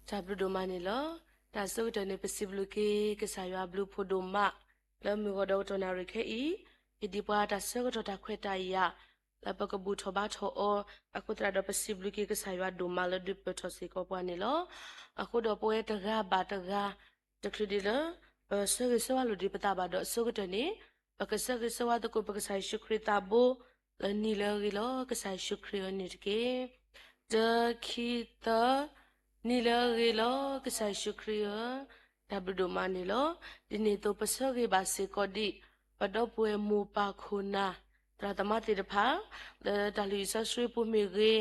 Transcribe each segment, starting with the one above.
တၢ်ဘျုးဒိၣ်မးန့ၣ်လီၤ. တၢ်ဆၢကတီၢ်န့ၣ် ပစံးဘျုးက့ၤကစၢ်ယွၤဘျုးဖှိၣ်ဒိၣ်မး လၢမုၢ်ဂီၤဒီးကတီၢ်နၣ်ရံၣ်ခဲအံၤ, ယဒ်ပှၤတၢ်ဆၢကတီၢ်တၢ်ခွဲးတၢ်ယာ် လၢပကဘူၣ်ထီၣ်ဘါထီၣ်အီၤ, အဃိသတးဒီးပစံးဘျုးက့ၤကစၢ်ယွၤဒိၣ်မးလၢဒုးပၢၢ်ထီၣ်စ့ၢ်ကီးပှၤန့ၣ်လီၤ. အဃိဒီးပဝဲတဂၤဘၣ်တဂၤ တချုးဒံးလၢ ပဆၢဂ့ၤဆၢဝါလိာ်ဒံးပသးဘၣ်ဒီးအဆိကတၢၢ်န့ၣ်, ပကဆၢဂ့ၤဆၢဝါသကိးပကစၢ်ယ့ၣ်ၡူးခရံာ်သးဘိ လၢနံၤလၢအဂ့ၤလီၤ ကစၢ်ယ့ၣ်ၡူးခရံာ်ဧၢန့ၣ်တက့ၢ်. တၢ ခံ သၢ, နံၤလၢအဂ့ၤလီၤ ကစၢ်ယ့ၣ်ၡူးခရံာ်ဧၢ, တၢ်ဘျုးဒိၣ်မးန့ၣ်လီၤ. ဒ်န့ၣ်အသိးပဆၢဂ့ၤဘၣ်စ့ၢ်ကီးဒံး ပဒီပုၢ်ဝဲၢ်မိၢ်ပၢ်ခိၣ်နၢ် သရၣ်သမါသ့ၣ်တဖၣ် လၢတၢ်လုၢ်ဟံၣ်စီဆှံပူၤမ့ၢ်ဂ့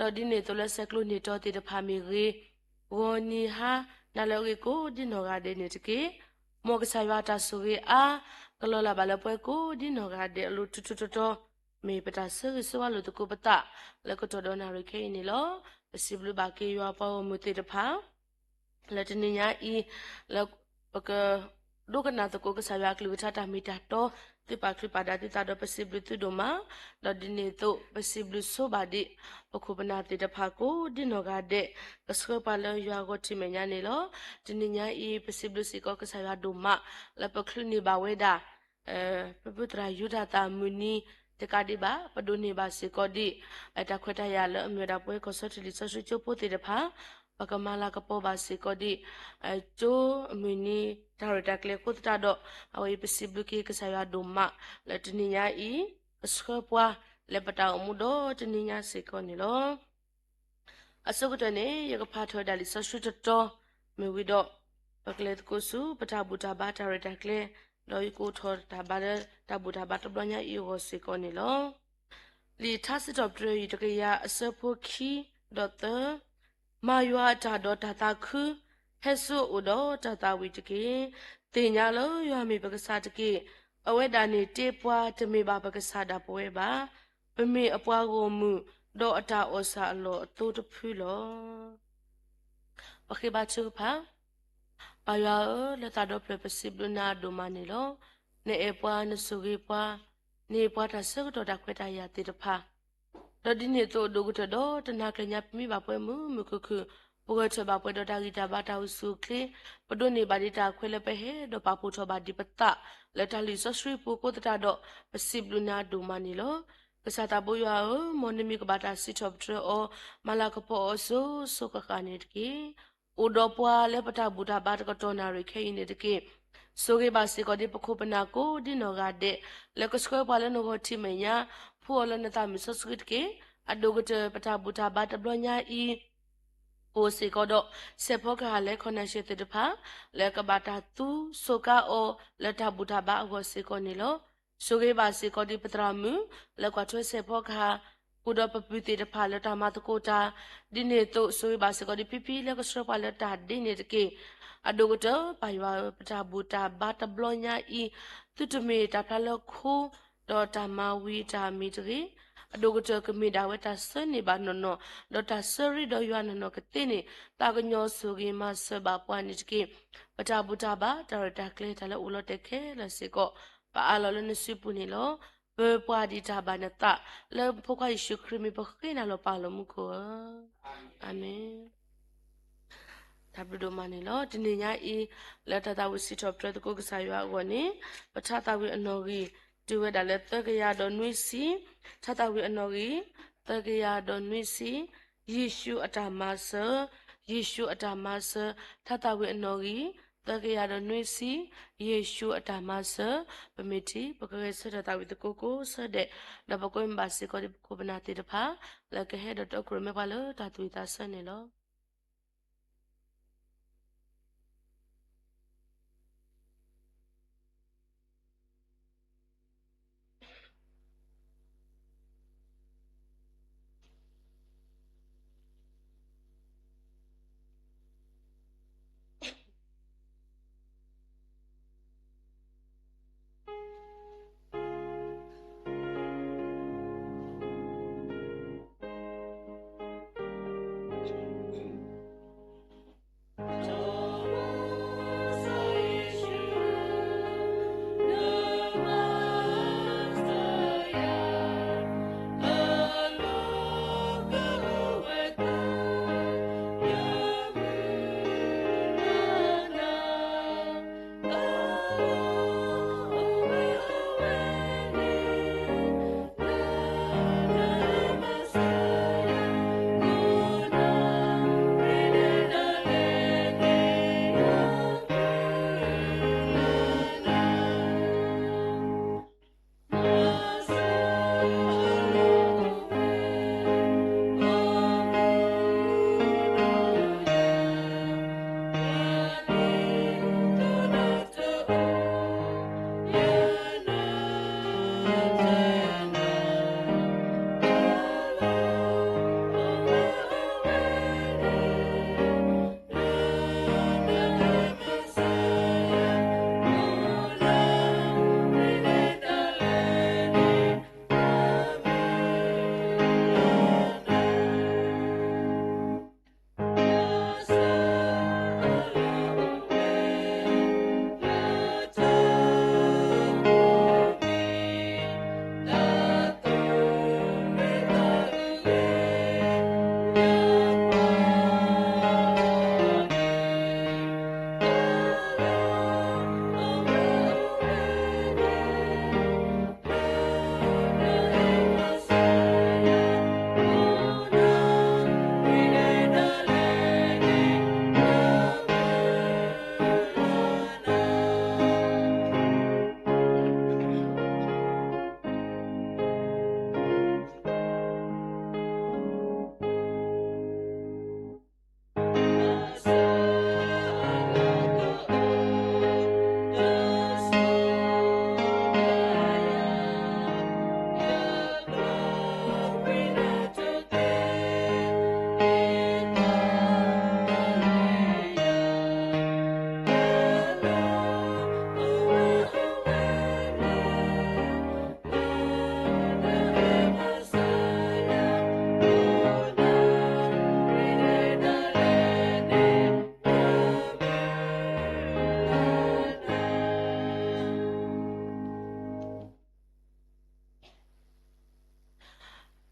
ၤ, ဒီးဒ်န့ၣ်အသိးလၢဆဲးကျိးန့ၢ်တီၤသ့ၣ်တဖၣ်မ့ၢ်ဂ့ၤ, ဂီၤနံၤဟါ နၤလၢအဂ့ၤကိးဒ်နီၢ်ဂၤဒဲးန့ၣ်တက့ၢ်. မ်ကစၢ်ယွၤအတၢ်ဆိၣ်ဂ့ၤအါ ကလီၤလၢ်ဘၣ်လၢပှၤကိးဒ်နီၢ်ဂၤဒဲးအလိၤထူထူတီတီ, မ့ၢ်ပတၢ်ဆၢဂ့ၤဆၢဝါလိာ်သကိးပသး လၢကတီၢ်ဒီးနၣ်ရံၣ်ခဲအံၤန့ၣ်လီၤ. ပစံးဘျုးဘၣ်က့ၤယွၤပှၤဂီၢ်မုၢ်သ့ၣ်တဖၣ် လၢတနံၤညါအံၤ လၢပက ဒိကနၣ်သကိးကစၢ်ယွၤအကလုၢ်ကထါတၢ်မ့ၢ်တၢ်တီ, သုပာ်ချုးပာ်ဒၣ်သုသးဒီးပစံးဘျုးသုဒိၣ်မး, ဒီးဒ်န့ၣ်အသိးပစံးဘျုးဆိဘၣ်ဒံး ပခိၣ်ပနၢ်သ့ၣ်တဖၣ်ကိးဒ်နီၢ်ဂၤဒဲး ကဆှၢပှၤလၢယွၤဂီၢ်ထံးမဲာ်ညါန့ၣ်လီၤ. တနံၤညါအံၤ ပစံးဘျုးစ့ၢ်ကီးကစၢ်ယွၤဒိၣ်မး လၢပချုးန့ၢ်ဘၣ်ဝဲဒၣ် ပပုၢ်သရၣ်ယူဒၤသၣ်မုၢ်နံၤတကးဒံးဘၣ် ပဒိးန့ၢ်ဘၣ်စ့ၢ်ကီးဒံး တၢ်ခွဲးတၢ်ယာ်လၢအမ့ၢ်ဝဲဒၣ်ပဝဲကီၢ်ဆီတလံာ်စီဆှံကၠိဖိသ့ၣ်တဖၣ် ပကမၤလၤကပီၤဘၣ်စ့ၢ်ကီးဒံး ကၠိအမုၢ်နံၤတၢ်ရဲၣ်တၢ်ကျဲၤအဃိသတးဒီး အဝဲအံၤပစံးဘျုးက့ၤကစၢ်ယွၤဒိၣ်မး လၢတနံၤညါအံၤ ကဆှၢပှၤလၢပတၢ်အိၣ်မူဒီတနံၤညါစ့ၢ်ကီးန့ၣ်လီၤ. အဆိကတၢၢ်န့ၣ် ယကဖးထီၣ်ဝဲဒၣ်လံာ်စီဆှံတတီၤ မ့ၢ်ဝံၤဒီး ပကလဲၤသကိးဆူပတၢ်ဘူၣ်တၢ်ဘါတၢ်ရဲၣ်တၢ်ကျဲၤ ဒီးယကအိးထီၣ်တၢ်ဘါလၢတၢ်ဘူၣ်တၢ်ဘါတဘျီညါအံၤအဂီၢ်စ့ၢ်ကီးန့ၣ်လီၤ. လံာ်ထါစံးထီၣ်ပတြၢၤ တကယၤအဆၢဖိခံဒီးသၢ, မၤယွၤအတၢ်ဒီးတၢ်သးခု, ဟဲဆူအအိၣ်ဒီးတၢ်သးဝံၣ်တက့ၢ်. သ့ၣ်ညါလၢယွၤမ့ၢ်ပကစၢ်တက့ၢ်. အဝဲဒၣ်န့ၣ်တ့ပှၤ တမ့ၢ်ဘၣ်ပကစၢ်ဒၣ်ပဝဲဘၣ်. ပမ့ၢ်အပှၤဂီၢ်မုၢ်, ဒီးအတၢ်အီၣ်ဆၣ်အလီၢ်အသိတဖုလီၤ. ပဃ့ဘါထုကဖၣ်. ပၢ်ယွၤဧၢ, လၢသးဒီဖျၢၣ်ပစံးဘျုးနၤဒိၣ်မးန့ၣ်လီၤ. နအဲၣ်ပှၤ, နဆိၣ်ဂ့ၤပှၤ, နဟ့ၣ်ပှၤတၢ်ဆၢကတီၢ်တၢ်ခွဲးတၢ်ယာ်သ့ၣ်တဖၣ်, ဒီးဒ်န့ၣ်အသိးအဒိၣ်ကတၢၢ်ဒီးတနၤကျၢၤညါ ပမံဘၣ်ပှဲၤမုာ်မုာ်ခုၣ်ခုၣ်, ပဂဲၤထၢၣ်ဘၣ်ပှဲၤဒီးတၢ်ဂံၢ်တၢ်ဘါတၢ်အိၣ်ဆူၣ်အိၣ်ချ့, ပဒိးန့ၢ်ဘၣ်ဒံးတၢ်ခွဲးလၢပဟဲဒီးပာ်ဖှိၣ်ထီၣ်ဘၣ်ဒံးပသး လၢတၢ်လုၢ်စီဆှံပူၤအဃိသတးဒီး ပစံးဘျုးနၤဒိၣ်မးန့ၣ်လီၤ. ကစၢ်သးဘိယွၤဧၢ, မ်နမံၤကဘၣ်တၢ်စံးထီၣ်ပတြၢၤအီၤ, မၤလၤကပီၤအီၤစိၤစိၤဃၣ်ဃၣ်န့ၣ်တက့ၢ်. အိၣ်ဒီးပှၤလၢပတၢ်ဘူၣ်တၢ်ဘါတကတီၢ်နၣ်ရံၣ်ခဲအံၤန့ၣ်တက့ၢ်. ဆိၣ်ဂ့ၤဘၣ်စ့ၢ်ကီးဒံးပခိၣ်ပနၢ်ကိးဒ်နီၢ်ဂၤဒဲး လၢကဆှၢပှၤလၢနဂီၢ်ထံးမဲာ်ညါ, ဖှူအီၤလၢနသးမုၢ်စီဆှံတက့ၢ်. အဒိၣ်ကတၢၢ်ပတၢ်ဘူၣ်တၢ်ဘါတဘျီညါအံၤ အိၣ်စ့ၢ်ကီးဒီး စဲးဖီကဟၣ်လၢ connection သ့ၣ်တဖၣ် လၢကဘၣ်တၢ်သူစူးကါအီၤလၢတၢ်ဘူၣ်တၢ်ဘါအဂီၢ်စ့ၢ်ကီးန့ၣ်လီၤ. ဆိၣ်ဂ့ၤဘၣ်စ့ၢ်ကီးဒံးပသရၣ်မုၣ် လၢကွၢ်ထွဲစဲးဖီကဟၣ် ဃုာ်ဒီးပပုၢ်သ့ၣ်တဖၣ်လၢတၢ်မၤသကိးတၢ်, ဒ်န့ၣ်အသိး ဆိၣ်ဂ့ၤဘၣ်စ့ၢ်ကီးဒံးဖံဖံလၢကဆှၢပှၤလၢတၢ်ဒ်န့ၣ်တက့ၢ်. အဒိၣ်ကတၢၢ် ပၢ်ယွၤဧၢ, ပတၢ်ဘူၣ်တၢ်ဘါတဘျီညါအံၤ သုတမ့ၢ်တၢ်ဖျါလၢခိ ဒီးတၢ်မၤဝံၤတၢ်မံၤတဂ့ၤ. အဒိၣ်ကတၢၢ်ကမ့ၢ်ဒၣ်ဝဲတၢ်ဆၢန့ၢ်ဘၣ်နီၢ်နီၢ်, ဒီးတၢ်ဆၢရ့ဒီးယွၤနီၢ်နီၢ်ကသ့န့ၣ် သးကညီၤဆိၣ်ဂ့ၤမၤစၢၤဘၣ်ပှၤန့ၣ်တက့ၢ်. ပတၢ်ဘူၣ်တၢ်ဘါ တၢ်ရဲၣ်တၢ်ကျဲၤ တၢ်လၢအိၣ်လီၤတဲာ်ခဲလၢာ်စ့ၢ်ကီး ပအးလီၤလၢနစုပူၤန့ၣ်လီၤ. ပၢၤပှၤဒံးတၢ်ဘၣ်နသး လၢဖိခွါယ့ၣ်ၡူးခရံာ်မံၤ ပဃ့နၤလီၤပၢ်လီၤမူခိၣ်ဧၢ, အၤမ့ၣ်. တၢ်ဘျုးဒိၣ်မးန့ၣ်လီၤ. တနံၤညါအံၤ လၢတၢ်သးဝံၣ်စံးထီၣ်ပတြၢၤသကိးကစၢ်ယွၤအဂီၢ်န့ၣ် ပထါသးဝံၣ်အနီၣ်ဂံၢ် တုၤဝဲဒၣ်လၢသၢကယၤဒီးနွံဆံ, ထါသးဝံၣ်အနီၣ်ဂံၢ် သၢကယၤဒီးနွံဆံ, ယ့ၣ်ၡူးအတၢ်မၤစၢၤ, ယ့ၣ်ၡူးအတၢ်မၤစၢၤ, ထါသးဝံၣ်အနီၣ်ဂံၢ် သၢကယၤဒီးနွံဆံ, ယ့ၣ်ၡူးအတၢ်မၤစၢၤ, ပမ့ၢ်ထံၣ် ပကဂဲၤဆၢထၢၣ်သးဝံၣ်သကိးကိးဆၢဒဲး, ဒီးပကွဲမုာ်ဘၣ်စ့ၢ်ကီးဒံးပခိၣ်ပနၢ်သ့ၣ်တဖၣ် လၢကဟဲဒီးတၢ်အိၣ်ဖှိၣ်ရိၣ်မဲပှၤလၢတၢ်သူၣ်ဝံၣ်သးဆၢန့ၣ်လီၤ.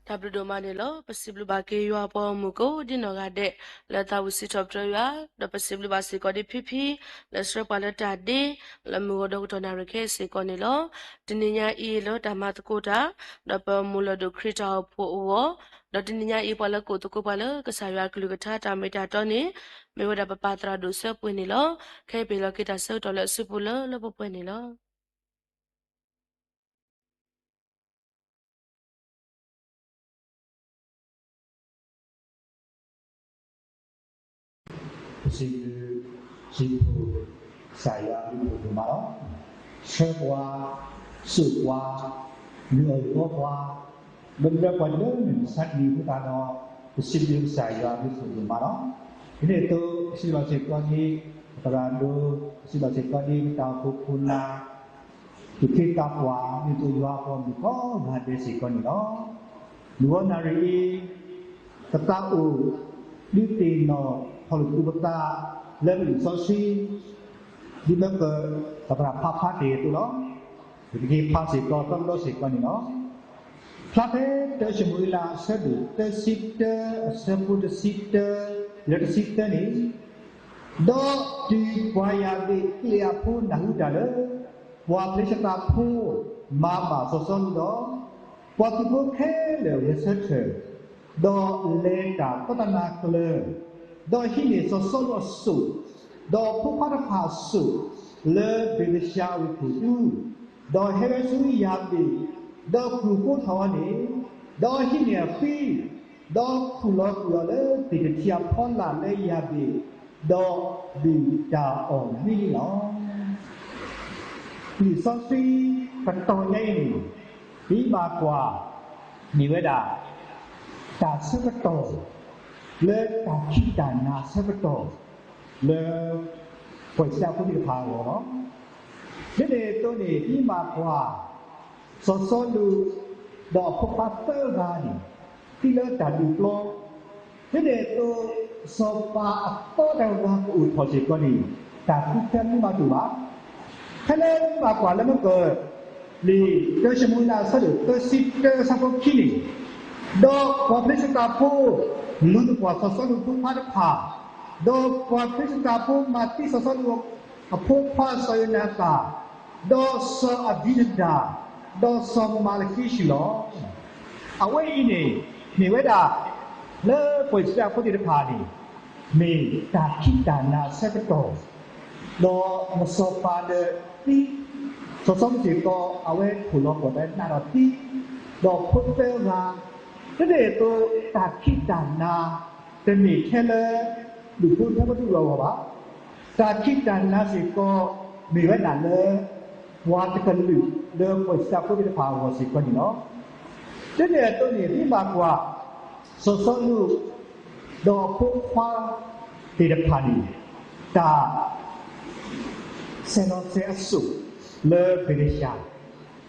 တၢ်ဘျုးဒိၣ်မးန့ၣ်လီၤ. ပစံးဘျုးဘၣ်က့ၤယွၤပှၤဂီၢ်မုၢ်ကိးဒ်နီၢ်ဂၤဒဲး လၢသးဝံၣ်စံးထီၣ်ပတြၢၤယွၤ, ဒီးပစံးဘျုးဘၣ်စ့ၢ်ကီးဒ်ဖံဖံ လၢဆှၢပှၤလၢတၢ်ဒ့ လၢမုၢ်ဂီၤဒီကတီၢ်နၣ်ရံၣ်ခဲအံၤစ့ၢ်ကီးန့ၣ်လီၤ. တနံၤညါအံၤလၢတၢ်မၤသကိးတၢ် ဒီးပမိၢ်လၢၢ်ဒိၣ်ခရံာ်တၢ်အိၣ်ဖှိၣ်အဂီၢ်, ဒီးတနံၤညါအံၤပှၤလၢကိးသကိးပှၤလၢကစၢ်ယွၤအကလုၢ်ကထါတၢ်မ့ၢ်တၢ်တီန့ၣ် မ့ၢ်ဝဲဒၣ်ပပၢ်သရၣ်ဒိၣ်စၢဖှိၣ်န့ၣ်လီၤ. ခဲအံၤပဟ့ၣ်လီၤက့ၤတၢ်ဆၢကတီၢ်လၢအစုပူၤလၢလၢပှဲၤပှဲၤန့ၣ်လီၤ. ပစံးဘျုးစံးဖှိၣ် ကစၢ်ယွၤအဘျုးဒိၣ်မးလီၤ. ဆှၢပှၤ, စိာ်ပှၤ, လုၢ်အီၣ်ယီပှၤ, လၢပှၤလၢမုၢ်မဆါတနံၤအဃိသတးဒီး ပစံးဘျုးကစၢ်ယွၤအဘျုးဒိၣ်မးလီၤ. ဒ်န့ၣ်အသိး ပစံးဘျုးစ့ၢ်ကီးဒ် ပသရၣ်ဒိၣ်, ပစံးဘျုးစ့ၢ်ကီးဒ်ပတၢ်အိၣ်ဖှိၣ်ခိၣ်နၢ် သူၣ်က့သးပှၢ် ဒ်သိးယွၤအပှၤဂီၢ်မုၢ်ကိးဂၤဒဲးစ့ၢ်ကီးန့ၣ်လီၤ. မုၢ်ဂီၤနၣ်ရံၣ်အံၤ ပသးအိၣ် ဒုးသ့ၣ်နီၣ်ထီၣ်လိာ်ပသး လၢပလံာ်စီဆှံ ဒ်မ့ၢ်ပ ပသရၣ်ဖးဖးတ့ၢ်အသိးလီၤ. ပကက့ၤဖးစ့ၢ်ကီး သီတဘျီစ့ၢ်ကီးန့ၣ်လီၤ. ဖျါဖဲတၢၡမူၤအ့လး အဆၢဒိၣ်သၢဆံတၢ အဆၢဖိတဆံတၢ လၢတဆံသၢန့ၣ်, ဒီးတုၤပှၤယၤဘ့ၣ်ကံလ့အၤဖိနၢ်ဟူတၢ်လၢ ပှၤဖလ့ၡသးဖိ မၤဘၣ်စီၤစီလူးဒီး, ပှၤသုးဖိခဲလၢာ်ဂဲၤဆၢထၢၣ်, ဒီးလဲၤတၢ်သီတနၤကျၢၤ, ဒီးဟံးန့ၢ်စီၤစီလူးအစိၣ်, ဒီးဖိခွါတဖၣ်အစိၣ်, လၢဘ့ၤလ့ၡၤအဝ့ၢ်ခိၣ်သူ, ဒီးဟဲဝဲဆူယၤဘ့ၣ်, ဒီးကူၣ်ဃိထီၣ်အီၤန့ၣ်, ဒီးဟံးန့ၢ်အဃံ, ဒီးခူၣ်လီၤကွံာ်အီၤလၢသ့ၣ်တထံအဖီလာ်လၢယၤဘ့ၣ်, ဒီးဒုၣ်တၢ်အီၣ်မံလီၤ. လံာ်စီဆှံကတီၢ်ညါအံၤန့ၣ် ပမ့ၢ်ဘၣ်ကွၢ် မ့ၢ်ဝဲဒၣ် တၢ်ဆၢကတီၢ် လၢတၢ်ခံးတၢ်နၤဆၢကတီၢ် လၢ ပှၤအံၣ်စရ့လးဖိသ့ၣ်တဖၣ်အဂီၢ်လီၤ. ဒ်န့ၣ်အသိးန့ၣ် ပမ့ၢ်ဘၣ်ကွၢ် စီၤစီလူး ဒီးအဖိခွါသၢဂၤန့ၣ် သံလၢတၢ်ဒုးပျီ, ဒ်န့ၣ်အသိး စီၤပၤအသီတဂၤကအိၣ်ထီၣ်စ့ၢ်ကီးန့ၣ် တၢ်ဃုထၢမ့ၢ်ဘၣ်ဒိၣ်ဘၣ်. ဖဲလၢပမ့ၢ်ဘၣ်ကွၢ်လၢမ့ၢ်က လံာ်တၢၡမူၤအ့လး အဆၢဒိၣ်သၢဆံတၢ အဆၢဖိခံန့ၣ်, ဒီးပှၤဖလ့ၡသးဖိ လူၤသပှၢ်စီၤစီလူးအဖိခွါတဖၣ်, ဒီးပှၤဖလ့ၡသးဖိမၤသံစီၤစီလူးအဖိခွါစီၤယိၤနၤသၣ်, ဒီးစီၤအဘံနဒၤ, ဒီးစီၤမၤလကံၡူၣ်လီၤ. အဝဲအံၤန့ၣ် မ့ၢ်ဝဲဒၣ် လၢပှၤအံၣ်စရ့လးဖိသ့ၣ်တဖၣ်န့ၣ် မ့ၢ်တၢ်ခံးတၢ်နၤအဆၢကတီၢ်, ဒီးမ့ၢ်စီၤပၤဒီးသံ, စီၤစီလူးစ့ၢ်ကီး အဝဲခိၣ်လီၤကွံာ်ဝဲနးဒီးသံ, ဒီးဖိသၢဂၤ, ဒ်န့ၣ်အသိး တၢ်ခံးတၢ်နၤ တမ့ၢ်ထဲလၢ ဒူၣ်ဖိထၢဖိတအိၣ်အဂီၢ်ဘၣ်. တၢ်ခံးတၢ်နၤစ့ၢ်ကီး မ့ၢ်ဝဲဒၣ်လၢ ပှၤတကလုာ်လၢပှၤအံၣ်စရ့လးဖိသ့ၣ်တဖၣ်အဂီၢ်စ့ၢ်ကီးန့ၣ်လီၤ. ဒ်န့ၣ်အသိးန့ၣ် ပမ့ၢ်ဘၣ်ကွၢ် စီၤစီလူး ဒီးအဖိခွါသ့ၣ်တဖၣ်န့ၣ် တၢ် ဆဲးလီၤစဲးအစိၣ်လၢဘ့ၤလ့ၡၤ,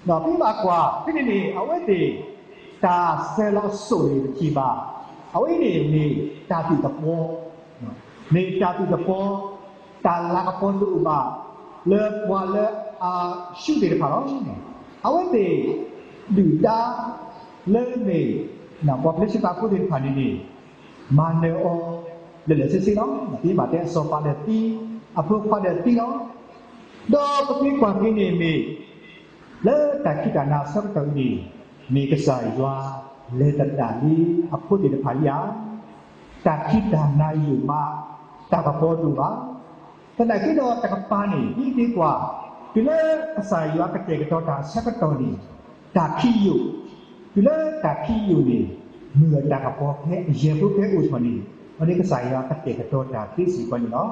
ဒီးပမ့ၢ်ဘၣ်ကွၢ်ဖဲန့ၣ်န့ၣ် အဝဲသ့ၣ် တၢ်ဆဲးလီၤအစိၣ်န့ၣ်တထံၣ်ဘၣ်. အဝဲအံၤန့ၣ်မ့ၢ်တၢ်သူၣ်ကပီၤ, မ့ၢ်တၢ်သူၣ်ကပီၤ, တၢ်လၤကပီၤတအိၣ်ဘၣ် လၢပှၤလၢအၡူးသ့ၣ်တဖၣ်လီၤ. အဝဲသ့ၣ် ဒုၣ်ဒါ လၢမ့ၢ် ပှၤဖလ့ၡသးဖိသ့ၣ်တဖၣ်န့ၣ်န့ၣ် မၤနၢၤအီၤ လၢာ်လၢာ်ဆ့ဆ့လီၤ. ပမ့ၢ်ဘၣ်တဲအစီၤပၤဒီးသံ, အဖိခွါဒီးသံလီၤ. ဒီးပမ့ၢ်ကွၢ်က့ၤန့ၣ်မ့ၢ် လၢတၢ်ခံးတၢ်နၤအဆၢကတီၢ်အံၤန့ၣ် မ့ၢ်ကစၢ်ယွၤ လဲၤသဒၣ်လံအဖိသ့ၣ်တဖၣ်လံဧါ. တၢ်ခံးတၢ်နၤယိာ်မး, တၢ်ကပီၤတအိၣ်ဘၣ်. သနာ်က့ဒီးတကပၤန့ၣ် ဒ်သ့ၣ်ကွၢ်, တုၤလၢကစၢ်ယွၤကတဲာ်ကတီၤတၢ်အဆၢကတီၢ်န့ၣ် တၢ်ခံးယိာ်, တုၤလၢတၢ်ခံးယိာ်န့ၣ် မုၢ်အတၢ်ကပီၤဖဲအယဲၢ်ဖိဖဲအိၣ်ထီၣ်န့ၣ် အဝဲန့ၣ်ကစၢ်ယွၤကတဲာ်ကတီၤတၢ်သ့စ့ၢ်ကီးန့ၣ်လီၤ.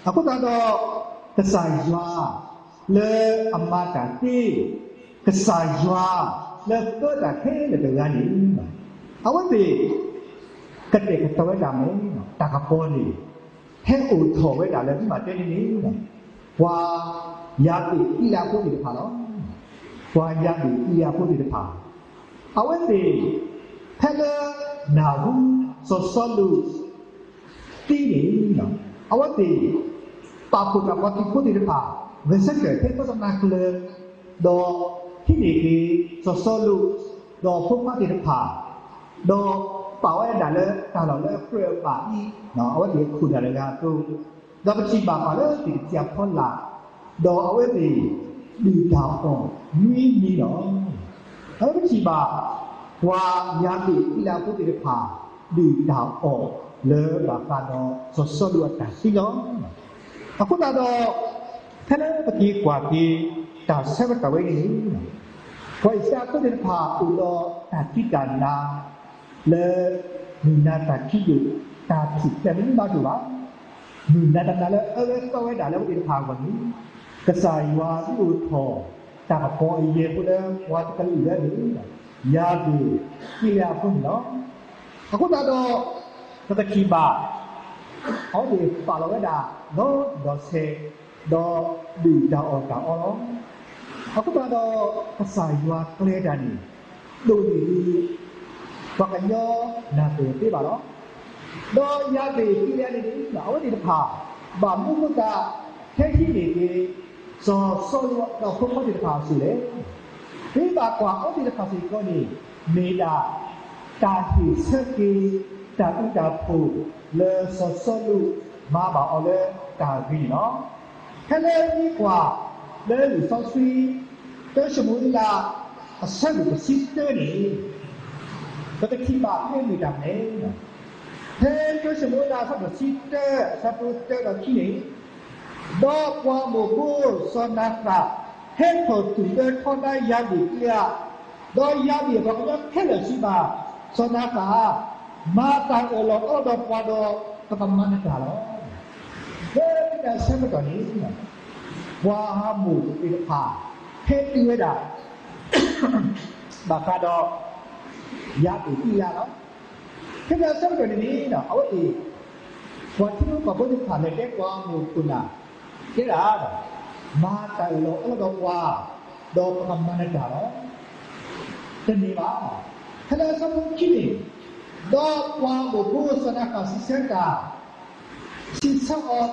အဃိသတးဒီး ကစၢ်ယွၤ လၢအမၤတၢ်သ့, ကစၢ်ယွၤ လၢအသၢတၢ်ခဲလၢာ်တဂၤန့ၣ် အဝဲသ့ၣ် ကတဲာ်ကတီၤဝဲဒၣ်မ့ၢ် တၢ်ကပီၤန့ၣ် ဟဲအိၣ်ထီၣ်ဝဲဒၣ်လၢ မ့ၢ်ဘၣ်တဲန့ၣ်န့ၣ် ပှၤယၤဘ့ၣ်ကံလ့အဖိသ့ၣ်တဖၣ်လီၤ. ပှၤယၤဘ့ၣ်ကံလ့အဖိသ့ၣ်တဖၣ် အဝဲသ့ၣ် ဖဲလၢ နၢ်ဟူ စီၤစီလူး သံန့ၣ် အဝဲသ့ၣ် ပာ်ဖှိၣ်ဒီးပှၤသုးဖိသ့ၣ်တဖၣ် ဂဲၤဆၢထၢၣ်ဖဲသီတနၤကျၢၤ ဒီးဟံးန့ၢ်က့ၤ စီၤစီလူး ဒီးဖိခွါသ့ၣ်တဖၣ် ဒီးပာ်ဝဲဒၣ်လၢတၢ်လီၢ်လၢအကြၢးအဘၣ်အံၤ, အဝဲသ့ၣ်အခိၣ်ဒၣ်တဂၤအသိး, ဒီးပထံၣ်ဘၣ်ပှၤလၢသ့ၣ်တစံၢ်အဖီလာ်, ဒီးအဝဲသ့ၣ်ဒုၣ်တၢ်အီၣ်နွံနံၤလီၤ. အဝဲပထံၣ်ဘၣ် ပှၤယၤဘ့ၣ်ကံလးဖိသ့ၣ်တဖၣ် ဒုၣ်တၢ်အီၣ်လၢဘၣ်ဃးဒီးစီၤစီလူးအတၢ်သံလီၤ. အဃိသတးဒီး ဖဲလၢပက့ၤကွၢ်က့ၤ တၢ်ဆၢကတီၢ်ဝဲန့ၣ်, ပှၤအံၣ်စရ့လးဖိသ့ၣ်တဖၣ်အိၣ်ဒီးတၢ်သံတၢ်နါ လၢ မုၢ်နၤတၢ်ခံဒိၣ် တၢ်ထူၣ်ဖျဲးမ့ၢ်မးတအိၣ်ဘၣ်. မုၢ်နၤတၢ်နါလၢအၢဝဲသီဝဲဒၣ်လၢအဝဲသ့ၣ်တဖၣ်အဂီၢ်န့ၣ်, ကစၢ်ယွၤဒုးအိၣ်ထီၣ် တၢ်ကပီၤအယဲၢ်ဖိလၢပှၤတကလုာ်လၢအမ့ၢ် ယၤဘ့ၣ်ကံလးဖိန့ၣ်လီၤ. အဃိသတးဒီး ပကထံၣ်ဘၣ် အဝဲသ့ၣ်ပာ်လီၤဝဲဒၣ် ဒီးဒီးဆဲး ဒီးဒုၣ်တၢ်အီၣ်တၢ်အီလီၤ. အဃိသတးဒီး ကစၢ်ယွၤကျဲတၢ်န့ၣ် ဒိၣ်န့ၢ်ဒံး ပှၤကညီနၢ်ပၢၢ်သ့ဘၣ်လီၤ. ဒီးယၤဘ့ၣ်ကံလးန့ၣ်န့ၣ် အဝဲသ့ၣ်တဖၣ် ဘၣ်မူခိၣ်သး ဟဲဟံးန့ၢ်က့ၤ စီၤစီလူးဒီးဖိခွါသ့ၣ်တဖၣ်အစိၤလဲၣ်. ပဘၣ်ကွၢ်အဝဲသ့ၣ်တဖၣ်စ့ၢ်ကီးန့ၣ် မ့ၢ်ဒၣ် တၢ်ဟ့ၣ်ဆၢက့ၤ တၢ်အုၣ်တၢ်ဖှိၣ်လၢစီၤစီလူး မၤဘၣ်အီၤလၢတၢ်ဂ့ၤန့ၣ်လီၤ. ဖဲလၢပကွၢ် လၢလံာ်စီဆှံ တၢၡမူၤအ့လး အဆၢဒိၣ်တဆံတၢန့ၣ် ပကထံၣ်ဘၣ်ဖဲမ့ၢ်တၢ်မနုၤလဲၣ်. ဖဲတၢၡမူၤအ့လး အဆၢဒိၣ်တဆံတၢ အဆၢဖိတၢဒီးခံန့ၣ်, ဒီးပှၤမိၢ်ဖိစီၤနၤဃၣ် ဟဲထီၣ်တုၤလၢထီဒါယၤဘ့ၣ်ကံလး, ဒီးယၤဘ့ၣ်အပှၤကညီခဲလၢာ်စံးဘၣ် စီၤနၤဃၣ်, မၤတၢ်အၢၣ်လီၤအီလီၤဒီးပှၤဒီး ပကမၤနတၢ်လီၤ. လၢတၢ်ဆၢကတီၢ်န့ၣ် ပှၤမိၢ်သ့ၣ်တဖၣ် ဟဲတုၤဝဲဒၣ် ဘၣ်ဃးဒီး ယၤဘ့ၣ်ကံလးလီၤ. ဖဲတၢ်ဆၢကတီၢ်န့ၣ်န့ၣ် အဝဲသ့ၣ် ပှၤထံဖိကီၢ်ဖိသ့ၣ်တဖၣ်လဲၤတဲပှၤမိၢ်ခိၣ်နၢ် တဲဒၣ် မၤတၢ်အၢၣ်လီၤအီလီၤဒီးပှၤ ဒီးပကမၤနတၢ်လီၤ. တမ့ၢ်ဘၣ်. ဖဲလၢအဆၢဖိခံန့ၣ်, ဒီးပှၤမိၢ်ဖိစီၤနၤဃၣ်စံးဆၢတၢ် စံးဆၢ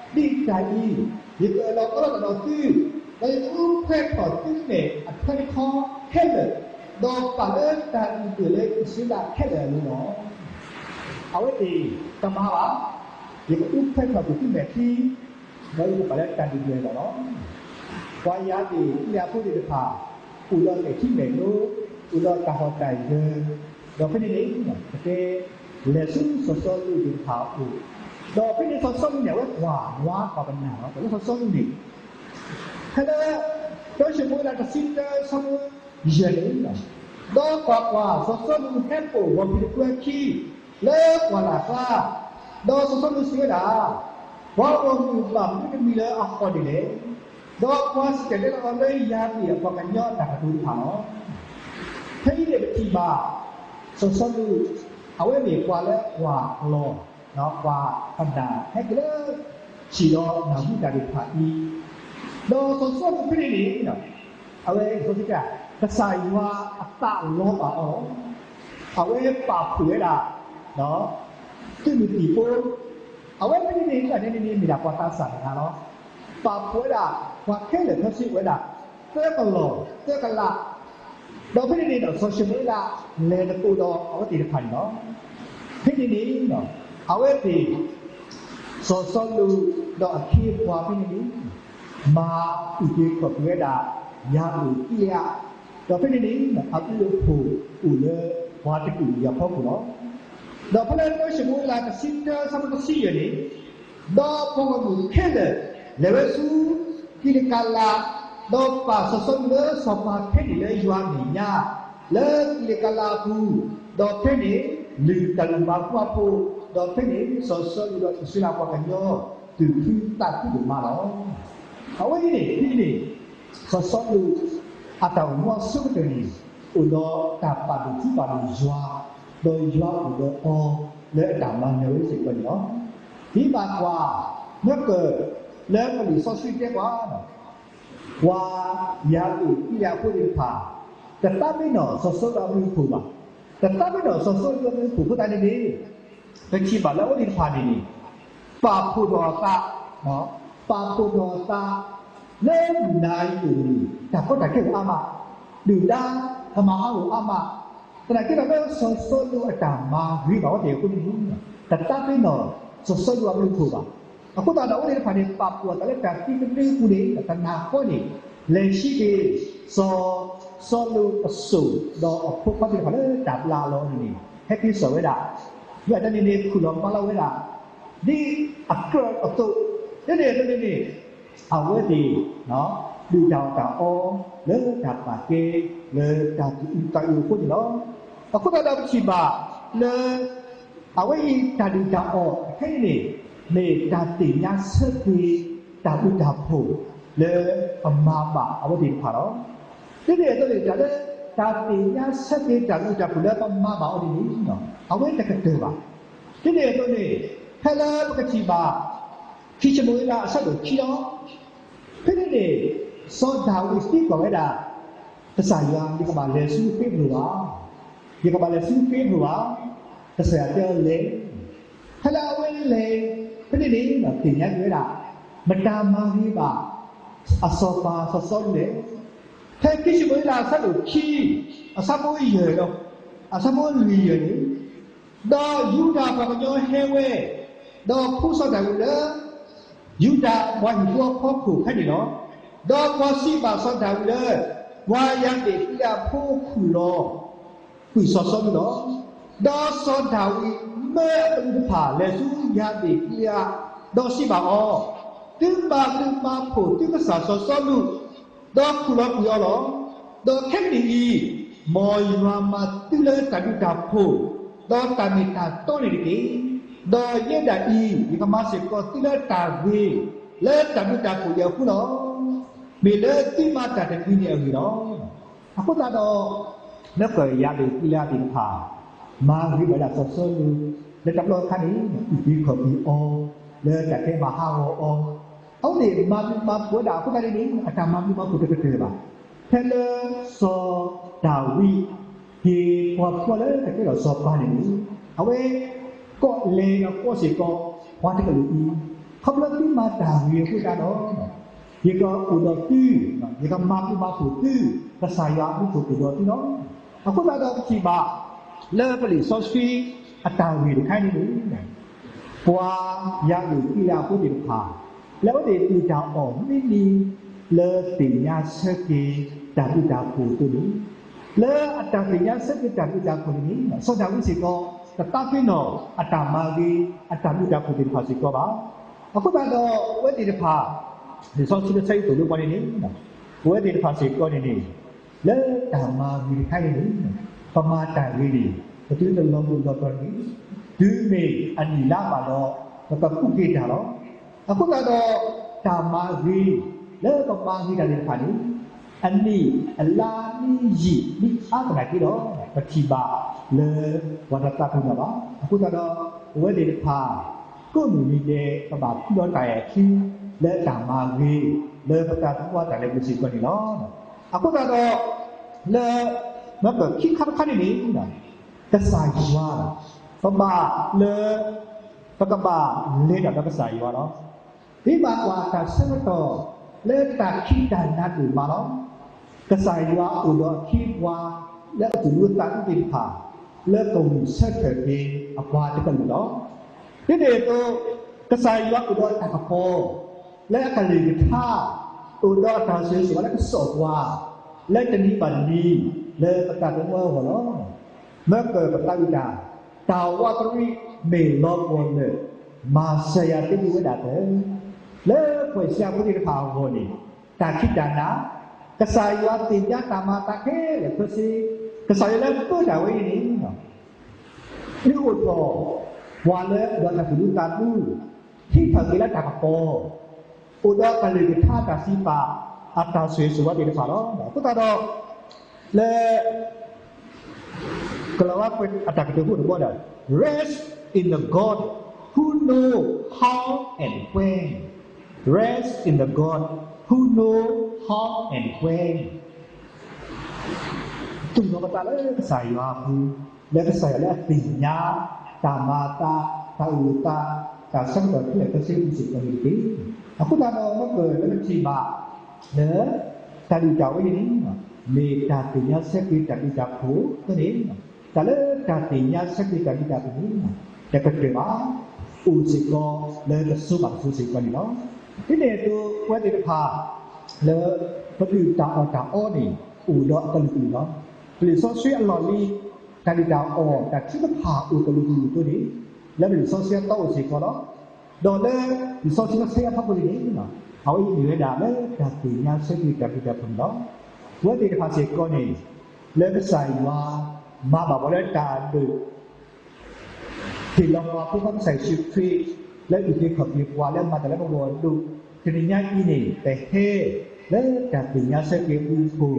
အီၤ ဒ်တၢ်အံၤ, ယကအၢၣ်လီၤအီလီၤတၢ်ဒီးသု, ဒီးယကအုၣ်ဖှဲထီၣ်သုမဲာ်အထွဲတခီခဲလၢာ်, ဒီးပာ်လၢတၢ်ဒုၣ်ဒွဲၣ်လၢအံၣ်စရ့လးခဲလၢာ်အလိၤလီၤ. အဝဲသ့ၣ်တမၤဘၣ်, ယကအုၣ်ဖှဲထီၣ်က့ၤသုမဲာ်ချံ, ဒီးယကပာ်လၢတၢ်ဒုၣ်ဒွဲၣ်အလိၤလီၤ. ပှၤယၤဘ့ၣ်ကံလးဖိသ့ၣ်တဖၣ် အိၣ်ဒီးမဲာ်ထံမဲာ်နိ, အိၣ်ဒီးတၢ်ဟီၣ်တၢ်ယၢၤ, ဒီးဖဲန့ၣ်န့ၣ် ကတဲ လဲၤဆူစီၤစီလူးသ့ၣ်တဖၣ်အအိၣ်, ဒီးဖဲန့ၣ်စီၤစီလူးန့ၣ် အဝဲကွၢ်နွါကွၢ်ပနၢ်လီၤ. ဒီးလၢစီၤစီလူးန့ၣ် ဖဲလၢ တၢၡမူၤအ့လးတဆံတၢ ဆၢဖိယဲၢ်န့ၣ်, ဒီးကွၢ်ကွၢ်, စီၤစီလူးဟဲပိာ်ဝီၤဖံးတဖုအခံ လၢပှၢ်လၢ်ကျါ, ဒီးစီၤစီလူးစံးဝဲဒၣ်, ပှၤဂီၢ်မုၢ်ဘၣ်မနုၤတမံၤလၢအဃီန့ၣ်လဲၣ်. ဒီးပှၤစံၣ်တဲၤတဲလီၤအီၤလၢယၤဘ့ၣ်အပှၤကညီအတၢ်ကတိၤတဖၣ်လီၤ. ဖဲအံၤန့ၣ်ပထံၣ်ဘၣ် စီၤစီလူး အဝဲမ့ၢ်ပှၤလၢကွၢ်လီၤ ပှၤပနၢ်ဟဲက့ၤလၢ ဆံးဒီးနၢ်ဟူတၢ်သ့ၣ်တဖၣ်အံၤ, ဒီးစီၤစီလူးဖဲန့ၣ်န့ၣ် အဝဲစီဆှံတၢ် ကစၢ်ယွၤအသးလီၤဘၣ်အီၤ, အဝဲပာ်ဖှိၣ်ဝဲဒၣ် သုးမုၢ်သံၣ်ဘိ, အဝဲဖဲန့ၣ်န့ၣ် အန့ၣ်န့ၣ်မ့ၢ်ဒၣ်ပှၤသးစၢ်တဂၤလီၤ. ပာ်ဖှိၣ်ဝဲဒၣ် ပှၤခဲလၢာ်ခဲဆ့အိၣ်ဝဲဒၣ် သၢကလီၢ်သၢကလး, ဒီးဖဲန့ၣ်န့ၣ်ဒီး စီၤၡမူၤအ့လး လဲၤသကိးဒီးအဝဲသ့ၣ်တဖၣ်န့ၣ်လီၤ. ဖဲန့ၣ်န့ၣ် အဝဲသ့ၣ် စီၤစီလူး ဒီးအခ့အပှၤဖဲန့ၣ်န့ၣ် မၤအုၣ်က့ၤခီၣ်က့ၤဝဲဒၣ် ယၤဘ့ၣ်ကံလး, ဒီးဖဲန့ၣ်န့ၣ် အအုၣ်အဖှိၣ်အိၣ်လၢပှၤတကလုာ်အံၤအဖီခိၣ်လီၤ. ဒီးဖဲလၢတၢၡမူၤအ့လးတဆံတၢ ဆၢဖိတဆံယဲၢ်န့ၣ်, ဒီးပှၤဂီၢ်မုၢ်ခဲလၢာ် လဲၤဝဲဆူကံလကၤလး, ဒီးပာ်စီၤစီလူးလၢစီၤပၤထဲန့ၣ်လၢယွၤအမဲာ်ညါ လၢကံလကၤလးအပူၤ, ဒီးဖဲန့ၣ် လုၢ်တၢ်လုၢ်မၤပှၢ်ဖိ, ဒီးဖဲန့ၣ် စီၤစီလူးဒီးအံၣ်စရ့လးပှၤကညီ သူၣ်ခုသးခုဒိၣ်မးလီၤ. အဝဲအံၤန့ၣ် ဖဲန့ၣ် စီၤစီလူး အတၢ်အိၣ်မူအဆိကတၢၢ်န့ၣ် အိၣ်ဒီးတၢ်ပာ်ဒိၣ်ထူပာ်ဒိၣ်ယွၤ, ဒီးယွၤအိၣ်ဒီးအီၤ လၢအတၢ်မၤနၢၤဝဲစ့ၢ်ကီးန့ၣ်လီၤ. ဒ်ဘၣ်ကွၢ် မ့ၢ်ကၢၢ် လၢကလံာ်စီဆှံတဲပှၤ ပှၤယၤဘ့ၣ်ကံလးဖိသ့ၣ်တဖၣ် တသးပ့ၤနီၣ်စီၤစီလူးအဘျုးအဖှိၣ်ဘၣ်. တသးပ့ၤနီၣ်စီၤစီလူးအဘျုးအဖှိၣ်အဃိသတးန့ၣ်န့ၣ်, ပထံၣ်ဘၣ်လၢအဝဲသ့ၣ်တဖၣ်န့ၣ်န့ၣ် ပာ်ဖှိၣ်ထီၣ်အသး, ပာ်ဖှိၣ်ထီၣ်အသး လၢမုၢ်နၤအံၤန့ၣ် တၢ်ကီတၢ်ခဲအိၣ်အါမး, ဒုၣ်ဒါကမၤအါဂီၢ်အါမး, သနာ်က့ဒီးလၢစီၤစီလူးအတၢ်မၤဂ့ၤဘၣ်အီၤသ့ၣ်အဃိန့ၣ် တသးပ့ၤနီၣ်စီၤစီလူးအဘျုးအဖှိၣ်ဘၣ်. အဃိသတးဒီးအဝဲသ့ၣ်တဖၣ်န့ၣ် ပာ်ဖှိၣ်အသးလၢတၢ်သံတမံၤအပူၤန့ၣ် တနၤဃီန့ၣ် လဲၤဆှံက့ၤ စီၤစီလူးအစိၣ် ဒီးအဖိခွါသ့ၣ်တဖၣ်လၢတၢ်ဘျါအလီၢ်န့ၣ်န့ၣ် ဟဲက့ၤစိာ်ဝဲဒၣ်, ယွၤတနံၤန့ၣ် ခူၣ်လီၤမၤလီၤဝဲဒၣ် ဒ်အကြၢးအသိး, ဒ်န့ၣ်အသိးန့ၣ်န့ၣ် အဝဲသ့ၣ် ဒုၣ်တၢ်အီၣ်တၢ်အီ လၢတၢ်ပာ်ကဲ လၢတၢ်သူၣ်အုးသးအုးအဃိန့ၣ်လီၤ. အဃိသတးဒီးပထံၣ်ဘၣ်လၢ အဝဲအံၤတၢ်ဒုၣ်တၢ်အီၣ်တခါအံၤန့ၣ် မ့ၢ်တၢ်သ့ၣ်ညါဆၢက့ၤ တၢ်ဘျုးတၢ်ဖှိၣ် လၢပမၤဘၣ်အဝဲသ့ၣ်တဖၣ်လီၤ. ဒ်န့ၣ်အသိးန့ၣ် တၢ်လၢ တၢ်သ့ၣ်ညါဆၢက့ၤတၢ်ဘျုးတၢ်ဖှိၣ်လၢပမၤဘၣ်အီၤန့ၣ်န့ၣ် အဝဲတကတၢၢ်ဘၣ်. ဒ်န့ၣ်အသိးန့ၣ် ဖဲလၢပကထံၣ်ဘၣ် ခံၡမူၤအ့လးအဆၢဒိၣ်ခံလီၤ. ဖဲန့ၣ်န့ၣ် စီၤဒၤဝံးသံကွၢ်ဝဲဒၣ် ကစၢ်ယွၤ ယကဘၣ်လဲၤဆူဃ့ဘြိၣ်ဧါ, ယကဘၣ်လဲၤဆူဃ့ဘြိၣ်ဧါ, ကစၢ်ယွၤတဲအီၤလဲၤ. ဖဲလၢအဝဲလဲၤ ဖဲန့ၣ်န့ၣ် သ့ၣ်ညါက့ၤဝဲဒၣ် မတၤမၤဂ့ၤဘၣ် အစီၤပၤစီၤစီလူးလဲၣ်. ဖဲခံၡမူၤအ့လးအဆၢဒိၣ်ခံ အဆၢဖိယဲၢ်ဒီး အဆၢဖိလွံၢ်ယဲၢ်န့ၣ် ဒီးယူဒၤပှၤကညီဟဲဝဲ, ဒီးဖှူစီၤဒၤဝံးလၢ ယူဒၤပှၤဟံၣ်ဖိအဖီခိၣ်ဖဲန့ၣ်လီၤ. ဒီးပှၤစံးဘၣ်စီၤဒၤဝံးလၢ ပှၤယၤဘ့းကံလယါဖိခူၣ်လီၤ ကွံာ်စီၤစီလူးလီၤ. ဒီးစီၤဒၤဝံးမၢအကလူးတဖၣ်လဲၤဆူယၤဘ့းကံလယါ, ဒီးစံးဘၣ်အီၤ, သုမၤသုမၤဖှိၣ်သုကစၢ်စီၤစီလူး ဒီးခူၣ်လီၤကွံာ်အီၤလီၤ. ဒီးခဲကနံၣ်အံၤ, မ်ယွၤမၤသုလၢတၢ်ဘျုးတၢ်ဖှိၣ်, ဒီးတၢ်မ့ၢ်တၢ်တီန့ၣ်တက့ၢ်. ဒီးယဲဒၣ်အံၤ, ယကမၤစ့ၢ်ကီးသုလၢတၢ်ဂ့ၤ, လၢတၢ်ဘျုးတၢ်ဖှိၣ်အံၤအဃိလီၤ. မ့ၢ်လၢသုမၤတၢ်တမံၤန့ၣ်အဂ့ၢ်လီၤ. အဃိသတးဒီး လၢကယၤဘ့းကံလယါသ့ၣ်တဖၣ် မၤဂ့ၤဘၣ်ဒၣ်စီၤစီလူး လၢတဘျီအခါန့ၣ် အုၣ်က့ၤခီၣ်က့ၤအီၤ လၢတၢ်ခဲမၤဟးဂီၤအီၤ, အဝဲန့ၣ်မၤမုာ်မၤဖှိၣ်ဝဲဒၣ်အဃိသတးန့ၣ်န့ၣ် အတၢ်မၤမုာ်မၤဖှိၣ်တကတၢၢ်ဘၣ်. ဖဲလၢစီၤဒၤဝံး ဟ့ၣ်ပှၤဖှီလၢတၢ်ကဲထီၣ်စီၤပၤန့ၣ်န့ၣ် အဝဲ ကိးလဲၤဒီးကိးစ့ၢ်ကီး ပှၤတကလုာ်အံၤ, ခီဖျိသုမၤတၢ်ဂ့ၤအဃိသတးဒီး ယကအိၣ်ဒီးသု, ယကမၤမုာ်မၤဖှိၣ်သု, ကစၢ်ယွၤအဘျုးအဖှိၣ်အိၣ်ဒီးသုလီၤ. အဃိသတးဒီးပထံၣ်ဘၣ် လၢပလံာ်စီဆှံအတၢ်ဂ့ၢ်တခါန့ၣ်န့ၣ် ပှၤယၤဘ့းကံလယါဖိသ့ၣ်တဖၣ် လၢအဝဲသ့ၣ်ဒုၣ်တၢ်အီၣ်မ့ၢ်န့ၢ် လၢသ့ၣ်ညါဆၢက့ၤတၢ်ဘျုးတၢ်ဖှိၣ်အသိးန့ၣ်, လၢအတၢ်သ့ၣ်ညါဆၢက့ၤတၢ်ဘျုးတၢ်ဖှိၣ်န့ၣ်န့ၣ် စီၤဒၤဝံးစ့ၢ်ကီး ကသးပ့ၤနီၣ်အတၢ်မၤဂ့ၤ အတၢ်ဘျုးတၢ်ဖှိၣ်သ့ၣ်တဖၣ်စ့ၢ်ကီးဘၣ်. အဃိသတးဒီးအဝဲသ့ၣ်တဖၣ် လံာ်စီဆှံတဆၢအံၤသိၣ်လိပှၤန့ၣ်န့ၣ် ပဝဲသ့ၣ်တဖၣ်စ့ၢ်ကီးန့ၣ်န့ၣ် လၢတၢ်မၤဂ့ၤတခါအံၤန့ၣ် ပမၤတၢ်ဂ့ၤန့ၣ် ပသုတလီၤမုၢ်လီၤတီၤတဂ့ၤ. တုၤမ့ၢ်အနံၣ်လါဘၣ်ဒီး ပကကူးက့ၤတၢ်လီၤ. အဃိသတးဒီး တၢ်မၤဂ့ၤ လၢပမၤဂ့ၤတၢ်သ့ၣ်တဖၣ်န့ၣ် အနံၣ်အလါနံၣ်ယံာ်နံၣ်အါသနာ်က့ဒီး ပထံၣ်ဘၣ်လၢပှၤတသးပ့ၤနီၣ်ဘၣ်. အဃိသတးဒီး ပဝဲသ့ၣ်တဖၣ် ကိးမုၢ်နံၤဒဲး ပဘၣ်ဖှူလီၤတၢ်အဲၣ်အခံ လၢတၢ်မၤဂ့ၤ လၢပသးသမူအတၢ်လဲၤပူၤစ့ၢ်ကီးန့ၣ်လီၤ. အဃိသတးဒီး လၢ မ့ၢ်ပခံခါတခါန့ၣ်န့ၣ် ကစၢ်ယွၤ ပဘၣ်လၢ ပကဘၣ်လဲၤတၢ်ဒီးကစၢ်ယွၤလီၤ. ဒ်ဘၣ်ကွၢ်တၢ်ဆၢကတီၢ် လၢတၢ်ခံးတၢ်နၤဒိၣ်မးလီၤ. ကစၢ်ယွၤအိၣ်ဒီးအခ့အပှၤ လၢအသူၣ်ဒူသးဒူသ့ၣ်တဖၣ် လၢကဝံၣ်ဆၢထၢၣ်က့ၤအပှၤတကလုာ်လီၤ. ဒ်န့ၣ်အသိး ကစၢ်ယွၤအိၣ်ဒီးတၢ်ကပီၤ လၢအကလုၢ်ကထါ အိၣ်ဒီးအတၢ်ဆိၣ်ဂ့ၤဆိၣ်ဝါလၢကစီၣ်ပှၤ လၢတနံၤဘၣ်တနံၤ လၢပသးသမူအဂီၢ်လီၤ. မၢကၢၢ်ပသးဝံၣ်တၢ် တၢ်ဝးတရံးမ့ၢ်လီၤပှီၢ်လၢာ် မၤစၢၤယၤသ့ဒံးဝဲဒၣ်တၢ် လၢပှၤစှၤဖိသ့ၣ်တဖၣ်အဂီၢ်န့ၣ် တၢ်ခံးတၢ်နၤ ကစၢ်ယွၤသ့ၣ်ညါတၢ်မၤအသးခဲလၢာ်ခဲဆ့, ကစၢ်ယွၤလၢပၢတၢ်ဝဲအံၤန့ၣ် ဒုးအိၣ်ထီၣ် ပှၤလၢအအိၣ်ဒီးတၢ်သူၣ်ဒူသးဒူ ဟံးထီၣ်က့ၤလၢတၢ်ကပီၤ အိၣ်ဒီးကလုၢ်ကထါတၢ်စံးပာ် အတၢ်ဆိၣ်ဂ့ၤဆိၣ်ဝါသ့ၣ်တဖၣ်လီၤ. အဃိသတးဒီး လၢ ကလၤဝါကွဲးအတၢ်ကတိၤဖိတဘီဒီး Rest in the God who know how and when. Rest in the God who know how and when. သူၣ်လီၤပသးလၢကစၢ်ယွၤအပူၤ, လၢကစၢ်ယွၤလၢအသ့ၣ်ညါ တၢ်မၤအသး, တၢ်အိၣ်အသး, တၢ်ဆၢကတီၢ်ခဲလၢာ်ခဲဆ့အပူၤစ့ၢ်ကီးန့ၣ်တက့ၢ်. အဃိသတးဒီး မ့ၢ်ပလၢထံၣ်ဘၣ် လၢ တၢ်ဒုၣ်တၢ်ဝဲအံၤန့ၣ် မ့ၢ်တၢ်သ့ၣ်ညါဆၢက့ၤတၢ်ဘျုးတၢ်ဖှိၣ်အဃိန့ၣ် တၢ်လၢတၢ်သ့ၣ်ညါဆၢက့ၤတၢ်ဘံၣ်တၢ်ဘၢန့ၣ် တကတၢၢ်ဘၣ်, အိၣ်စ့ၢ်ကီးလၢတစိၤဘၣ်တစိၤစ့ၢ်ကီးန့ၣ်လီၤ. ဒ်န့ၣ်အသိး ပဝဲသ့ၣ်တဖၣ် လၢပဒုၣ်တၢ်အီၣ်တၢ်အီန့ၣ် အိၣ်ဒီးအကလုာ်ကလုာ်လီၤ. ပလံာ်စီဆှံအလီၢ်လံၤ တၢ်ဒုၣ်တၢ်အီၣ်တၢ်ထုကဖၣ်အိၣ်ကလုာ်ကလုာ်အသိးန့ၣ် လၢပလံာ်စီဆှံအသီအိၣ်စ့ၢ်ကီးလီၤ. ဒီးလၢလံာ်စီဆှံအဆၢအဖီခိၣ်န့ၣ် အဝဲအံၤမ့ၢ်ဝဲဒၣ်လၢတၢ်သ့ၣ်ညါဆၢက့ၤတၢ်ဘံၣ်တၢ်ဘၢန့ၣ်လီၤ. ပဝဲသ့ၣ်တဖၣ်စ့ၢ်ကီးန့ၣ် လၢကစၢ်ယွၤ မၤဘၣ်ပှၤလၢတၢ်ဒုး ဟ့ၣ်လီၤပှၤဖိခွါကစၢ်ယ့ၣ်ၡူးခရံာ် လၢအုၣ်က့ၤခီၣ်က့ၤပှၤလၢမၤတၢ်လၢပဂီၢ်ဒိၣ်, တနံၤညါအံၤန့ၣ် ပဟဲလၢတၢ်သ့ၣ်ညါဆၢက့ၤအပူၤအဃိ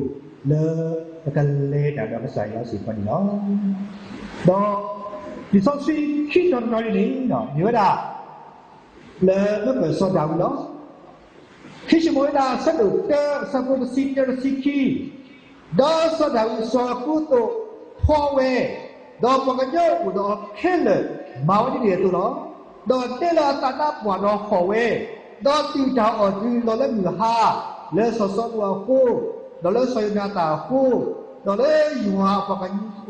လၢပကလဲၤတၢ်ဒီးကစၢ်ယွၤစ့ၢ်ကီးန့ၣ်လီၤ. ဒီးလံာ်စီဆှံခံတီၤတတီၤန့ၣ် မ့ၢ်ဝဲဒၣ် လၢမ့ၢ်ပစီၤဒၤဝံးလီၤ. ခံၡမူၤအ့လး အဆၢဒိၣ်တၢ အဆၢဖိတဆံတၢ တဆံခံ, ဒီးစီၤဒၤဝံးစီၤအကူသိးဖှီဝဲ, ဒီးပှၤကညီအိၣ်ဒီးအီၤခဲလၢာ် မၤဝဲဒ်န့ၣ်အသိးလီၤ. ဒီးတဲလီၤအသးနါပှၢ်ဒီးဟီၣ်ဝဲ, ဒီးဒုၣ်တၢ်အီၣ်တုၤလီၤလၢမုၢ်ဟါ, လၢစီၤစီလူးအဃိ, ဒီးလၢစီၤယိၤနၤသၣ်အဃိ, ဒီးလၢယွၤအပှၤက ဒီး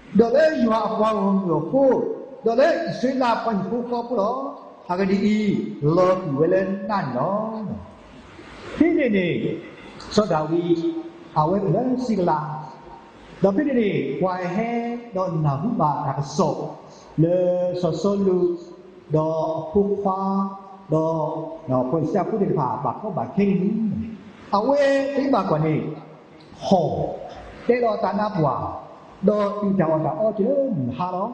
လၢယွၤအပှၤဂီၢ်မုၢ်အဃိ, ဒီးလၢအံၣ်စရ့လးအပှၤဟံၣ်ဖိဃီဖိလီၤ. အဂ့ၢ်ဒ်အံၤ, လီၤကွံာ်ဝဲလၢနးန့ၣ်လီၤ. ဖဲန့ၣ်န့ၣ် စီၤဒၤဝံး အဝဲအိၣ်လၢစံကလး, ဒီးဖဲန့ၣ်န့ၣ် ပှၤဟဲဒီးနၢ်ဟူဘၣ်တၢ်ကစီၣ် လၢစီၤစီလူး ဒီးအဖိခွါ ဒီးပှၤအံၣ်စရ့လးဖိသ့ၣ်တဖၣ် ဘၣ်ကီဘၣ်ခဲန့ၣ်န့ၣ် အဝဲသ့ၣ်ဘၣ်ကွၢ်န့ၣ် ဟီၣ် တဲလီၤအသးနါပှၢ်, ဒီးဒုၣ်တၢ်အီၣ်တၢ်အီတုၤလၢမုၢ်ဟါလီ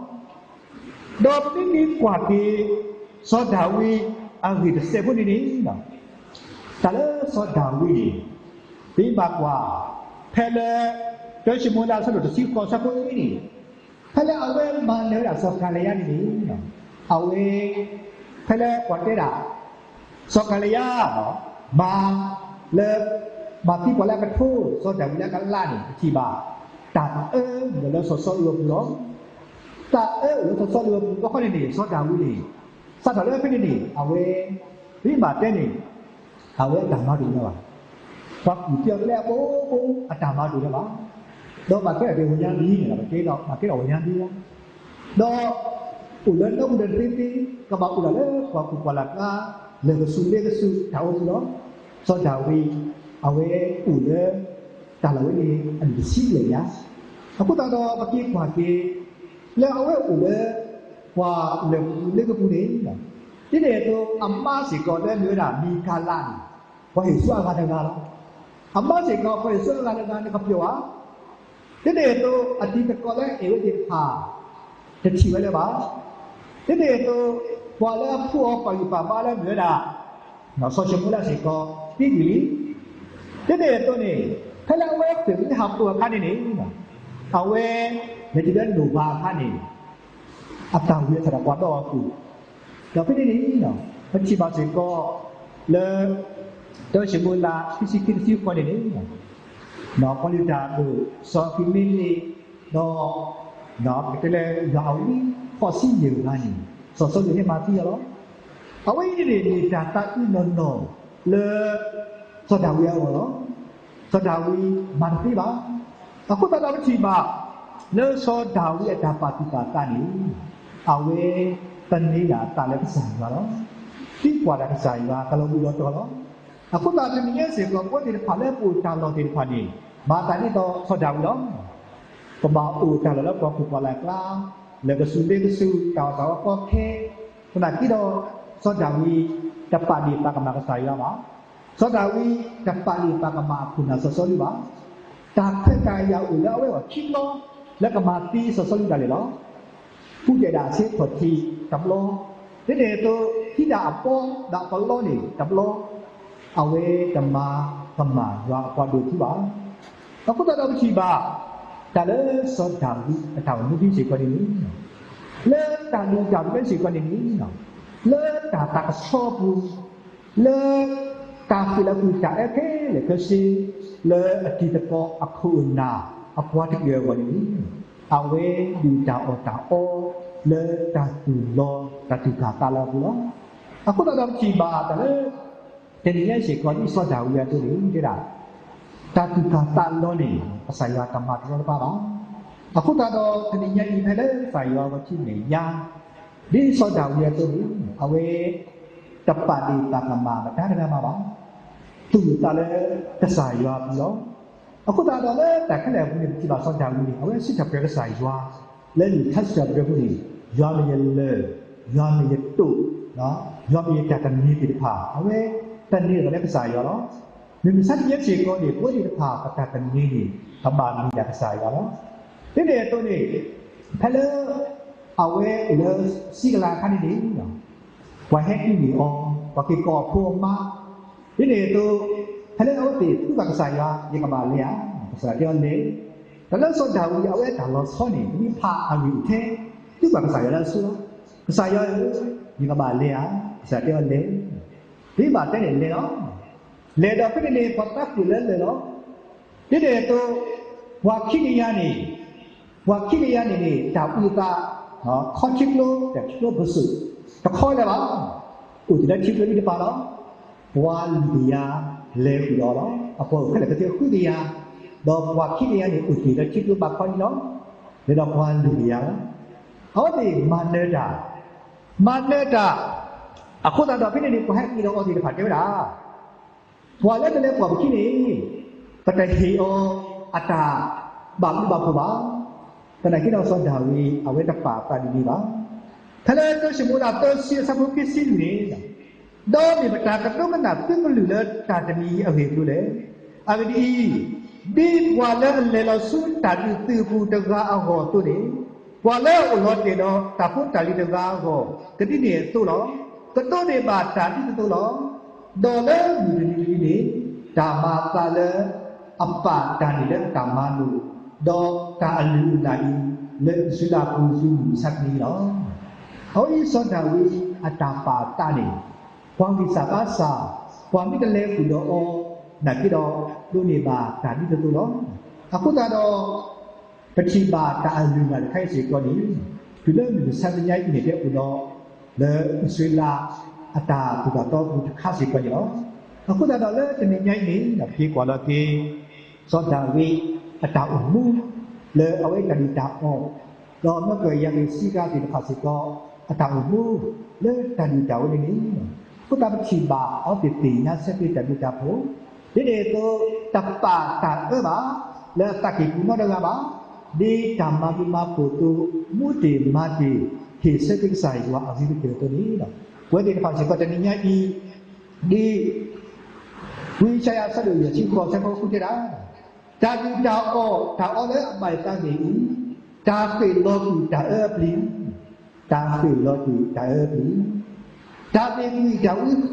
ၤ. ဒီးပမ့ၢ်ကွၢ်က့ၤ စီၤဒၤဝံးအဂ့ၢ်တစဲးဖိန့ၣ်န့ၣ် တၢ်လၢစီၤဒၤဝံးန့ၣ် ပမ့ၢ်ဘၣ်ကွၢ် ဖဲလၢ တၢၡမူၤအ့လး အဆၢဒိၣ်တဆံဃိးအဆၢဖိအံၤန့ၣ် ဖဲလၢအဝဲမၤနၢၤဝဲဒၣ်စီၤကၤလံယါန့ၣ်န့ၣ် အဝဲ ဖဲလၢပှၤတဲဒၣ် စီၤကၤလံယါ မၤလၢ မၤသံပှၤလၢအကထိ စီၤဒၤဝံးလၢအကလးန့ၣ် ပထံၣ်ဘၣ် တၢ်အၢမ့ၢ်လၢစီၤစီလူးအပူၤလီၤ. တၢ်အၢအိၣ်လၢစီၤစီလူးအပူၤ ဘၣ်ဃိန့ၣ်န့ၣ် စီၤဒၤဝံးန့ၣ် စးထီၣ်လၢဖဲန့ၣ်န့ၣ် အဝဲ မ့ၢ်ဘၣ်တဲန့ၣ် အဝဲအတၢ်မၤတအိၣ်လၢၤဘၣ်. ပှၤကူၣ်သံအီၤလၢအဘိဘိ အတၢ်မၤတအိၣ်လၢၤဘၣ်. ဒီးဘၣ်ကဲဒၣ်ဒ်အဝဲညါလံန့ၣ်လီၤ, ဘၣ်ကဲဒၣ်အဝဲညါလံလီၤ. ဒီး အိၣ်လၢနီၢ်ခိဒီးတသ့သ့, ကဘၣ်အိၣ်ဒၣ်လၢပှၤကူၣ်ပှၤလၢ်ကျါ လဲၤကဆူးလ့ကဆူးတၢ်အိၣ်မူလီၤ. စီၤဒၤဝံး အဝဲအိၣ်လၢ တၢ်လီၢ်ဝဲန့ၣ် အနံၣ်တဆံဘျဲၣ်ညါ, အဃိသတးဒီးပက့ၤကွၢ်က့ၤ လၢအဝဲအိၣ်လၢ ပှၤလဲၤကပူၤလ့ကပူၤန့ၣ် ဒ်န့ၣ်အသိး အမါစ့ၢ်ကီးလၢမ့ၢ်ဝဲဒၣ်မံၤကၤလးန့ၣ် ပှၤဟ့ၣ်ဆူအဂၤတဂၤလီၤ. အမါစ့ၢ်ကီး ပှၤဟ့ၣ်ဆူအဂၤတဂၤန့ၣ် ကပျီၤဧါ. ဒ်န့ၣ်အသိး အတံၤသကိးလၢအဲၣ်ဝဲသ့ၣ်တဖၣ် တထံၣ်ဝဲလၢၤဘၣ်. ဒ်န့ၣ်အသိး ပှၤလၢအဖှူအီၤပာ်ဂံၢ်ပာ်ဘါလၢမ့ၢ်ဝဲဒၣ် စီၤၡမူၤအ့လးစ့ၢ်ကီး သံကွံာ်လံ. ဒ်န့ၣ်အသိးန့ၣ် ဖဲလၢအဝဲဃ့ၢ်မှံဟးဖျိးအခါန့ၣ်န့ၣ် အဝဲ လဲၤတုၤလၢနိၣ်ဘၤအခါန့ၣ် အတၢ်ဝံၢ်အထီၣ်ဒီးပှၤဒီအီၤအပူၤ, ဒီးဖဲန့ၣ်န့ၣ် ပထံၣ်ဘၣ်စ့ၢ်ကီး လၢ တၢၡမူၤအ့လး ခံဆံခံ တဆံဃိးန့ၣ်န့ၣ် ပှၤလုၢ်တၢ်အဒိၣ် စီၤအဘံၤမ့လ့း ဒီး ပကတဲလၢယွၤအဝဲ ဃိးဆံယဲၢ်ဂၤန့ၣ် စီၤစီလူးဟဲမၤသံအီၤလီၤ. အဝဲအံၤန့ၣ်န့ၣ် မ့ၢ်တၢ်သးအုးနီၢ်နီၢ်လၢ စီၤဒၤဝံးအဂီၢ်လီၤ. စီၤဒၤဝံးမၤတသ့ဘၣ်. အဃိသတးဒီးပထံၣ်ဘၣ် လၢစီၤဒၤဝံးအတၢ်ပာ်သူၣ်ပာ်သးန့ၣ် အဝဲသန့ၤဒၣ်အသးလၢကစၢ်ယွၤလီၤ. သံကွၢ်ဒၣ်ကစၢ်ယွၤကလီၤဘှံးလီၤတီၤလီၤ. အဃိသတးတနံၤညါစ့ၢ်ကီး ပဝဲသ့ၣ်တဖၣ်လၢပအိၣ်တၢ်လီၢ်သ့ၣ်တဖၣ်န့ၣ် မၤသးဒ်သိးစီၤဒၤဝံးလီၤ. ပဘၣ်အိၣ်တၢ်လီၢ်လၢပှၤကူၣ်ပှၤလၢ်ကျါ, လဲၤကဆူးလ့ကဆူး, တၢ်အီၣ်တၢ်အီကီခဲ, သနာ်က့ဒီး စီၤဒၤဝံး တပာ်ဒ့ၣ်ပာ်ကမၣ်ကစၢ်ယွၤဘၣ်. စီၤဒၤဝံးတပာ်ဒ့ၣ်ပာ်ကမၣ်အခိၣ်နၢ်စီၤစီလူးဘၣ်. တၢ်ခွဲးတၢ်ယာ်အိၣ်လၢအဝဲအဂီၢ်ခံဘျီ လၢကမၤသံစီၤစီလူးဒၣ်လဲာ်လီၤ. ကူးတဲာ်ဒၣ်အဆ့ခီၣ်ထံးတဘျီ, ဒ်န့ၣ်အသိး ဟံးဒၣ်အဘီဒီးအပလီန့ၣ်တဘျီ, အဝဲတမၤကမၣ်ယွၤအပှၤဒိၣ်တုဘၣ်. အဃိသတးဒီးပထံၣ်ဘၣ် တၢ်လၢစီၤဒၤဝံးအတၢ်အိၣ်မူဒ်စ့ၢ်ကီးန့ၣ်န့ၣ်, လၢတၢ်လုၢ်တၢ်ပှ့ၤစ့ၢ်ကီးန့ၣ်န့ၣ်, လၢတၢ်သးကဆှီပူၤ, လၢ တၢ်ဃ့ၢ်လၢကွံာ်တၢ်အၢခဲလၢာ်ခဲဆ့ လၢအတံၤသကိးအခိၣ်အနၢ် အပှၤတကလုာ်အဂီၢ်န့ၣ်န့ၣ်, အဝဲဒုၣ်တၢ်အီၣ်တၢ်အီ လၢတၢ်သူၣ်လီၤတၢ်သူၣ်ကၢ်သးလီၤအပူၤလီၤ. အဃိသတးဒီးပထံၣ်ဘၣ်တၢ်လၢ တနံၤညါစ့ၢ်ကီးဒ်စီၤဒၤဝံးအသိးန့ၣ် တဲဒၣ် တၢ်သူၣ်ကၢ်သးလီၤန့ၣ် ကစၢ်ယွၤတမၤတရီတပါဘၣ်. အဃိသတးဒီး တနံၤညါအံၤ ဖဲလၢကစၢ်ယွၤဂီၤထံမဲာ်ညါ, ဒ်စီၤဒၤဝံးအသိးန့ၣ် အဝဲ တပာ်ဒ့ၣ်ပာ်ကမၣ်မတၤတဂၤမးဘၣ်, သူၣ်အသးလၢကစၢ်ယွၤအပူၤလီၤ. အဃိသတးဒီး လၢတၢ်ခဲလၢာ်အပူၤန့ၣ် ပထံၣ်ဘၣ်စီၤဒၤဝံးန့ၣ် အဝဲစံးထီၣ်ပတြၢၤကစၢ်ယွၤ လၢလံာ်ထါစံးထီၣ်ပတြၢၤအပူၤန့ၣ် ယွၤမ့ၢ်ယလၢၢ်, ယွၤမ့ၢ်ယတိာ်, ယွၤမ့ၢ်ယတၢ်သန့ၤသ့ၣ်တဖၣ်, အဝဲသန့ၤအသးလၢကစၢ်ယွၤလီၤ. မုၢ်မဆါတနံၤညါစ့ၢ်ကီးန့ၣ် ပဝဲသ့ၣ်တဖၣ် ပတၢ်သန့ၤန့ၣ် ကဘၣ်မ့ၢ်ဒၣ်ကစၢ်ယွၤလီၤ. ဒ်န့ၣ်အသိးန့ၣ် ဖဲလၢ အဝဲအိၣ်လၢစံးကလးအခါန့ၣ်န့ၣ် ပှၤဟဲအုၣ်န့ၢ်အီၤ, ပှၤက့ၤကိးအဖိအမါ, ဒ်န့ၣ်အသိး ဖဲလၢအဝဲသ့ၣ်သံကွၢ်ကစၢ်ယွၤ ယကဘၣ်လဲၤဧါ, ကစၢ်ယွၤတဲအီၤလဲၤ. တၢ်လၢစီၤဒၤဝံးအဝဲတၢ်လီၤဆီန့ၣ် တမ့ၢ်ဖးအဂ့ၢ်အထဲ, သံကွၢ်ကစၢ်ယွၤလၢအဆိလီၤ. ကစၢ်ယွၤဧၢ, ယကဘၣ်လဲၤဧါ, ကစၢ်ယွၤတဲအီၤလဲၤ. ဒ်ဘၣ်တဲန့ၣ်လဲၤလီၤ. လဲၤဒီးဖဲန့ၣ်န့ၣ် ပှၤသးကွံာ်လၢလၢၢ်လီၤ. ဒ်န့ၣ်အသိး ပှၤခံကယၤန့ၣ် ပှၤခံကယၤန့ၣ်န့ၣ် တၢ်အုၣ်သး ခီထံကျိ တၢ်ထံကျိပစိာ် တခီလၢၤဘၣ်, အိၣ်တ့ၢ်လၢထံကျိလံတပၤလီၤ. ပှၤလွံၢ်ကယၤ လဲၤဃုာ်ဒီးအီၤလီၤ. အပှၤအိၣ်ခဲလၢာ်ကသ့ဃုကယၤ, ဒီးပှၤခံကယၤန့ၣ် အိၣ်တ့ၢ်လၢထံကျိဘၣ်ခီလံလီၤ. လဲၤဒီးပှၤလွံၢ်ကယၤလီၤ. အဝဲသ့ၣ်မၤနၢၤတၢ်, မၤနၢၤတၢ်, အဃိသတးဒီးဖဲန့ၣ်န့ၣ် ပှၤဟဲက့ၤဒီးအီၤသ့ၣ်တဖၣ်တဲဝဲဒၣ် ပှၤလၢပလဲၤကွၢ်ပခံန့ၣ် ပတဟ့ၣ်အီၤအတၢ်ဘၣ်မူဘၣ်ဖှီၣ်ဘၣ်. သနာ်က့ဒီးစီၤဒၤဝံး အဝဲတပာ်သးဒ်န့ၣ်ဘၣ်. ဖဲလၢတၢၡမူၤအ့လးသၢဆံအဆၢဖိခံဆံလွံၢ်န့ၣ်, ဒီးမ့ၢ်ပတၢ်ကတိၤကနၣ်သုကလုၢ်လၢတၢ်တမံၤအဂ့ၢ်အကျိၤလဲၣ်. အဂ့ၢ်ဒ်အံၤ, ဒ်ပှၤလၢအလဲၤလီၤဆူတၢ်ဒုးသုးအပူၤတဂၤအဂီၢ်အသိးန့ၣ်, ပှၤလၢအအိၣ်လီၤတဲာ်ဒီးတၢ်ဖိတၢ်လံၤတဂၤအဂီၢ် ကဒ်န့ၣ်အသိးလီၤ. ကဒိးန့ၢ်ဘၣ်တၢ်ဒ်သိးသိးလီၤ. ဒီးလၢမုၢ်တနံၤတနံၤန့ၣ် တၢ်မၤအသးလၢအပာ်တၢ်န့ၣ်လၢတၢ်မၤလိာ်, ဒီးတၢ်အလုၢ်အလၢ်အံၤ လၢအံၣ်စရ့လးဖိသ့ၣ်မုၢ်မဆါတနံၤလီၤ. အဝဲအံၤစီၤဒၤဝံးအတၢ်ပာ်သးန့ၣ် ပှၤဂံၢ်စၢ်ဘါစၢ်, ပှၤမ့ၢ်တလဲၤဃုာ်ဒီးအီၤ နာ်က့ဒီး ဒိးန့ၢ်ဘၣ်တၢ်ဒ်သိးသိးလီၤ. အဃိသတးဒီး ပထံၣ်ဘၣ်တၢ်အလုၢ်အလၢ်တခါအံၤစ့ၢ်ကီးန့ၣ် တုၤလၢမုၢ်မဆါတနံၤညါအံၤန့ၣ် ကအိၣ်ဒီးလၢအံၣ်စရ့လးအတၢ်သိၣ်တၢ်သီအပူၤတခါစ့ၢ်ကီးန့ၣ်လီၤ. အဃိသတးဒီးလၢတနံၤညါအံၤန့ၣ် ပက့ၤကွၢ်လီၤက့ၤ စီၤဒၤဝံးအတၢ်အိၣ်မူ လၢအဝဲတၢ်ဒုၣ်တၢ်အီၣ် ဒီးမၢကၢၢ်ယၤက့ၤစံးကါသ့ၣ်တဖၣ်စ့ၢ်ကီး အတၢ်အိၣ်မူ လၢတၢ်ဒုၣ်တၢ်အီၣ်ဝဲန့ၣ်န့ၣ် အဃိသတးပထံၣ်ဘၣ်အဝဲသ့ၣ်သ့ၣ်ညါဆၢက့ၤတၢ်ဘျုးတၢ်ဖှိၣ် ဒ်န့ၣ်အသိး တပာ်တၢ်အၢဘၣ် လၢအသးကံၢ်ပူၤနီတဂၤဘၣ်, ဒ်တၢ်မၤဘျုးမၤဖှိၣ်အသိး မူတ့ၢ်မၤတ့ၢ် ဟ့ၣ်ဆၢက့ၤကစၢ်ယွၤအဂ့ၤကတၢၢ်အသိးန့ၣ်လီၤ. ပဝဲသ့ၣ်တဖၣ်စ့ၢ်ကီးတနံၤညါအံၤ ဒ် ဝံယၡါယၤအဆၢဒိၣ်ယဲၢ်ဆံဃိး အဆၢဖိဃုတဲဒၣ်, တၢ်ဒုၣ်တၢ်အီၣ်တၢ်အီလၢအဘၣ်ယသးဂ့ၤအံၤ, တၢ်ဃ့ၢ်လီၤကွံာ်တၢ်အၢအပျံၤ, တၢ်ဃ့ၢ်လီၤကွံာ်တၢ်အၢအပျံၤ, တၢ်သ့ၣ်ကွံာ်တၢ်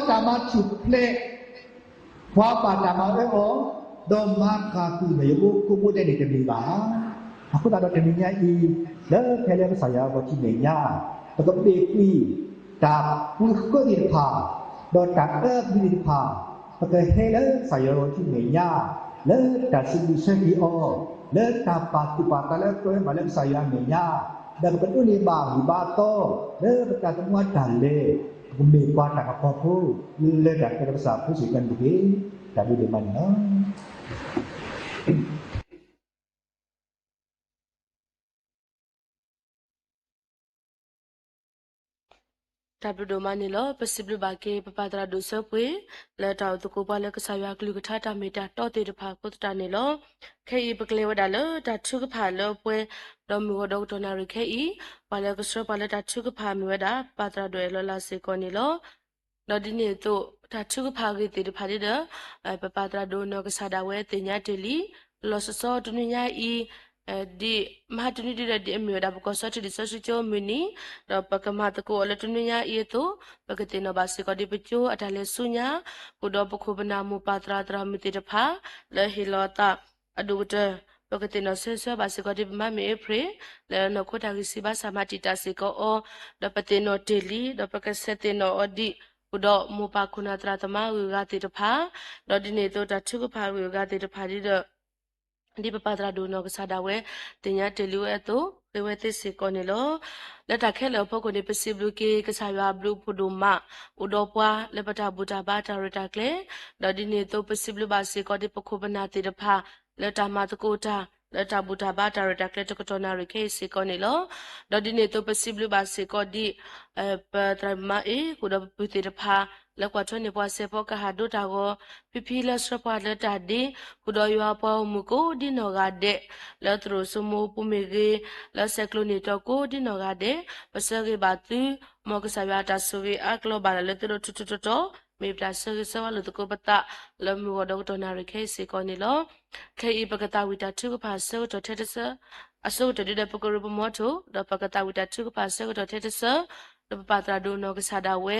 ဝံဃၢ, ဒီးတၢ်မၤထူၣ်ဖျဲး ပှၤဘၣ်တၢ်မၤအၢအီၤ, ဒီးမၤဃၣ်ကွံာ်ဒီးယဘိကိးဘိဒဲးန့ၣ်တမ့ၢ်ဘၣ်. အဃိသတးဒီးတနံၤညါအံၤ လၢဖဲလၢကစၢ်ယွၤဂီၤထံမဲာ်ညါ ပကဘ့ၣ်ကွံာ် တၢ်ဝံဃၢသ့ၣ်တဖၣ်, ဒီးတၢ်အၢအပျံၤသ့ၣ်တဖၣ်, ပကဟဲလၢကစၢ်ယွၤဂီၤထံမဲာ်ညါ, လၢတၢ်စံးဘျုးဆၢက့ၤအီၤ, လၢတၢ်ပာ်သူၣ်ပာ်သးလၢအကဲဝဲမးလၢကစၢ်ယွၤအမဲာ်ညါ, ဒီးပကဒိးန့ၢ်ဘၣ်ဂံၢ်ဘါအသီ, လၢပတၢ်သမူအတၢ်လဲၤ, ပကမ့ၢ်ပှၤတၢ်ကပီၤဖိ, လၢတၢ်ကဲထီၣ်ကစၢ်ဖိစ့ၢ်ကီးန့ၣ်တက့ၢ်. တၢ်ဘျုးဒိၣ်မးန့ၣ်လီၤ. တၢ်ဘျုးဒိၣ်မးန့ၣ်လီၤ. ပစံးဘျုးဘၣ်က့ၤ ပပၢ်သရၣ်ဒိၣ်စၢဖှ့ၣ် လၢတၢ်အိၣ်သကိးပှၤလၢကစၢ်ယွၤအကလုၢ်ကထါတၢ်မ့ၢ်တၢ်တီသ့ၣ်တဖၣ်အဃိသတးန့ၣ်လီၤ. ခဲအံၤပကလဲၤဝဲဒၣ်လၢတၢ်ထုကဖၣ်လၢအပှဲၤ ဒီးမုၢ်ဂီၤဒီကတီၢ်နၣ်ရံၣ်ခဲအံၤ, ပှၤလၢကဆှၢပှၤလၢတၢ်ထုကဖၣ်မ့ၢ်ဝဲဒၣ် ပၢ်သရၣ်ဒိၣ်အဲၣ်လီၤလးစ့ၢ်ကီးန့ၣ်လီၤ. ဒီးဒ်န့ၣ်အသိး တၢ်ထုကဖၣ်အဂ့ၢ်သ့ၣ်တဖၣ်ဒ်ဒီး ပပၢ်သရၣ်ဒိၣ်နီၢ်ကစၢ်ဒၣ်ဝဲသ့ၣ်ညါတ့ၢ်လံ, လီၤဆီဆီတနွံညါအံၤ ဒ်မဟါတနွံဒ်ဒီး ဒ်အမ့ၢ်ဝဲဒၣ်ပကီၢ်စီၤတံၢ်လံာ်စီဆှံကၠိမုၢ်နံၤ, ဒီးပကမၤသကိးအီၤလၢတနွံညါအံၤအသိး, ပကသ့ၣ်နီၣ်ဘၣ်စ့ၢ်ကီးဒ်ပကၠိအတၢ်လဲၤဆူညါ, ဃုာ်ဒီးပခိၣ်ပနၢ်မိၢ်ပၢ်သရၣ်သရၣ်မုၣ်သ့ၣ်တဖၣ် လၢဟ့ၣ်လီၤအသးအဒိၣ်ကတၢၢ်, ပကသ့ၣ်နီၣ်ဆၢဆၢဘၣ်စ့ၢ်ကီးဒ်ပမါမ့ၢ်အ့ဖြ့ၣ် လၢနီၢ်ခိတၢ်ဂံၢ်စၢ်ဘါစၢ်မၤတံာ်တာ်စ့ၢ်ကီးအီၤ, ဒီးပသ့ၣ်နီၣ်တ့ၢ်လံ, ဒီးပကဆဲးသ့ၣ်နီၣ်အီၤဒ် ဃုာ်ဒီးမိၢ်ပၢ်ခိၣ်နၢ်သရၣ်သမါအဂုၤအဂၤသ့ၣ်တဖၣ်, ဒီးဒ်န့ၣ်အသိးတၢ်ထုကဖၣ်အဂုၤအဂၤသ့ၣ်တဖၣ်ဒ်ဒီး ဒ်ပပၢ်သရၣ်ဒိၣ်နီၢ်ကစၢ်ဒၣ်ဝဲ သ့ၣ်ညါတ့ၢ်လံဝဲအသိး ဃ့ဝဲသ့စ့ၢ်ကီးန့ၣ်လီၤ. လၢတၢ်ခဲလၢာ်အဖီခိၣ်န့ၣ် ပစံးဘျုးက့ၤကစၢ်ယွၤအဘျုးအဖှိၣ်ဒိၣ်မး အိၣ်ဒီးပှၤလၢပတၢ်ဘူၣ်တၢ်ဘါတၢ်ရဲၣ်တၢ်ကျဲၤ, ဒီးဒ်န့ၣ်အသိးပစံးဘျုးဘၣ်စ့ၢ်ကီးဒ်ပခိၣ်ပနၢ်သ့ၣ်တဖၣ် လၢတၢ်မၤသကိးတၢ် လၢတၢ်ဘူၣ်တၢ်ဘါတၢ်ရဲၣ်တၢ်ကျဲၤတကတီၢ်နၣ်ရံၣ်ခဲအံၤစ့ၢ်ကီးန့ၣ်လီၤ. ဒီးဒ်န့ၣ်အသိးပစံးဘျုးဘၣ်စ့ၢ်ကီးဒ် ပသရၣ်မါအ့ၣ် ဃုာ်ဒီးပပုၢ်သ့ၣ်တဖၣ် လၢကွၢ်ထွဲန့ၢ်ပှၤစဲးဖီကဟၣ်ဒိတၢ်ဂီၤ ဖံဖံလၢဆှၢပှၤလၢတၢ်ဒ့ ဃုာ်ဒီးယွၤအပှၤဂီၢ်မုၢ်ကိးဒ်နီၢ်ဂၤဒဲး လၢသရိာ်စိမိပူၤမ့ၢ်ဂ့ၤ လၢဆဲးကျိးန့ၢ်တီၤကိးဒ်နီၢ်ဂၤဒဲး ပဆၢဂ့ၤဘၣ်သု မ်ကစၢ်ယွၤအတၢ်ဆိၣ်ဂ့ၤအါကလီၤဘၣ်လၢသုဒိၣ်ထူးထူးတီၤတီၤ မ့ၢ်ပတၢ်ဆၢဂ့ၤဆၢဝါလိာ်သကိးပသး လၢမုၢ်ဂီၤဒီးကတီၢ်နၣ်ရံၣ်ခဲအံၤစ့ၢ်ကီးန့ၣ်လီၤ. ခဲအံၤပကသးဝံၣ်တၢ်ထုကဖၣ်ဆၢကတီၢ်ထဲတဆၢ အဆိကတၢၢ်ဒ်ဒီးပကရၢပမီထိၣ် ဒီးပကသးဝံၣ်တၢ်ထုကဖၣ်ဆၢကတီၢ်ထဲတဆၢ ဒီးပပၢ်သရၣ်ဒိၣ်နီၢ်ကစၢ်ဒၣ်ဝဲ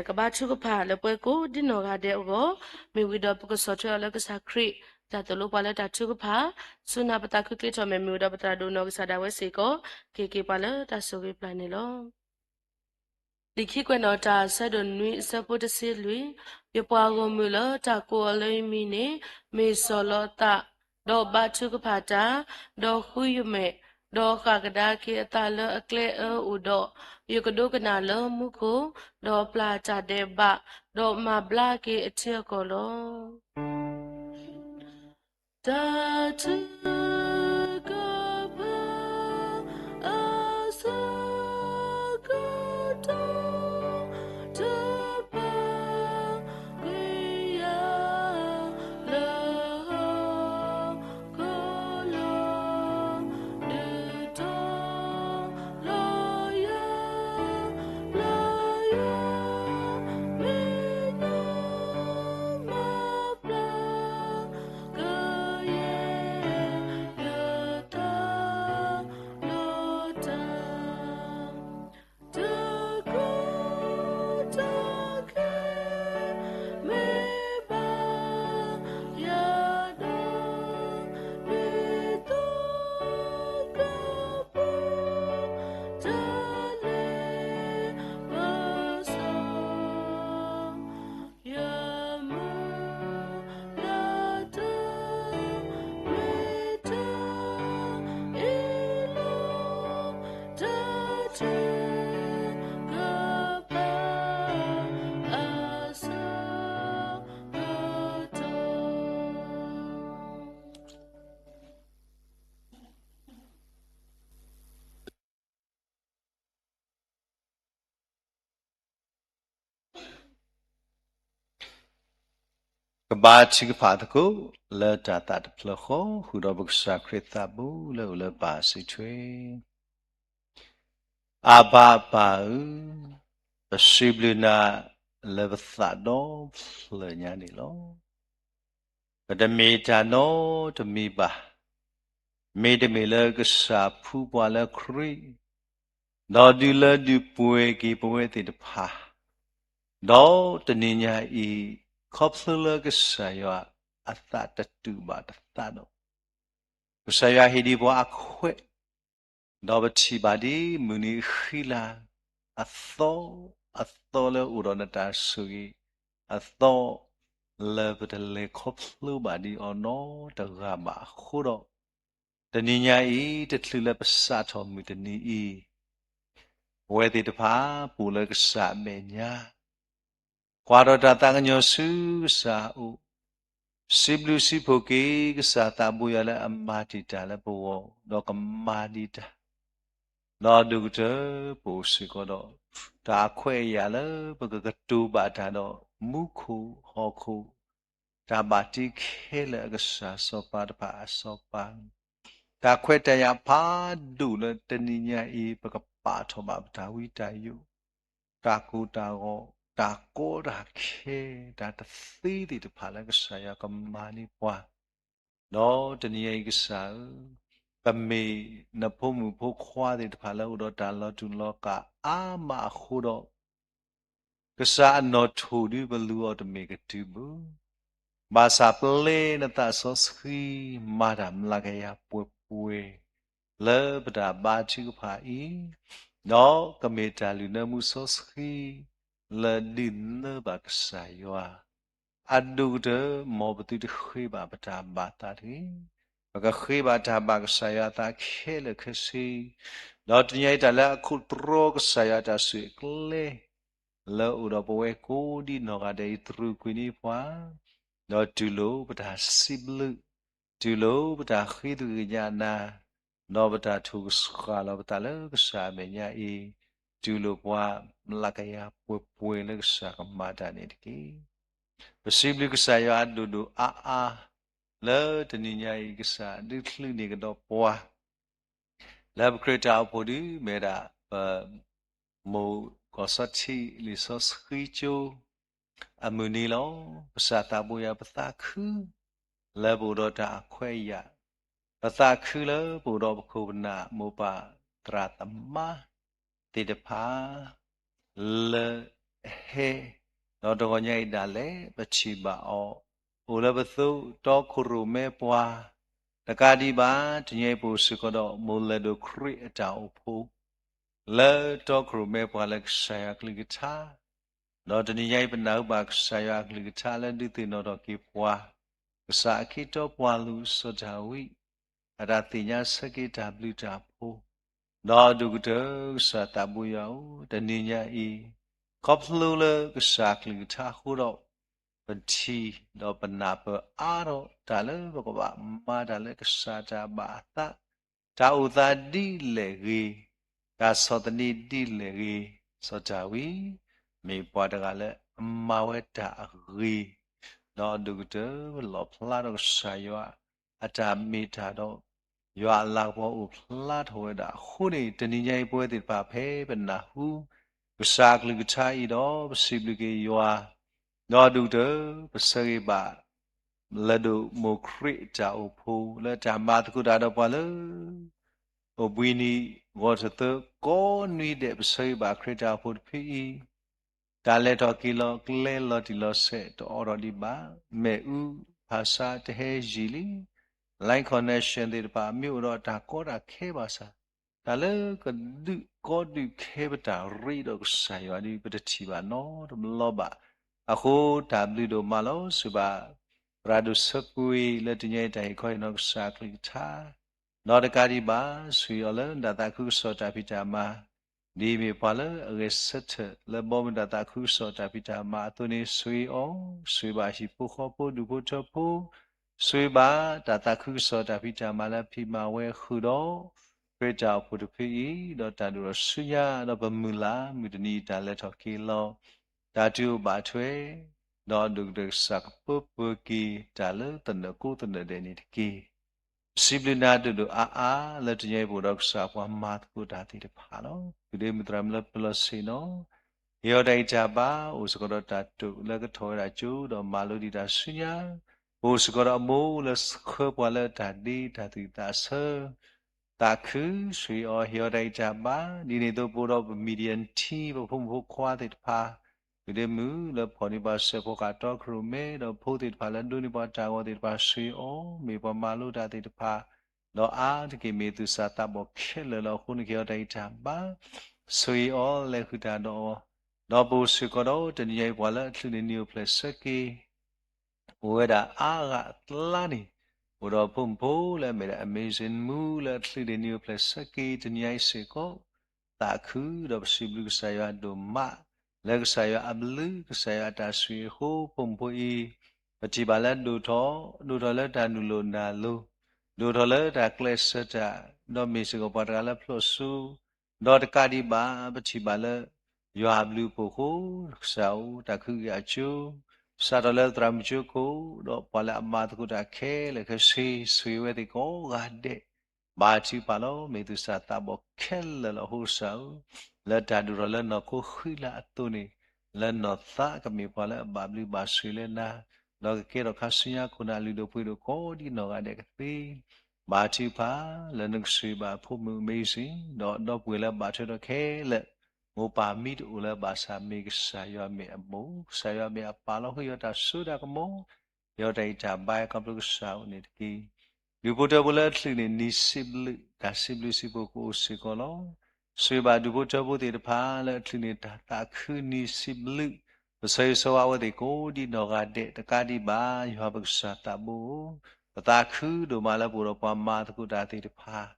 ကဘါထုကဖၣ်လၢပှၤကိးဒ်နီၢ်ဂၤဒဲးအဂီၢ် မ့ၢ်ဝံၤဒီးပကဆီၣ်ထွဲအီၤလၢကစၢ်ခရံာ် တၢ်သိၣ်လိပှၤလၢတၢ်ထုကဖၣ် ဆူနၢ်ပသးခုချ့ထီၣ်မဲာ် မ့ၢ်ဝံၤဒီးပသရၣ်ဒိၣ်နီၢ်ကစၢ်ဒၣ်ဝဲစ့ၢ်ကီး က့ၤက့ၤပှၤလၢတၢ်ဆိၣ်ဂ့ၤပျၢ်န့ၣ်လီၤ. လံာ်ခံကွဲးနီၣ်တၢ် ဆၢဒိၣ်နွံ အဆၢဖိတဆံလွံၢ်, ယပှၤဂီၢ်မုၢ်လၢတၢ်ကိးအီၤလၢယမံၤန့ၣ် မ့ၢ်စီၢ်လီၤအသး, ဒီးဘါထုကဖၣ်တၢ်, ဒီးဃုယမဲာ်, ဒီးဃၣ်ကဒါက့ၤအသးလၢအကျဲအၢအိၣ်ဒီး, ယကဒိကနၣ်လၢမူခိၣ်, ဒီးပျၢ်တၢ်ဒဲးဘး, ဒီးမၤဘျါက့ၤအထံအကီၢ်လီၤ. တၢ်ထုကဖၣ် အဆၢကတီၢ် တပာ်ကွံာ်ယၤ လၢဟီၣ်ခိၣ်လီၤ ဒုးတီၤလီၤယၤ လၢယွၤမ့ၢ် မၤဘျါကယဲၢ်ယသးဒီးတၢ် တၢ်ကီတၢ်ခဲ မ့ၢ်ဘၣ်ယၤဒီး ဒ်သိးကပူၤ တၢ်လ့ပစီ ယမုၢ်လၢ်တၢ် မ့ၢ်တၢ်အ့ၣ်လိာ် တၢ်ထုကဖၣ် အဆၢကတီၢ် ကဘါထုကဖၣ်သကိး လၢတၢ်သးတဖျၢၣ်ဃီ ဃုာ်ဒီးပကစၢ်ခရံာ်သးဘိလၢအိၣ်လၢပၢ်အစုထွဲ, အၢ်ဘၣ်ပၢ်ဧၢ, ပစံးဘျုးနၤလၢပသးဒီဖျၢၣ်ညါန့ၣ်လီၤ. ပတမ့ၢ်တၢ်နီတမံၤဘၣ်. မ့တမ့ၢ်လၢကစၢ်ဖှူပှၤလၢခရံာ်, ဒီးဒုးလၢဒုးပှ့ၤက့ၤပဝဲသ့ၣ်တဖၣ်, ဒီးတနံၤညါအံၤ ခီဖျိလၢကစၢ်ယွၤအသးတတူာ်ဘၣ်တသးဒီး, ကစၢ်ယွၤဟ့ၣ်ဒံးပှၤအခွဲး ဒီးပထံၣ်ဘၣ်ဒ်မုၢ်နံၤဃံလၤအသီ, အသီလၢအိၣ်ဒီးနတၢ်ဆိၣ်ဂ့ၤ, အသီလၢပတလဲၤခီဖျိဘၣ်ဒံးအီၤနီတဂၤဘၣ်အဃိဒီး, တနံၤညါအံၤ တချုးလၢပစးထီၣ်မုၢ်တနံၤအံၤ, ပဝဲသ့ၣ်တဖၣ် ပအိၣ်လၢကစၢ်အမဲာ်ညါ ကွၢ်ထီၣ်တၢ်သးကညီၤဆူကစၢ်အအိၣ်, စံးဘျုးစံးဖှိၣ်က့ၤကစၢ်သးဘိယွၤလၢအမၤတံာ်တာ်လၢပဂီၢ်, ဒီးကမၤဒံးတၢ်, ဒီးဒိၣ်ကတၢၢ်ပအိၣ်စ့ၢ်ကီးဒီး တၢ်အခွဲးအယာ်လၢပကကတိၤဘၣ်တၢ်ဒီး မူခိၣ်ဟီၣ်ခိၣ် တၢ်ဘၣ်တ့ခဲလၢာ်အကစၢ်စီၤပၤတဖၣ်အစီၤပၤ, တၢ်ခွဲးတၢ်ယာ်ဖးဒိၣ်လၢတနံၤညါအံၤ ပကပာ်ထီၣ်ဘၣ်ပတၢ်ဝံတၢ်ယိး, တၢ်ကိၢ်တၢ်ဂီၤ, တၢ်ကီတၢ်ခဲ, တၢ်တသ့သ့ၣ်တဖၣ်လၢကစၢ်ယွၤကမၤန့ၢ်ပှၤ, ဒီးတနံၤညါအံၤကစၢ်ဧၢ, ပမ့ၢ်နဖိမုၣ်ဖိခွါသ့ၣ်တဖၣ်လၢအိၣ်ဒီးတၢ်လီၤတူာ်လီၤကာ်အါမးအဃိဒီး ကစၢ်အနီၣ်ထိၣ်ဒုပလူၤအီၤတမ့ၢ်ကတုၤဘၣ်. ဘၣ်ဆၣ်ပျဲနသးစီဆှံ မၤတၢ်မျးကယၤပှဲၤပှဲၤ လၢပတၢ်ဘါထုကဖၣ်အံၤ, ဒီးကမ့ၢ်တၢ်လုၢ်နၢမူစီဆှံ လၢဒုးနၢဘၣ်ကစၢ်ယွၤ အဒိၣ်ကတၢၢ် မ်ပသုတဃ့ဘၣ်ပတၢ်ဘၣ်သးတဂ့ၤ. ပကဃ့ဘၣ်တၢ်ဘၣ်ကစၢ်ယွၤအသးခဲလၢာ်ခဲဆ့, ဒီးတနံၤညါအံၤတၢ်လၢအခိၣ်တြီကစၢ်ယွၤအတၢ်ဆိၣ်ဂ့ၤအကျဲ လၢအိၣ်ဒီးပဝဲကိးဒံနီၢ်ဂၤဒဲးအံၤ တြူာ်ကွံာ်န့ၢ်ပှၤ, ဒီးတူၢ်လိာ်ပတၢ်စံးဘျုး တူၢ်လိာ်ပတၢ်ဃ့သဂ့ၤညါနၤ, ဒီးပတၢ်ထိၣ်ကဆှၣ်လီၤပသးလၢကစၢ်အမဲာ်ညါအံၤ, တူၢ်လိာ်ပှၤမျးကယၤပှဲၤပှဲၤလၢကစၢ်ကမၤတၢ်န့ၣ်တက့ၢ်. ပစံးဘျုးကစၢ်ယွၤအဒိၣ်ဒိၣ်အါအါ, လၢတနံၤညါအံၤ ကစၢ်ဒုးချုးန့ၢ်ကဒီးပှၤ လၢပခရံာ်တၢ်အိၣ်ဖှိၣ်ဒုး မ့ၢ်ဝဲဒၣ်ပ မိၢ်ကီၢ်စီထံးလံာ်စီဆှံကၠိ အမုၢ်နံၤလီၤ. ကစၢ်သးဘိယွၤပသးခု လၢပအိၣ်ဒီးတၢ်အခွဲးအယာ်, ပသးခုလၢပအိၣ်ဒီးပခိၣ်ပနၢ်မိၢ်ပၢ်သရၣ်သမါသ့ၣ်တဖၣ် လၢအဟဲ ဒီးတဂီၤညါအံၤဒၣ်လဲာ် ပထံၣ်ဘၣ်အီၤ အိၣ်လၢပသိး တီခိၣ်ရိၣ်မဲပှၤ တကးဒံးဘၣ် တနံၤအံၤပအိၣ်စ့ၢ်ကီးဒီး မိၢ်လဲၤဒိၣ်ခရံာ်အတၢ်အိၣ်ဖှိၣ် လၢတီခိၣ်ရိၣ်မဲပှၤလၢကစၢ်ယွၤအကလုၢ်ကထါ, ဒီးတနံၤညါအံၤပနၢ်ဟူဘၣ်ကစၢ်ယွၤအကလုၢ်ကထါလၢဒုးသ့ၣ်နီၣ်ထီၣ်က့ၤပှၤ ကစၢ်အခ့တီပှၤလုာ်စီၤဒၤဝံး အတၢ်သ့ၣ်ညါဆၢက့ၤတၢ်ဘျုးတၢ်ဖှိၣ်, ဒီးအဒိၣ်ကတၢၢ်ကစၢ်သးဘိယွၤဧၢ, တနံၤညါအံၤ ခီဖျိလၢကစၢ်အကလုၢ်ကထါအဃိဒီး ပထံၣ်ဒီးပနၢ်ပၢၢ်အါထီၣ်တၢ်လၢပကဘၣ်မၤတၢ်လၢကစၢ်တၢ်ဘၣ်အသး, တၢ်အိၣ်သးဒ်လဲၣ်ဂ့ၤ, တၢ်ဆီၣ်သနံးဒ်လဲၣ်ဂ့ၤ, စီၤဒၤဝံး မ့ၢ်ပှၤတဂၤလၢအမၤဝဲတၢ်အဂ့ၤ, ဒီးအဒိၣ်ကတၢၢ်လီၣ်ဖျါထီၣ်ကစၢ်ယွၤ အတၢ်မ့ၢ်တၢ်ဒီး ယွၤအလၤကပီၤအိၣ်ဖျါထီၣ်ဝဲဒၣ်အဃိန့ၣ် တနံၤညါအံၤပဝဲသ့ၣ်တဖၣ်ဖဲပနၢ်ဟူ ကစၢ်အကလုၢ်ကထါအံၤဒီး ပစံးဘျုးက့ၤယွၤ, ဒီးအဒိၣ်ကတၢၢ် ပဆၢဂ့ၤဘၣ် လဲၤဒိၣ်မိၢ်ခရံာ်အတၢ်အိၣ်ဖှိၣ် လၢတၢ်မၤသကိးတၢ်ဒီးပှၤလၢ အိၣ်ဘှံးနံၤ ဂီၤထီၣ်သၢ ကိးနွံဒဲး ပဆၢဂ့ၤဘၣ်ခရံာ်တၢ်အိၣ်ဖှိၣ်တဖုအံၤ တၢ်လဲၤထီၣ်က့ၤလီၤကျဲလီၤတံၢ်လီၤဆဲးတအိးထီၣ်ဒံးဘၣ်, မ့ၣ်အူဖးဆါတဟဲယံာ်လံ, line connection သ့ၣ်တဖၣ် မ့ၢ်အိၣ်ဒီးတၢ်ကီတၢ်ခဲဘၣ်ဆၣ်, တၢ်လၢကဒုးကီဒုးခဲပတၢ်ရ့ဒီးကစၢ်ယွၤဒ် ပတထံၣ်ဘၣ်နီတဘျီဘၣ်. အဃိတၢ်ဘျုးဒိၣ်မးလီၤ. ဆိၣ်ဂ့ၤဘၣ် သရၣ်ဒိၣ်ဆၢကွံ လၢတနံၤညါအံၤတၢ်ဟ့ၣ်ခီဟ့ၣ်နီၤကစၢ်အကလုၢ်ကထါ ဒီးတကးဒံးဘၣ် ဆိၣ်ဂ့ၤအီၤလၢတၢ်သးခုကစီၣ်တၢ်ဖံးတၢ်မၤ ဒ်အမ့ၢ်ပှၤလၢအဂဲၤဆၢထၢၣ်လၢဘီမုၢ်တၢ်သးခုကစီၣ်တၢ်ဖံးတၢ်မၤအသိးန့ၣ် ဆိၣ်ဂ့ၤအီၤ, ဆိၣ်ဂ့ၤဘၣ်ဟံၣ်ဖိဃီဖိဒူၣ်ဖိထၢဖိ, ဆိၣ်ဂ့ၤဘၣ်တၢ်သးခုကစီၣ်တၢ်ဖံးတၢ်မၤလၢအဖံးမၤဝဲဃုာ်ဒီး ခရံာ်တၢ်အိၣ်ဖှိၣ်တဖုအံၤ, ဒီးတၢ်ဒိၣ်ထီၣ်ဆူညါ ဒီးပမုၢ်လၢ်မုၢ်တနံၤအံၤတၢ်လဲၤထီၣ်က့ၤလီၤ တၢ်တုၤအိၣ်ဘၣ်ထွဲ, ဒီးအဒိၣ်ကတၢၢ်ကစၢ်ကပၢပၢၤက့ၤတၢ်လၢသနၢၣ်ကိးသနၢၣ်ဒဲးန့ၣ်တက့ၢ်. ပစံးဘျုးနၤဒိၣ်ဒိၣ်အါအါ လၢတနံၤအံၤပအိၣ်ဒီးကစၢ်ပှၤမၤသကိးတၢ်သ့ၣ်တဖၣ်လီၤ. သုးဒ့မုၣ်သရၣ်မုၣ်လၢပျၢၤလီၤဆ့ၣ်နီၤ, ဟ့ၣ်အီၤတၢ်ဂံၢ်တၢ်ဘါ အိၣ်စ့ၢ်ကီးဒီးတၢ်တိာ်လၢကထီၣ်ဝဲဒၣ်ကၠိ ဒီးမၤလိဒံးတၢ်ဆူညါ, ပအိၣ်စ့ၢ်ကီးဒီးအမိၢ်လၢဆှၢပှၤလၢတၢ်ဒ့တၢ်သးစၢ် သးခု ဆိၣ်ဂ့ၤအီၤ ဟ့ၣ်အီၤတၢ်ဂံၢ်တၢ်ဘါ, ဒ်န့ၣ်အသိးပအိၣ်ဒီးပ Media team ပဖိမုၣ်ဖိခွါသ့ၣ်တဖၣ်, သုးဒ့မုၣ်လၢဖီၣ်န့ၢ်ပှၤစဲးဖီကးတီခရိၣ်မဲ, ဒီးဖိသ့ၣ်တဖၣ်လၢဒိးန့ၢ်ပှၤတၢ်ဂီၤသ့ၣ်တဖၣ် ဆိၣ်ဂ့ၤအီၤ မ့ၢ်ပှၤမၤလိတၢ်သ့ၣ်တဖၣ်, ဒီးအါတက့ၢ်မ့ၢ်သူၣ်စၢ်သးဘီၣ်ခဲလၢာ်လီၤ. အဃိန့ၣ် ကဟ့ၣ်အီၤတၢ်ဂံၢ်တၢ်ဘါ, ဆိၣ်ဂ့ၤအီၤ လဲၤဃုာ်တၢ်ဒီးအီၤ, ဒီးပအိၣ်စ့ၢ်ကီးဒီးတနံၤညါအံၤပှၤလၢအချုးန့ၢ်နံၤအိၣ်ဖျဲၣ်ဆၢက့ၤ အိၣ်ဝဲဒၣ်အါဂၤအကျါန့ၣ်, အိၣ်ဒီးဖိမုၣ်ဖိလၢအမ့ၢ်ဒၣ် Amazing Move လၢအချုးန့ၢ်နံၤအိၣ်ဖျဲၣ်ဆၢက့ၤ တနံၤညါအံၤစ့ၢ်ကီး, သးခုဒီးပစံးဘျုးကစၢ်ယွၤဒိၣ်မး, လၢကစၢ်ယွၤအဘျုး ကစၢ်ယွၤအတၢ်ဆိၣ်ဂ့ၤအဃိ ဖိမုၣ်ဖိအံၤ ပထံၣ်ဘၣ်လၢဒိၣ်ထီၣ်, ဒိၣ်ထီၣ်လၢတၢ်နုာ်လီၤနၢ်လီၤ, ဒိၣ်ထီၣ်လၢတၢ်ကျဲးစၢးတၢ်, ဒီးမ့ၢ်စ့ၢ်ကီးပှၤတဂၤလၢဖျိၣ်စိ ဒီးတကးဒံးဘၣ် ပထံၣ်ဘၣ်လၢ ယွၤအဘျုးအဖှိၣ်အဃိ, ကစၢ်ဧၢ, တၢ်ခုက့ၤအစိၤ, စးထီၣ်လၢသရၣ်မုၣ်ကၠိခိၣ်, ဒီးပှၤလၢအမၤသကိးတၢ်ခဲလၢာ်ခဲဆ့ ဆိၣ်ဂ့ၤဝဲသ့ၣ်ကိးဂၤဒဲး, ဘါထုကဖၣ်လီၤ. မ့ၢ်သူၣ်စၢ်သးဘီၣ်ခဲလၢာ်လီၤ. အဃိကစၢ်ဧၢ, လၢတၢ်ဒိၣ်ထီၣ်လၢနီၢ်ခိဃံလၤအသိးန့ၣ်, လၢနီၢ်သးကမ့ၢ်ပှၤလၢအဘၣ်ဘျုးဘၣ်ဆိၣ်ဂ့ၤလၢနၤ, ဒီးကကဲထီၣ်ခါဆူညါခိၣ်နၢ်လုၢ်ဒိၣ်ပှ့ၤဒိၣ်ကိးဒ်နီၢ်ဂၤဒဲးကသ့ ဘါထုကဖၣ် လၢနကဆိၣ်ဂ့ၤဘၣ်ဖိမုၣ် Amazing ဒီးဒီပုၢ်ဝဲၢ်လၢအဘၣ်ထွဲဒီးခဲလၢာ်, မိၢ်ပၢ်မံတအိၣ်လၢအဘၣ်ဆၣ် မ့ၢ်ကစၢ်ယွၤမ့ၢ်အမိၢ်, ကစၢ်ယွၤမ့ၢ်အပၢ်လီၤ. ဃ့ယွၤတၢ်စိတၢ်ကမီၤ, ယွၤတၢ်ဂံၢ်တၢ်ဘါခီဖျိကစၢ်အအိၣ်န့ၣ်တက့ၢ်. ဒူၣ်ဖိထၢဖိလၢအချုးန့ၢ်နံၤစံးဘျုး, တၢ်စံးဘျုးစံးဖှိၣ်ကအိၣ်စ့ၢ်ကီးလီၤ. ဆိၣ်ဂ့ၤဘၣ်ဒူၣ်ဖိထၢဖိသ့ၣ်တဖၣ်လၢအချုးန့ၢ်တၢ်သးခုနံၤစံးဘျုး, ပဆၢဂ့ၤဆၢဝါအဝဲသ့ၣ်ကိးဒ်နီၢ်ဂၤဒဲး, တကးဒံးဘၣ် ယွၤပကစၢ်သးဘိဧၢ, ပသးခုဒိၣ်မးလၢပအိၣ်ဒီးပှၤမၤသကိးတၢ်သ့ၣ်တဖၣ်,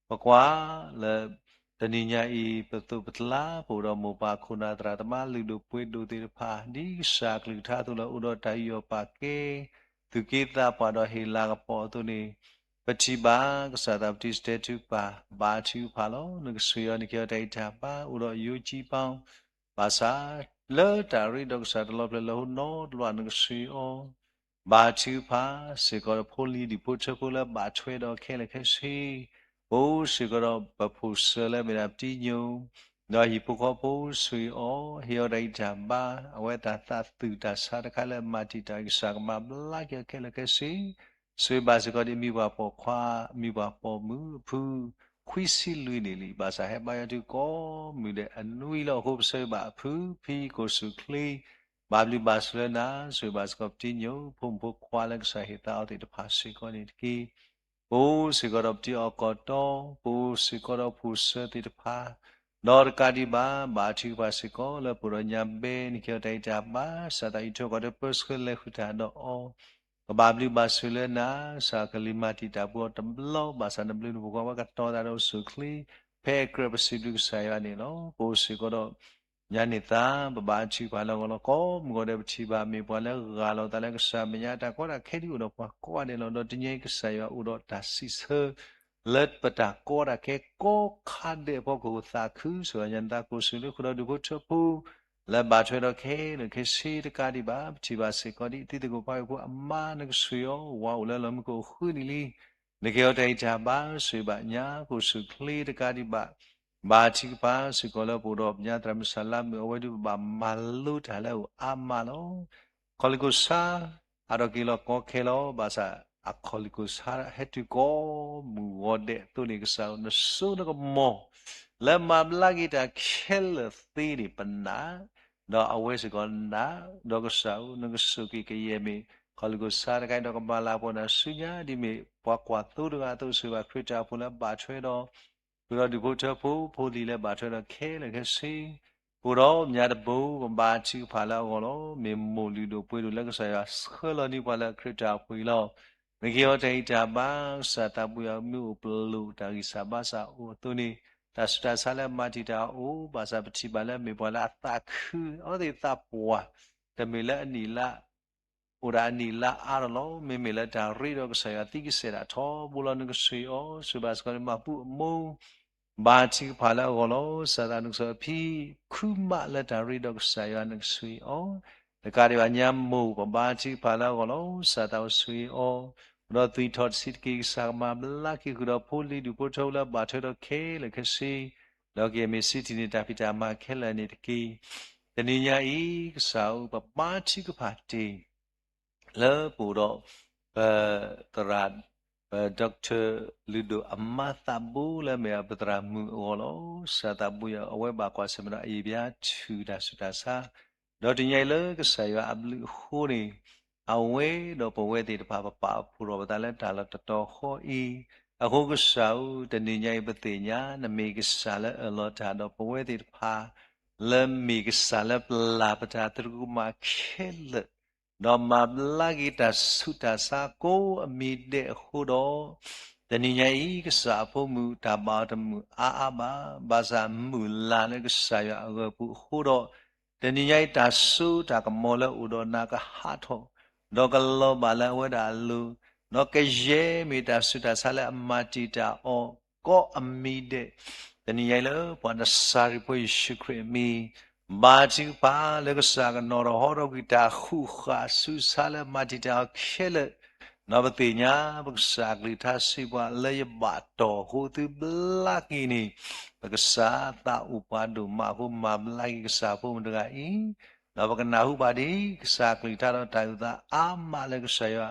ပကွၢ်လၢ တနံၤညါအံၤ ပသိးပကျါ ပအိၣ်ဒီးမိၢ်ပၢ်ခိၣ်နၢ်သရၣ်သမါလုၢ်ဒိၣ်ပှ့ၤဒိၣ်သ့ၣ်တဖၣ် ဒ်ကစၢ်အကလုၢ်ကထါအသိးလၢအိၣ်ဒီးတၢ်ယူးယီၣ်ပာ်ကဲ, သ သူၣ်က့သးပှၢ်ဒီးဟ့ၣ်လၤကပီၤအသိးန့ၣ်, ပထံၣ်ဘၣ်ကစၢ်သးပတံၤစတဲထုကဖၣ် ဘါထုကဖၣ်လီၤ. နကဆှၢအီၤ နကဟ့ၣ်အီၤတၢ်ဂံၢ်တၢ်ဘါ အိၣ်ဒီးယိကၠံပီ ဘၣ်ဆၣ် လၢတၢ်ရ့ဒီးကစၢ်တလီၤဖျဲၣ်လၢဟိနီတဘျီ နကဆှၢအီၤ ဘါထုကဖၣ်စ့ၢ်ကီးဒီးဖိလံၤဒူၣ်ဖိထၢဖိလၢဘၣ်ထွဲဒီးခဲလၢာ်ခဲဆ့, ပအိၣ်စ့ၢ်ကီးဒီးပဖိၣ်စၢၤလၢမ့ၢ်ဒၣ်ပတံၤညိၣ်, ဒီးဟံၣ်ဖိဃီဖိဆှၢအီၤ ဟ့ၣ်အီၤတၢ်ဂံၢ်တၢ်ဘါ, အဝဲတၢ်သးသူၣ်တၢ်ဆါတခါလၢမၤတံာ်တာ် ကစၢ်ကမၤဘျါက့ၤအီၤခဲလၢာ်ခဲဆ့, ဆှၢဘၣ်စ့ၢ်ကီးဒ်မံၤပှၢ်ပိာ်ခွါ မံၤပှၢ်ပိာ်မုၣ်အဖု ခွံဆံလွံၢ်နံၣ်လံ, ဘၣ်ဆၣ်ဟဲဘါယွၤတုၤကိးမုၢ်ဒဲးအနွံလီၤ. အဃိပဆှၢဘၣ်အဖု ဖံကိၣ်စူၣ်ချ့ ဘၣ်ဘျုးဘၣ်ဆိၣ်လၢနၤ, ဆှၢဘၣ်စ့ၢ်ကီးပတံၤညိၣ် ဖိမုၣ်ဖိခွါလၢကစၢ်ဟ့ၣ်သါအီၤသ့ၣ်တဖၣ်စ့ၢ်ကီးန့ၣ်တက့ၢ်. ပအိၣ်စ့ၢ်ကီးဒီးပတံၤအီၣ်ကီၢ်တီ, ပအိၣ်စ့ၢ်ကီးဒီးဖိၣ်စၢၤသ့ၣ်တဖၣ်, ဒီးတကးဒံးဘၣ် ဘါထုကဖၣ်စ့ၢ်ကီးလၢပအိၣ်ဒီးညါဘဲ နကဟ့ၣ်အီၤတၢ်ဂံၢ်တၢ်ဘါ, ကစၢ်သးအံၤထွဲကွၢ်ထွဲပၢဆှၢလဲၤဃုာ်တၢ်ဒီးအီၤ, ကဘၣ်ဘျုးဘၣ်ဆိၣ်လၢနၤ, ကစၢ်ကလုၢ်မၤတံာ်တာ်ပှၤအီၤတဘျီ, ဘၣ်ဆၣ်နဘျုးနဖှိၣ်ကွၢ်ဝဲကတီၤသးဒီးအိၣ်ဆူၣ်အိၣ်ချ့, ဖဲအကြၢးပစံးဘျုးကစၢ်ယွၤန့ၣ်လီၤ. ပအိၣ်စ့ၢ်ကီးဒီး ညါန့ၢ်သး ပဘါထုကဖၣ်လၢအဂီၢ်လီၤ. ကိးမုၢ်ဂီၤဒဲးပထံၣ်ဘၣ် မ့ၢ်ပှၤလၢဂၢ်လီၤသးလၢကစၢ်မဲာ်ညါ တၢ်ကီတၢ်ခဲဒ်အိၣ်ဒီးပှၤကိးဂၤဒဲးလီၤ. ဒီးတနံၤအံၤကစၢ်ယွၤအိၣ်ဒီးတၢ်စံးဆၢ လၢပတၢ်ကီတၢ်ခဲကိးခါဒဲးအဖီခိၣ် သးခုစ့ၢ်ကီးညါန့ၢ်သး ကိၣ်စူၣ်လၢဃုာ်ဒီးဒူၣ်ဖိထၢဖိ လၢဘၣ်ထွဲဒီးခဲလၢာ်ခဲဆ့တကးဒံးဘၣ် ပထံၣ်ဘၣ်စ့ၢ်ကီးဒ် သုသကိးဖးဝဲဖိအမါ နကဆှၢအီၤ ဝၤအိၣ်လၢလီၢ်မံခိၣ်ဃုနံၣ်လံ နကဟ့ၣ်အီၤတၢ်ဂံၢ်တၢ်ဘါ ဆှၢဘၣ်ညါ ကိၣ်စူၣ်ချ့တကးဒံးဘၣ် ဘါထုကဖၣ်စ့ၢ်ကီးလၢပအိၣ်ဒီးပညါသရၣ်မုၣ်စၢ်လါမုၣ် အဝဲဒၣ်ပဘၣ်မၤလိတၢ်လၢအအိၣ်အါမးလီၤ. ခီလ့ၣ်ကိၣ်ဆါ အါထီၣ်က့ၤလီၤကီခဲလီၤ ဘၣ်ဆၣ် အခီလ့ၣ်ကိၣ်ဆါဟဲတုၤကိးမုၢ်ဂီၤဒဲးအသိးန့ၣ် ကစၢ်ဧၢ နစိနကမီၤ လၢမၤဘျါက့ၤတၢ်ခဲလၢာ်သ့န့ၣ် ပနာ် ဒီးအဝဲစ့ၢ်ကီးနာ် ဒီးကစၢ်ဧၢ နကဆိၣ်ဂ့ၤကယဲၢ်မ့ၢ် ခီလ့ၣ်ကိၣ်ဆါတခါအံၤဒီးကမၤလၤကပီၤနၤဆူညါ ဒ်မ့ၢ်ပှၤကွၢ်သိတဂၤအသိး ဆှၢဘၣ်ခရံာ်တၢ်အိၣ်ဖှိၣ်လၢဘၣ်ထွဲဒီး ဃုာ်ဒီးဒူၣ်ဖိထၢဖိ ဖိလံၤလၢဘၣ်ထွဲဒီးခဲလၢာ်ခဲဆ့ ပအိၣ်ဒီးပညါတဘိ ပဘါထုကဖၣ်လၢအဂီၢ်လီၤ. မ့ၢ်မိၢ်လုၢ်ဒိၣ်ပှ့ၤဒိၣ်လၢကစၢ်ယွၤဆှၢလီၤန့ၢ်ပှၤလၢခရံာ်တၢ်အိၣ်ဖှိၣ်အံၤလီၤ. နကဟ့ၣ်အီၤတၢ်ဂံၢ်တၢ်ဘါ ကစၢ်သးပူၤယၤမ့ၢ်အိၣ်ပလိာ်တၢ်ဂံၢ်စၢ်ဘါစၢ်အိၣ်အသိးန့ၣ် တၢ်ဆူးတၢ်ဆါလၢမၤတံာ်တာ်အအိၣ် ဘၣ်ဆၣ်ပထံၣ်ဘၣ်လၢမ့ၢ်ပှၤလၢအသးခု အဝဲသ့ၣ်သးပှၢ် တမ့ၢ်လၢအနံၣ်လါ အိၣ်ဒၣ်အနံၣ်လါအါထီၣ်လီၤ. မ့မ့ၢ်လၢတၢ်ရ့ဒီးကစၢ်ယွၤသံကစဲးဒၣ်ထီဘိလီၤ နကဆှၢအီၤ ဆှၢဘၣ်စ့ၢ်ကီးန့ၣ် မၤဘူၣ်အမိၢ် ဘါထုကဖၣ်လၢအဂီၢ်လီၤ. ကစၢ်သးနကစၢ်ဖံ ခုမးလၢတၢ်ရ့ဒီးကစၢ်ယွၤနကဆှၢအီၤ တကးဒံးဘၣ်ညါမိၢ် ပဘါထုကဖၣ်လၢအဂီၢ်လီၤ. ကစၢ်သးအိၣ်ဆှၢအီၤ ဒီးသွံၣ်ထီၣ်တဆံးတက့ၢ် ကစၢ်ကမၤဘျါက့ၤဃုာ်ဒီးဖိလံၤဒူၣ်ဖိထၢဖိလၢဘၣ်ထွဲဒီးခဲလၢာ်ခဲဆ့ ဒီးကယဲၢ်မ့ၢ်စံးထံၣ်န့ၢ်တၢ်ဖံးတၢ်မၤခဲလၢာ်န့ၣ်တက့ၢ်. တနံၤညါအံၤ ကစၢ်ဧၢ ပဘါထုကဖၣ်တ့ၢ် လၢပအိၣ်ဒီး ပသရၣ် ပ Doctor လုၢ်ဒိၣ်အမါသးဘိလၢမ့ၢ်ပသရၣ်မုၣ်အဂီၢ်လီၤ. ကစၢ်သးဘိယၤ အဝဲဘၣ်ကွၢ်ဆၢၣ်မဲာ်ဒီးအယံၣ်ဘျါထုးတၢ်ဆူးတၢ်ဆါ ဒီးတနံၤညါအံၤလၢကစၢ်ယွၤအဘျုးအဃိန့ၣ် အဝဲဒီးပဝဲသ့ၣ်တဖၣ် ပပာ်ဖှိၣ်ထီၣ်ပသးလၢတၢ်လီၢ်တတီၤဃီအံၤ, အဃိကစၢ်ဧၢ တနံၤညါအံၤပသ့ၣ်ညါ နမ့ၢ်ကစၢ်လၢအၢၣ်လီၤတၢ်ဒီးပဝဲသ့ၣ်တဖၣ် လၢမ့ၢ်ကစၢ်လၢပျၢ်ပတၢ်သရူးကမၣ်ခဲလၢာ် ဒီးမၤဘျါက့ၤတၢ်ဆူးတၢ်ဆါကိးအမံၤဒဲးအဃိဒီး, တနံၤညါအံၤ ကစၢ်အဖိမုၣ်တၢ်ဘၣ်အီၤတမုာ်အါအါဘၣ်, ဘၣ်ဆၣ်မုၢ်လၢ်လၢကစၢ်ယွၤအဂၢၤပူၤအဃိဒီး, တနံၤညါအံၤတၢ်စိတၢ်ကမီၤလၢအိၣ်ဒီးနၤကဟးထီၣ်, ဒီးကလီၤဘၣ်လၢအဝဲဒၣ်အလိၤ, ဒီးကယဲၢ်မ့ၢ်တၢ်ဆူးတၢ်ဆါလၢအမၤတံာ်တာ်အီၤကိးအမံၤဒဲး, တနံၤညါအံၤလၢပှၤနစၤရ့းဖိယ့ၣ်ၡူးခရံာ်အမံၤ ဘါထုကဖၣ်လၢကစၢ်ကနီၤထီၣ်ဟီထီၣ်ကွံာ်တၢ်ဃုာ်ဃာ်ဆူးဆါလၢမၤတံာ်တာ်အီၤခဲလၢာ်, ဒီးပသ့ၣ်ညါပကစၢ်အကလုၢ်ကထါစံးပှၤလၢယဘၣ်တီၢ်အဃိသုဘျါက့ၤန့ၣ်, ပကစၢ်သးအိၣ်ပှၤဒိၣ်မးအဃိ မၤဘျါက့ၤကစၢ်အဖိမုၣ်တဂၤအံၤ, ဒီးပကနၢ်ဟူဘၣ်ဒ်ကစၢ်အကလုၢ်ကထါဒီးတၢ်အုၣ်သးအါမးလၢကစၢ်ယွၤ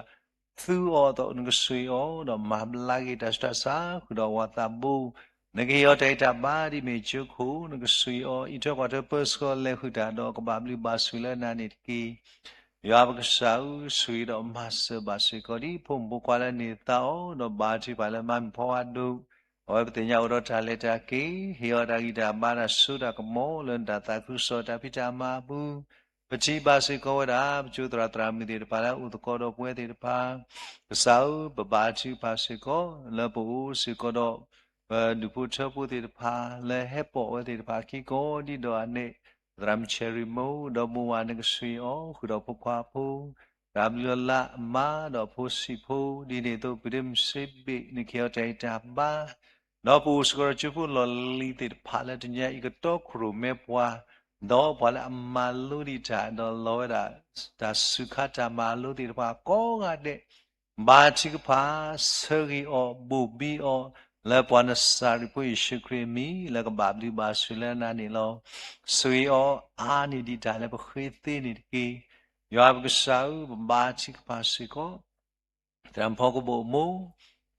သူအီၤအသိးနကဆှၢအီၤ ဒီးမၤဘျါက့ၤတၢ်ဆူးတၢ်ဆါ ဃုာ်ဒီးအဝၤသးဘိ, နကဟ့ၣ်အီၤတၢ်ဂံၢ်တၢ်ဘါဒ်မ့ၢ်ကၠိခိၣ်, နကဆှၢအီၤ အံးထွဲကွၢ်ထွဲပၢဆှၢအီၤလဲၤဃုာ်တၢ်ဒီးကဘၣ်ဘျုးဘၣ်ဆိၣ်လၢနၤန့ၣ်တက့ၢ်. ယွၤပကစၢ်ဧၢ, ဆှၢဒီးမၤစၢၤဘၣ်စ့ၢ်ကီးဒ်ဖိမုၣ်ဖိခွါလၢန့ၢ်သါအီၤ, ဒီးဘါထုကဖၣ်လၢမၤမုၣ်ဖီဝါဒိၣ်, အဝဲပသ့ၣ်ညါအိၣ်ဒီးတၢ်လဲၤတၢ်က့ၤ, ဟ့ၣ်အီၤတၢ်ဂံၢ်တၢ်ဘါတၢ်စိတၢ်ကမီၤလၢနတၢ်သးခုကစီၣ်တၢ်ဖံးတၢ်မၤအပူၤ, ပထံၣ်ဘၣ်စ့ၢ်ကီးဝဲဒၣ် ပကၠိသရၣ်သရၣ်မုၣ်သ့ၣ်တဖၣ်လၢအိၣ်သကိးဒီးပဝဲသ့ၣ်တဖၣ်, ကစၢ်ဧၢ, ပဘါထုကဖၣ်စ့ၢ်ကီး လၢပအိၣ်စ့ၢ်ကီးဒီး ပဒူၣ်ဖိထၢဖိသ့ၣ်တဖၣ် လၢဟဲပိာ်အဝဲသ့ၣ်တဖၣ်အခံကိးဒ်ဒီးအနဲၣ်, သရၣ်မုၣ်ဆဲးရံၤမိၢ် ဒီးဘိးဝါ နကဆှၢအီၤ ဃုာ်ဒီးဖိခွါဖိ, တၢ်ဘျုးလၢ်လၢ်အမါဒီးအဖိဆံးဖိ ဒ်န့ၣ်အသိး ပဒ့မုၣ်စ့ဘ့ၣ် နကဟ့ၣ်အီၤတၢ်ဂံၢ်တၢ်ဘါ, ဒီးပအိၣ်စ့ၢ်ကီးဒီးကၠိဖိလီၢ်လံၤသ့ၣ်တဖၣ်လၢတနံၤအံၤကတီၢ်ခိၣ်ရိၣ်မဲပှၤ, ဒီးပှၤလၢအမၤလိဒံးတၢ် ဒီးလီၤဝဲဒၣ် တၢ်စူၤခါတၢ်မၤလိသ့ၣ်တဖၣ်ကိးဂၤဒဲး ဘါထုကဖၣ် ဆၢဂ့ၤအီၤ ဘိၣ်ဘံအီၤ လၢပှၤနစၤရ့းဖိယ့ၣ်ၡူးခရံာ်အမံၤ လၢကဘၣ်ဘျုးဘၣ်ဆိၣ်လၢနၤန့ၣ်လီၤ. ဆှ့အီၤအါန့ၢ်ဒံးတၢ်လၢပဃ့သ့န့ၣ်တက့ၢ်. ယွၤပကစၢ်ဧၢ, ပဘါထုကဖၣ်စ့ၢ်ကီး သရၣ်ဖီကဘိၣ်အမိၢ်,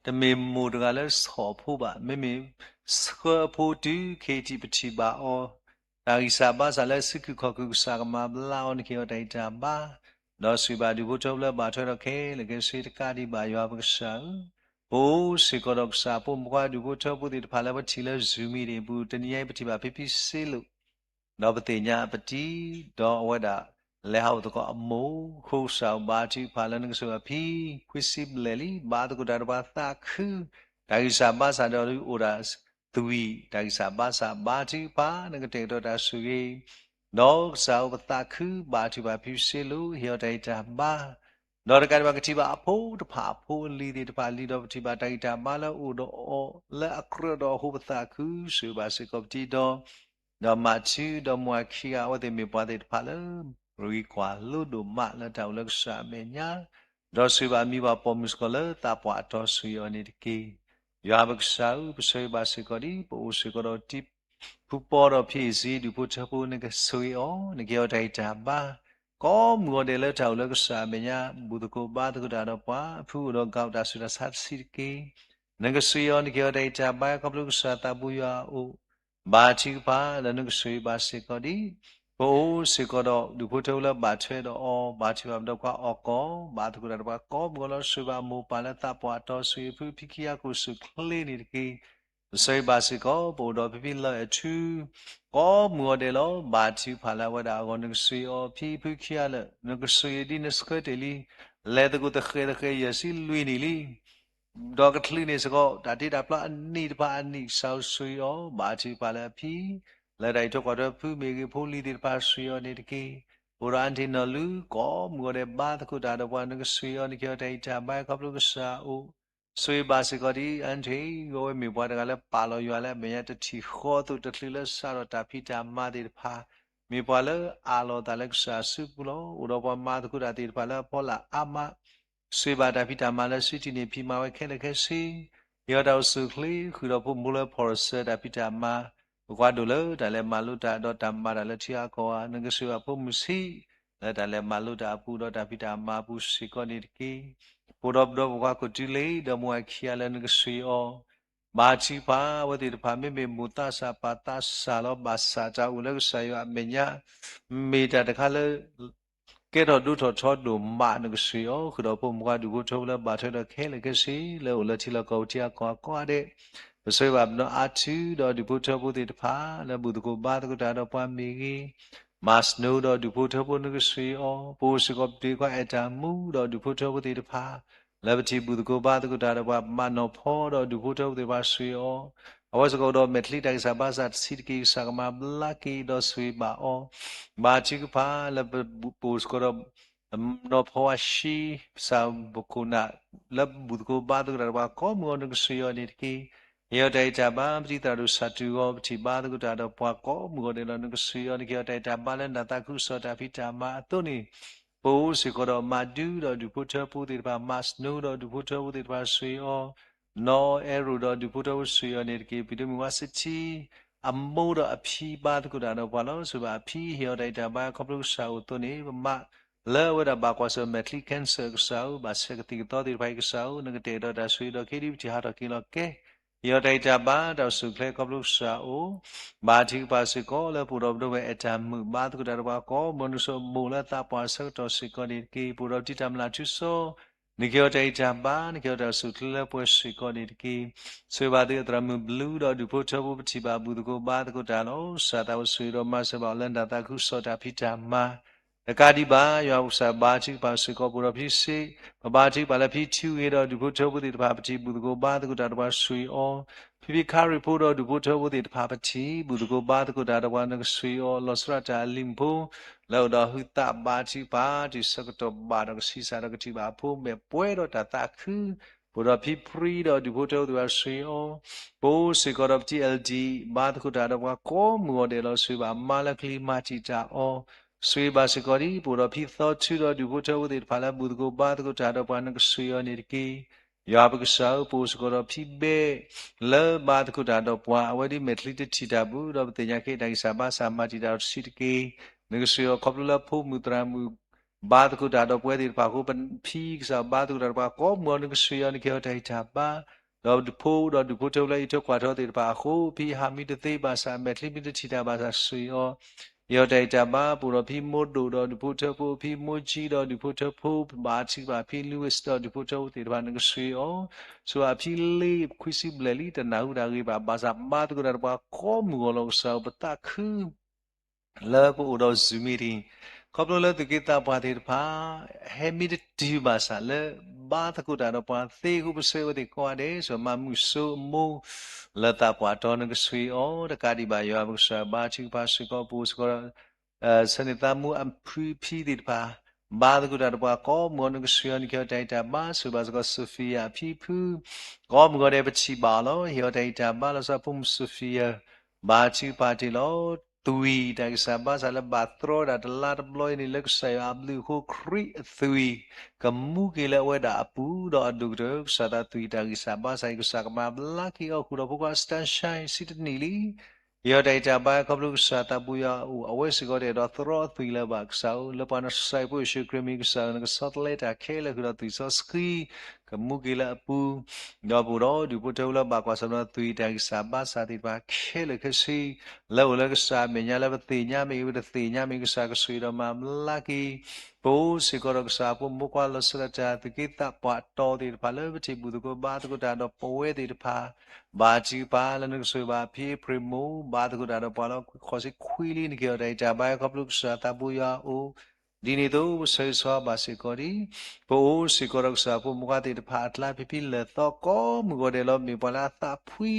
တမ့ၢ်မိၢ်တဂၤလၢဆီၣ်အဖိဘၣ်, မ့မ့ၢ်ဆှၢအဖိတုၤ ခ့တံၢ်ပထံၣ်ဘၣ်အီၤ, တၢ်ဂံၢ်စၢ်ဘါစၢ်လၢစုခုၣ်ခီၣ်ခုၣ်ကစၢ်ကမၤဘျါအီၤ နကဟ့ၣ်အီၤတၢ်ဂံၢ်တၢ်ဘါ, ဒီးဆိၣ်ဂ့ၤဘၣ်ဒူၣ်ဖိထၢဖိလၢဘၣ်ထွဲဒီးခဲလၢာ်ခဲဆ့တကးဒံးဘၣ် ယွၤပကစၢ်ဧၢ. ပအိၣ်စ့ၢ်ကီးဒီးကစၢ်အဖိမုၣ်ဖိခွါဒူၣ်ဖိထၢဖိသ့ၣ်တဖၣ်လၢပထံၣ်လၢ Zoom meeting အပူၤ တနံၤအံၤပထံၣ်ဘၣ်ဖံဖံစ့လိာ် ဒီးပသ့ၣ်ညါပတံၤ, ဒီးအဝဲဒၣ်လဲၤဟးအိၣ်သကိးအမိၢ်, အဃိကစၢ်ဧၢ ဘါထုကဖၣ်လၢနကဆိၣ်ဂ့ၤအဖံ ခွံဆံဘျဲၣ်လံ, ဘါသကိးတၢ်ဒီးပှၤသးခု, တၢ်ဂံၢ်စၢ်ဘါစၢ်ဒီးဒုးအိၣ်ဒၣ်သွံၣ်, တၢ်ဂံၢ်စၢ်ဘါစၢ် ဘါထုကဖၣ် နကတဲာ်ကတီၤတၢ်ဆိၣ်ဂ့ၤ, ဒီးကစၢ်ဧၢ ပသးခု ဘါထုကဖၣ်ဖံစ့လိာ် ဟ့ၣ်အီၤတၢ်ဂံၢ်တၢ်ဘါ ဒီးတကးဒံးဘၣ်ကထံၣ်ဘၣ်အဖိတဖၣ်အဖိအလံၤသ့ၣ်တဖၣ်လံဒီး ပထံၣ်ဘၣ်တၢ်ဂံၢ်တၢ်ဘါလၢအိၣ်ဒီးအီၤလၢအကြၢးဒီးအဃိ ပသးခု ဆိၣ်ဂ့ၤဘၣ်စ့ၢ်ကီးပတံၤဒီး, ဒီးမၤထူဒီးမွၤခံဂၤ အဝဲသ့ၣ်မ့ၢ်ပှၤသ့ၣ်တဖၣ်လၢ ဂ့ၤကွၢ်လိဒိၣ်မး လၢတၢ်အိၣ်လၢကစၢ်အမဲာ်ညါ, ဒီးဆိၣ်ဂ့ၤဘၣ်မံၤပှၤပိာ်မုၣ်စ့ၢ်ကီးလၢသးပှၢ်အတီၤ ဆိၣ်ဂ့ၤအီၤန့ၣ်တက့ၢ်. ယွၤပကစၢ်ဧၢ, ပဆိၣ်ဂ့ၤဘၣ်စ့ၢ်ကီးဒ် ပအိၣ်စ့ၢ်ကီးဒီးတံၤ ဖုပီဒီး ဖံအ့ၣ်စ့ ဒူၣ်ဖိထၢဖိ နကဆိၣ်ဂ့ၤအီၤ, နကဟ့ၣ်အီၤတၢ်ဂံၢ်တၢ်ဘါ, ကိးမုၢ်ဂီၤဒဲးလၢတၢ်အိၣ်လၢကစၢ်အမဲာ်ညါ ဘူၣ်သကိးဘါသကိးတၢ်ဒီးပှၤ အဖုအိၣ်ဒီး ကး တၢ်ဆူးတၢ်ဆါတဆံးတက့ၢ်. နကဆိၣ်ဂ့ၤအီၤ နကဟ့ၣ်အီၤတၢ်ဂံၢ်တၢ်ဘါ ခီဖျိကစၢ်သးဘူးယွၤအအိၣ်, ဘါထုကဖၣ် ဒီးနကဆိၣ်ဂ့ၤဘၣ်စ့ၢ်ကီးဒ် ပအိၣ်စ့ၢ်ကီးဒီးဒူၣ်ဖိထၢဖိလၢဘၣ်ထွဲဒီးအီၤ, ဘါထုကဖၣ်ဒီးပှၤအီၣ်ကီၢ်, ဘါသကိးတၢ်ဒီးပှၤကိးမုၢ်ဂီၤလီၤ. ဆိၣ်ဂ့ၤဘၣ်မိၢ်ပၢ်လၢသးပှၢ်အတီၤ ဆိၣ်ဂ့ၤဖုဖံခံဂၤ ကိးဆူၣ်ချ့န့ၣ်တက့ၢ်. ပဆိၣ်ဂ့ၤဘၣ်စ့ၢ်ကီး ပအိၣ်ဒီးဖံဖံလၢအဲၣ်ထူ ကိးမုၢ်ဂီၤဒဲးလီၤ. ဘါထုကဖၣ်လၢအဝဲဒၣ်အဂီၢ် နကဆိၣ်ဂ့ၤအီၤ ဖံဖုခံဂၤလၢာ်, နကဆိၣ်ဂ့ၤဒ်နဆှၢတ့ၢ်လံ လဲၤသကိးသဃဲးသဃဲး ယဲၢ်ဆံလွံၢ်နံၣ်လံ ဒီးကချုးန့ၢ်စ့ၢ်ကီး တၢ်တ့တၢ်ဖျီအနံၣ်တဖၣ်အနံၣ် ကစၢ်ဧၢ ဆိၣ်ဂ့ၤအီၤ, ဘါထုကဖၣ်လၢအဖံ လၢတၢ်အံးထွဲကွၢ်ထွဲဖုမ့ၢ်ဂ့ၤ ဖိလံၤသ့ၣ်တဖၣ် ဆိၣ်ဂ့ၤအီၤန့ၣ်တက့ၢ်. ပအိၣ်ဒီးအၣ်ထံၣ်နီၢ်လူၤ ကိးမုၢ်ဂီၤဒဲး ဘါသကိးတၢ်ဒီးပှၤ နကဆိၣ်ဂ့ၤအီၤ နကဟ့ၣ်အီၤတၢ်ဂံၢ်တၢ်ဘါ ခီဖျိကစၢ်အအိၣ် ဆိၣ်ဂ့ၤဘၣ်စ့ၢ်ကီးဒ် အၣ်ထံၣ် အဝဲမ့ၢ်ပှၤတဂၤလၢပာ်လီၤယွၤလၢအမဲာ်ညါ တထံၣ်ဃီအသိး တချုးလၢစးထီၣ်တၢ်ဖံးတၢ်မၤသ့ၣ်တဖၣ် မ့ၢ်ပှၤလၢအးလီၤအသးလၢကစၢ်အစုပူၤလီၤ. အိၣ်ဒီးပှၤမၤသကိးတၢ်သ့ၣ်တဖၣ်လၢအဖီလာ်အါမး ဆိၣ်ဂ့ၤဘၣ်တၢ်ဖံးတၢ်မၤလၢစုတံၢ်န့ၢ်ဖံးမၤဝဲခဲလၢာ်ခဲဆ့, ဟ့ၣ်အီၤတၢ်အိၣ်ဆူၣ်အိၣ်ချ့ ဃုာ်ဒီးဖိမုၣ်ဖိလၢဖီၣ်ရစၢၤတၢ်ဖံးတၢ်မၤ, ပကွၢ်ဒိၣ်လၢတၢ်လဲၤမၤလိတၢ်ဒီးတၢ်မၤတၢ်လၢထံအကီၢ်ဧါ, နကဆိၣ်ဂ့ၤဘၣ်ဖိမုၣ်ဆံး လၢတၢ်လဲၤမၤလိတၢ်အပူၤ ဒီးတၢ်ဖံးတၢ်မၤအပူၤစ့ၢ်ကီးန့ၣ်တက့ၢ်. ပအိၣ်ဒီးပဒီပုၢ်ဝဲၢ်ကိးတုၤလံ ဒီးမိၢ်ဝၤခံဂၤလၢနကဆိၣ်ဂ့ၤအီၤ ဘါထုကဖၣ် အဝဲသ့ၣ်တဖၣ် မ့မ့ၢ်မိၢ်သးစၢ်ပၢ်သးစၢ်လီၤ ဘၣ်ဆၣ်တၢ်အိၣ်လၢကစၢ်ယွၤအမဲာ်ညါ မ့ၢ်တၢ်တခါလၢ ကဲထီၣ်ဒိၣ်ထီၣ်ထီဒိၣ်မး နကဆိၣ်ဂ့ၤအီၤ, ဃုာ်ဒီးဖိမုၣ်ဖိခွါဒူၣ်ဖိထၢဖိလၢဘၣ်ထွဲဒီးခဲလၢာ်ခဲဆ့ လၢအိၣ်လၢထံလီၢ်ကီၢ်ပူၤထံဂၤကီၢ်ဂၤကိးဂၤဒဲး, ပဆိၣ်ဂ့ၤဘၣ်ပနီၢ်အါထူဒီးဒူၣ်ဖိထၢဖိသ့ၣ်တဖၣ် လၢဘူၣ်သကိးဘါသကိးတၢ်ဒီးပှၤမ့ၢ်ဂ့ၤ, မၤစနိဒီးဒူၣ်ဖိထၢဖိနကဆိၣ်ဂ့ၤအီၤ, ပအိၣ်စ့ၢ်ကီးပတံၤခွါအဲၣ်တၢ်မူဒီးဒူၣ်ဖိထၢဖိသ့ၣ်တဖၣ် လၢပထံၣ်ဘူၣ်သကိးဘါသကိးတၢ်ဒီးပှၤ ပမၤနီၢ်ဖီဒီးဒူၣ်ဖိထၢဖိသ့ၣ်တဖၣ်ဆိၣ်ဂ့ၤအီၤ, အဝဲစ့ၢ်ကီးအိၣ်ဒီးမဲာ်ချံတၢ်ဂံၢ်စၢ်ဘါစၢ်တဆံးတက့ၢ် ကစၢ်ကမၤဘျါက့ၤဒီးဆိၣ်ဂ့ၤဘၣ်အီၤ, ဘါထုကဖၣ်လၢပအိၣ်စ့ၢ်ကီးဒီး နီၢ်ဖီဝါဆှံ ပစၢ်ပခိၣ်နၢ် လၢဘူၣ်သကိးဘါသကိးတၢ်ဒီးပှၤကိးမုၢ်ဂီၤ နကဆိၣ်ဂ့ၤအီၤန့ၣ်တက့ၢ်. ဟ့ၣ်အီၤတၢ်ဂံၢ်တၢ်ဘါ ပတံၤသရၣ်ဒိၣ်ဆၣ်တူၢ်ဂီၤ ပထံၣ်ဘါသကိးတၢ်ဒီးပှၤကိးမုၢ်ဂီၤဒဲးလီၤ နကဆိၣ်ဂ့ၤအီၤ နကဟ့ၣ်အီၤတၢ်ဂံၢ်တၢ်ဘါလၢနၢ်သးခုကစီၣ်တၢ်ဖံးတၢ်မၤအသိးန့ၣ်, ပအိၣ်စ့ၢ်ကီးဒီးမၤဒူဒီးဒူၣ်ဖိထၢဖိသ့ၣ်တဖၣ် မၤစနိဒီးဒူၣ်ဖိထၢဖိသ့ၣ်တဖၣ်ဆိၣ်ဂ့ၤအီၤ, နီၢ်အဲရိၣ်ဒီးဒူၣ်ဖိထၢဖိဆိၣ်ဂ့ၤအီၤန့ၣ်တက့ၢ်. ပံၤဒိၣ်မုၣ်ဝါစထံ အမိၢ်ဒီးအဖံဘါသကိးတၢ်ဒီးပှၤလီၤ. ဆိၣ်ဂ့ၤဘၣ်အဖံ ဟ့ၣ်အီၤတၢ်ဂံၢ်တၢ်ဘါ ခီဖျိကစၢ်အိၣ်အသိးန့ၣ် ပမါလၢအဝဲဒၣ်ဘၣ်ကွၢ်ဆၢၣ်မဲာ်ချံ cancer ကစၢ်ဧၢ, ဘၣ်ဆၢကသံၣ်ကသီသ့ၣ်တဖၣ်အံၤကစၢ်ဧၢ, နကတဲာ်ကတီၤတၢ်ဆိၣ်ဂ့ၤဒီး ခ့ဒံပထံၣ်ဟးထီၣ်က့ၤလီၤကဲ, ဟ့ၣ်အီၤတၢ်ဂံၢ်တၢ်ဘါ တၢ်အိၣ်ဆူၣ်အိၣ်ချ့ ခီဖျိကစၢ်အိၣ်, ဘါထုကဖၣ်စ့ၢ်ကီးလၢပအိၣ်ဒီးပဒိၣ်ဝဲၢ်အဲၣ်တၢ်မုာ် ဘါသကိးတၢ်ဒီးပှၤကိးမုၢ်ဂီၤ နကဆိၣ်ဂ့ၤမိၢ်လၢသးပှၢ်အဆၢကတီၢ်စ့ၢ်ကီးန့ၣ်တက့ၢ်. ပအိၣ်ဒီးပတံၤတၢ်မျၢ်ထူစီ နကဟ့ၣ်အီၤတၢ်ဂံၢ်တၢ်ဘါ နကဟ့ၣ်အီၤတၢ်အိၣ်ဆူၣ်အိၣ်ချ့လၢပှဲၤစ့ၢ်ကီးန့ၣ်တက့ၢ်. ဆိၣ်ဂ့ၤဘၣ်သုသရၣ်မုၣ်ဘျုးဒီးဒူၣ်ဖိထၢဖိ ပထံၣ်ဘၣ်ဘူၣ်သကိးဘါသကိးတၢ်လီၤ. ကစၢ်သးအိၣ်ဆိၣ်ဂ့ၤဒီးမၤစၢၤဘၣ်အီၤလၢနၢ်သးခုကစီၣ်တၢ်ဖံးတၢ်မၤ တကးဒံးဘၣ် ယွၤပကစၢ်ဘါထုကဖၣ်စ့ၢ်ကီး ပအိၣ်ဒီးဖံစ့, ပဘါထုကဖၣ်လၢဖံထူဂ့ၤဒီးဒူၣ်ဖိထၢဖိသ့ၣ်တဖၣ် ပထံၣ်ဘူၣ်သကိးဘါသကိးတၢ်ဒီးပှၤဆှံအီၤ, ဖံဖံခါရံၣ်ဖိဒီးဒူၣ်ဖိထၢဖိသ့ၣ်တဖၣ် ပထံၣ်ဘူၣ်သကိးဘါသကိးတၢ်ဒီးပှၤ နကဆှံအီၤ လီၤဆီဒၣ်တၢ်အလံၤမုၣ်ဖိ လၢအိၣ်ဒီးဟုသးဘါထုကဖၣ် တုၤဆၢကတီၢ်ဘၣ်ဒီးကဆံးစၢ်ဒီးကထံၣ်ဘၣ်အဖိ မဲာ်ပှဲၤဒီးတၢ်သးခု ပအိၣ်ဒီးဖံဖြံဒီးဒူၣ်ဖိထၢဖိသ့ၣ်တဖၣ်ဆှံအီၤ, ပအိၣ်စ့ၢ်ကီးဒီးပတံၤ L D ဘါသကိးတၢ်ဒီးပှၤကိးမုၢ်ဂီၤဒဲးလီၤ ဆှံဘၣ်မါလၢကလံၤမၤတံာ်တာ်အီၤ, ဆှံဘၣ်စ့ၢ်ကီးဒ် ပအိၣ်ဒီးဖံသီထူဒီးဒူၣ်ဖိထၢဖိသ့ၣ်တဖၣ်လၢဘူၣ်သကိးဘါသကိးတၢ်ဒီးပှၤ နကဆှံအီၤန့ၣ်တက့ၢ်. ယွၤပကစၢ်ဧၢ, ပအိၣ်စ့ၢ်ကီးဒီးဖံဘဲ လၢဘါသကိးတၢ်ဒီးပှၤ အဝဲဒ်မဲာ်ချံတထံၣ်တၢ်ဘၣ် ဒီးပသ့ၣ်ညါက့ၤတၢ်ဂံၢ်စၢ်ဘါစၢ်မၤတံာ်တာ်အီၤတဆံးတက့ၢ်. နကဆှံအီၤခီဖျိလၢဖိမုၣ်သရၣ်မုၣ် ဘါသကိးတၢ်ဒီးပဝဲသ့ၣ်တဖၣ်အဃိ ဖံကစၢ်ဘါသကိးတၢ်ဒီးပှၤကိးမုၢ်ဂီၤ နကဆှံအီၤ နကဟ့ၣ်အီၤတၢ်ဂံၢ်တၢ်ဘါ, ဒီးဖိဒီးဒူၣ်ဖိထၢဖိလၢအံးထွဲကွၢ်ထွဲသ့ၣ်တဖၣ်အဃိ ဖံဟးမံတသ့ဘၣ်ဆၣ် အမဲာ်ချံမံတထံၣ်တၢ်ဘၣ်ဆၣ်ဆှံအီၤ ဟ့ၣ်အီၤတၢ်ဂံၢ်တၢ်ဘါ, ပအိၣ်ဒီးဖံမိၢ်ဒိၣ်ဒီးဒူၣ်ဖိထၢဖိ, ဖံမိၢ်ကၠံဒီးဒူၣ်ဖိထၢဖိ, ဘါထုကဖၣ်ဖံ Louis ဒီးဒူၣ်ဖိထၢဖိသ့ၣ်တဖၣ် နကဆှံအီၤ, ဆိအဖံလ့ခွံဆံဘျဲၣ်လံ တနၢ်ဟူတၢ်ဂ့ၢ်ဘၣ် ဘၣ်ဆၣ်ဘါသကိးတၢ်ဒီးပှၤကိးမုၢ်ဂီၤလီၤ ကစၢ်ဧၢ ပသးခု လၢပအိၣ်ဒီး Zoom meeting ခီဖျိလၢသူၣ်က့သးပှၢ်သ့ၣ်တဖၣ် ဟဲမံတတုၤဘၣ်ဆၣ်လၢ ဘါသကိးတၢ်ဒီးပှၤသ့အဃိ ပဆၢအဝဲသ့ၣ်ကိးဂၤဒဲး ဆိမၤမုာ်စိအမိၢ် လၢသးပှၢ်တီၤ နကဆှံအီၤ တကးဒံးဘၣ် ယွၤပကစၢ်ဘါထုကဖၣ်စ့ၢ်ကီး ပအိၣ်စ့ၢ်ကီး ဆၢန့ၢ်သးမူအဖုအဖံသ့ၣ်တဖၣ် ဘါသကိးတၢ်ဒီးပှၤကိးမုၢ်ဂီၤ နကဆှံအီၤ နကဟ့ၣ်အီၤတၢ်ဂံၢ်တၢ်ဘါ ဆိဘၣ်စ့ၢ်ကီး Sophia အဖံဖု ကိးမုၢ်ဂီၤဒဲး ပထံၣ်ဘၣ်အီၤလီၤ ဟ့ၣ်အီၤတၢ်ဂံၢ်တၢ်ဘါ လီၤဆီဖိမုၣ် Sophia ဘါထုကဖၣ်တ့ၢ်လီၤ သွံၣ်တၢ်ဂံၢ်စၢ်ဘါစၢ်လၢဘၣ်တြီဒၣ်တလါတဘျီအံၤန့ၣ် လၢကစၢ်ယွၤအဘျုးအဃိ ခရံာ်အသွံၣ် ကမူက့ၤလၢအဝဲဒၣ်အပူၤ ဒီးအဒိၣ်ကတၢၢ် ကစၢ်သးသွံၣ်တၢ်ဂံၢ်စၢ်ဘါစၢ်အံၤ ကစၢ်ကမၤဘျါက့ၤအီၤဃုာ်ဒီးဖိခွါ Sunshine ဆံတနံၣ်လံ ဟ့ၣ်အီၤတၢ်ဂံၢ်တၢ်ဘါ ခီဖျိကစၢ်သးဘိယွၤအအိၣ် အဝဲစ့ၢ်ကီးတအဲၣ်ဒိးတြီအသွံၣ်လၢၤဘၣ် ကစၢ်ဧၢ လၢပှၤနဆှၢဖိယ့ၣ်ၡူးခရံာ်မံၤ ကစၢ်ဧၢ နကဆီတလဲတၢ်ခဲလၢာ်ဃုာ်ဒီးသွံၣ်စီဆှံ ကမူက့ၤလၢအပူၤ ဒီးပအိၣ်ဒီးဒူၣ်ဖိထၢဖိလၢဘၣ်ကွၢ်ဆၢၣ်မဲာ်ဒီးသွံၣ်တၢ်ဂံၢ်စၢ်ဘါစၢ်သ့ၣ်တဖၣ် ခဲလၢာ်ခဲဆ့ လၢအိၣ်လၢကစၢ်အမဲာ်ညါ လၢပသ့ၣ်ညါမ့ၢ်ဂ့ၤ ပတသ့ၣ်ညါမ့ၢ်ဂ့ၤ ကစၢ်ကဆိၣ်ဂ့ၤဒီးမၤဘျါက့ၤ ပအိၣ်စ့ၢ်ကီးဒီးကစၢ်အဖိမုၣ်ဖိခွါ လီၤဆီဒၣ်တၢ် သူၣ်က့သးပှၢ်တီၤသ့ၣ်တဖၣ်လၢပထံၣ်ဘူၣ်သကိးဘါသကိးတၢ်ဒီးပဝဲသ့ၣ်တဖၣ် ဘါထုကဖၣ်လၢနကဆိၣ်ဂ့ၤဘၣ်ဖံအ့ဖြ့ၣ်မိၢ် ဘါသကိးတၢ်ဒီးပှၤလၢဃိးဆံခွံလံ နကဟ့ၣ်အီၤတၢ်ဂံၢ်တၢ်ဘါ ခီဖျိကစၢ်သးဘိယွၤအအိၣ် ဒ်န့ၣ်အသိး ပဆၢဂ့ၤဆၢဝါဘၣ်စ့ၢ်ကီးဒံး ပအိၣ်စ့ၢ်ကီးဒီးကစၢ်အဖိမုၣ်ဖိခွါသ့ၣ်တဖၣ်အကျါ ဖံဖံလၢာ်သီကိးမုၢ်ဂီၤဒဲးလီၤ မ့ၢ်ပှၤလၢအသးဖှံ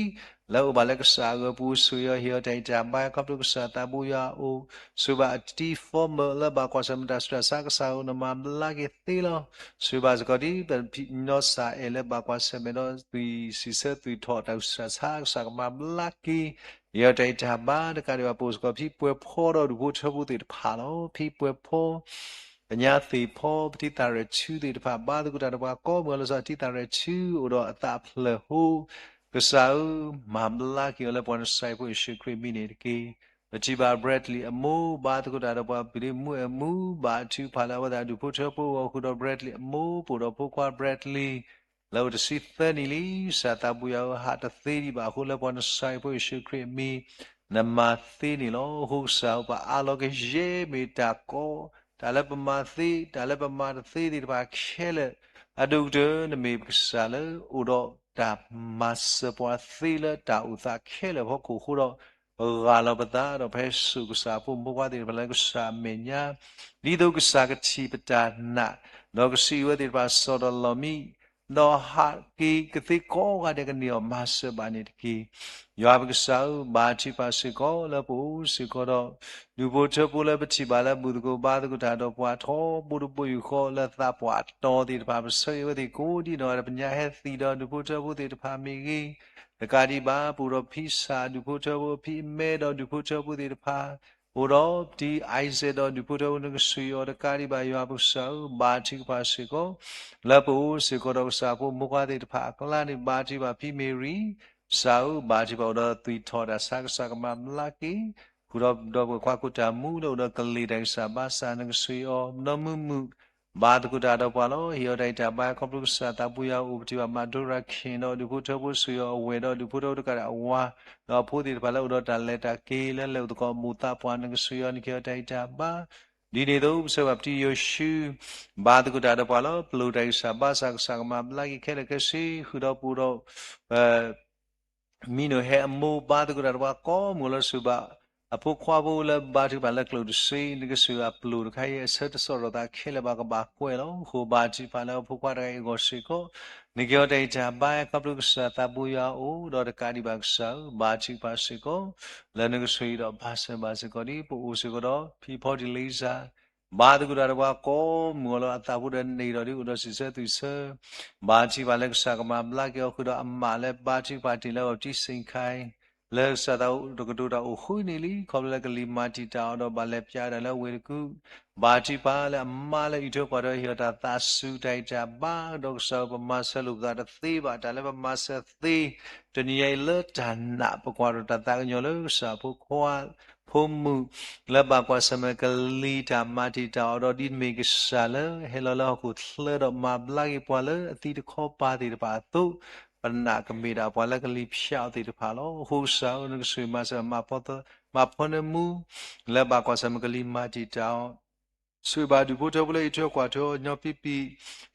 လၢအိၣ်ဘၣ်လၢကစၢ်အဂီၢ်ပူၤ ဆိၣ်ဂ့ၤအီၤ ဟ့ၣ်အီၤတၢ်ဂံၢ်တၢ်ဘါ ခီဖျိကစၢ်သးဘိယွၤအအိၣ် ဆိၣ်ဂ့ၤဘၣ်အတံၤ former လၢဘၣ်ကွၢ်ဆၢၣ်မဲာ်တၢ်ဆူးတၢ်ဆါ ကစၢ်ဧၢ နမၤဘျါက့ၤသ့လီၤ ဆိၣ်ဂ့ၤဘၣ်စ့ၢ်ကီးဒ် ပနီၢ်စၢ်အဲၣ်လၢဘၣ်ကွၢ်ဆၢၣ်မဲာ်ဒီးသွံၣ်စံးဆၢသွံၣ်ထီၣ်တၢ်ဆူးတၢ်ဆါ ကစၢ်ကမၤဘျါက့ၤ ဟ့ၣ်အီၤတၢ်ဂံၢ်တၢ်ဘါ တကးဒံးဘၣ် ပအိၣ်စ့ၢ်ကီးဖံပှဲၤဖီဒီးဒူၣ်ဖိထၢဖိသ့ၣ်တဖၣ်လီၤ ဖံပှဲၤဖီ ပညါသ့ၣ်ဖီ ပတံၤသးရဲၣ်ထူသ့ၣ်တဖၣ် ဘါသကိးတၢ်ဒီးပှၤကိးမုၢ်ဂီၤ လီၤဆီဒၣ်တၢ်တံၤသးရဲၣ်ထူ အိၣ်ဒီးအသးဖျၢၣ်ဟိ ကစၢ်ဧၢ မၤဘျါက့ၤအီၤလၢပှၤနဆှၢဖိယ့ၣ်ၡူးခရံာ်မံၤန့ၣ်တက့ၢ် ပထံၣ်ဘၣ် Bradley အမိၢ် ဘါသကိးတၢ်ဒီးပှၤ ပဒ့မူအဲၣ်မူ ဘါထုကဖၣ်လၢအဝဲသ့ၣ်ဒူၣ်ဖိထၢဖိအဂီၢ်ဃုာ်ဒီး Bradley အမိၢ် ပအိၣ်ဒီးဖိခွါ Bradley လၢအိၣ်တဆံသၢနံၣ်လံ ကစၢ်သးဘိယွၤဧၢ ဟးတသ့ဒံးဘၣ်အဃိ လၢပှၤနဆှၢဖိယ့ၣ်ၡူးခရံာ်အမံၤ နမၤသ့န့ၣ်လီၤ အဃိကစၢ်ဧၢ ပအးလီၤကယဲၢ်မ့ၢ်တၢ်ကီ တၢ်လၢပမၤသ့ တၢ်လၢပမၤတသ့သ့ၣ်တဖၣ်ခဲလၢာ် အဒိၣ်ကတၢၢ် နမ့ၢ်ပကစၢ်လၢအိၣ်ဒီးတၢ်မၤစၢၤပှၤသ့လၢတၢ်အိၣ်သးခဲလၢာ်အဖီခိၣ်အဃိဒီး ပဂၢ်လီၤပသးဒီးပဟဲစိာ်ကစၢ်အဖိမုၣ်ဖိခွါသ့ၣ်တဖၣ်လၢကစၢ်အမဲာ်ညါ ဒ်သိးကစၢ်ကထံၣ်ပတၢ်နာ် ဒီးကစံးဝဲသ့ၣ်တဖၣ်စီၣ်ဒီးလီၤမံ ဒီးဟးက့ၤကသ့ကိးဂၤဒဲးကန့ၢ်အီၤမၤစၢၤဘၣ်န့ၣ်တက့ၢ်. ယွၤပကစၢ်ဧၢ, ဘါထုကဖၣ်စ့ၢ်ကီးလၢပအိၣ်စ့ၢ်ကီးဒီး ဒူၣ်ဖိထၢဖိလၢပထံၣ်ဘၣ်လၢဘူၣ်သကိးဘါသကိးတၢ်ဒီးပှၤထီဘိတဘိယူၢ်ဃီလၢသးပှၢ်တီၤသ့ၣ်တဖၣ် ပဆၢဂ့ၤဝဲသ့ၣ်ကိးဒံနီၢ်ဂၤဒဲး ပညါဟဲသံၣ်ဒီးဒူၣ်ဖိထၢဖိသ့ၣ်တဖၣ်မ့ၢ်ဂ့ၤ, တကးဒံးဘၣ် ပအိၣ်ဒီးဖံစၢ်ဒူၣ်ဖိထၢဖိ ဖံအမဲဒီးဒူၣ်ဖိထၢဖိသ့ၣ်တဖၣ် အိၣ်ဒီးပတံၤ Isaac ဒီးဒူၣ်ဖိထၢဖိ နကဆှံအီၤတကးဒံးဘၣ် ယွၤပကစၢ်ဧၢ, ဘါထုကဖၣ်စ့ၢ်ကီး လၢပအိၣ်စ့ၢ်ကီးဒီးကစၢ်ဖိမုၣ်ဖိခွါသ့ၣ်တဖၣ်အကျါန့ၣ် ဘါထုကဖၣ်ဖံမ့ၤရံ, ကစၢ်ဧၢ, ဘါထုကဖၣ်အိၣ်ဒီးသွံၣ်ထီၣ်တၢ်ဆါ ကစၢ်ကမၤဘျါက့ၤ, ဃုာ်ဒီးဒီပုၢ်ဝဲၢ်ခွါခိၣ်တၢ်မူလၢအိၣ်ဒီးကလံၤတၢ်ဂံၢ်စၢ်ဘါစၢ် နကဆှံအီၤ နီၢ်မုာ်မုာ် ဘါသကိးတၢ်ဒီးပှၤလီၤ. ဟ့ၣ်အီၤတၢ်ဂံၢ်တၢ်ဘါ ခီဖျိကစၢ်သးပူၤယွၤအိၣ် ပထံၣ်ဘၣ်မၤဒိရၤခ့ၣ်ဒီးဒူၣ်ဖိထၢဖိ ဆှံအီၤအဝဲၢ်ဒီးဒူၣ်ဖိထၢဖိတကးဒံးအဝၤ ဒီးအဖိသ့ၣ်တဖၣ်လၢအိၣ်ဒီးတၢ်လဲၤတၢ်က့ၤ လၢလဲၤအိၣ်သကိးမိၢ်သးပှၢ် နကဆှံအီၤ နကဟ့ၣ်အီၤတၢ်ဂံၢ်တၢ်ဘါ ဒ်န့ၣ်အသိး ပဆၢဂ့ၤဘၣ်ပတံၤယိၤၡူ ဘါသကိးတၢ်ဒီးပှၤလီၤ. ပလိၣ်တၢ်ဂံၢ်စၢ်ဘါစၢ် ကစၢ်ကမၤဘျါက့ၤခဲလၢာ်ခဲဆ့ ဃုာ်ဒီးပအိၣ်ဒီး မံနိၣ်ဟဲအမိၢ် ဘါသကိးတၢ်ဒီးပှၤကိးမုၢ်လီၤ. ဆိၣ်ဘၣ် အဖိခွါဖိလၢဘါထုကဖၣ်လၢကျိၣ်တစ့ နကစၢ်အပျိၢ်တခါအံၤ အဆၢတဆီၣ်ထီၣ်သးခဲလၢာ်ဘၣ်ကဘၣ်ကွဲးလီၤ. အဃိဘါထုကဖၣ်လၢအဖိခွါတဂၤအံၤအဂီၢ်စ့ၢ်ကီး နကဟ့ၣ်အီၤတၢ်အံၤတၢ်ဘါ ခီဖျိကစၢ်သးဘိယွၤအအိၣ် ဒီးတကးဒံးဘၣ်ကစၢ်ဧၢ ဘါထုကဖၣ်စ့ၢ်ကီး လၢနကဆိၣ်ဂ့ၤဒီးမၤစၢၤဘၣ်စ့ၢ်ကီးဒ် ပအိၣ်စ့ၢ်ကီးဒီး ဖံဖီတံၢ်လံစၢ် ဘါသကိးတၢ်ဒီးပှၤကိးမုၢ်အလီၢ် အသးဖိဒီးန့ၢ်ဒီးဒ်အိၣ်ဒီးစံးဆၢသူၣ်ဆၢ ဘါထုကဖၣ်လၢကစၢ်ကမၤဘျါက့ၤအီၤဃုာ်ဒီးအမးလၢဘါထုကဖၣ်တ့ၢ်လၢအီၤတံၢ်စ့ၣ်ခါအံၤ လၢကစၢ်သးတကတိၤတၢ်အိၣ်ဃုာ်န့ၣ်လံ ခီဖျိလၢကလံၤမၤတံာ်တာ်အီၤဒီးဘၣ်လဲၤပျးတၢ်လၢအဝ့ၢ်တကူၣ် ဘါထုကဖၣ်လၢအမါလၢအံးထွဲကွၢ်ထွဲဟ့ၣ်အီၤတၢ်သးစူၤတၢ်အံးတၢ်ဘါ ဒီးကစၢ်ဧၢ ပမၤဆၢလိာ်ပသးတသ့ဘၣ် တၢ်လၢပမၤဆၢသ့ တနံၤညါအံၤလၢတၢ်နာ် ပကွၢ်ထီၣ်တၢ်သးကညီၤလၢကစၢ်ဖိခွါ ဖိမုၣ် လၢဘၣ်ကွၢ်ဆၢၣ်မဲာ်ကလံၤတၢ်မၤတံာ်တာ်အီၤဒီးဒ်မ့ၢ်ကစၢ်လၢဟဲလီၤလၢဟီၣ်ခိၣ်ချၢဒီးမၤဘျါက့ၤပှၤလၢအသံတခီပၤသ့ၣ်တဖၣ်အသိး ပနာ်ကမ့ၢ်ဒၣ်ပှၤလၢကလံၤဖၠးအီၤသ့ၣ်တဖၣ်လီၤ. အဃိကစၢ်ဧၢ နကဆိၣ်ဂ့ၤမၤစၢၤ မၤဖီနၢမူ လၢဘၣ်ကွၢ်ဆၢၣ်မဲာ်ကလံၤမၤတံာ်တာ်အီၤ ဆိၣ်ဂ့ၤဘၣ်ဒူၣ်ဖိထၢဖိလၢအံးထွဲကွၢ်ထွဲအီၤညီပံပံ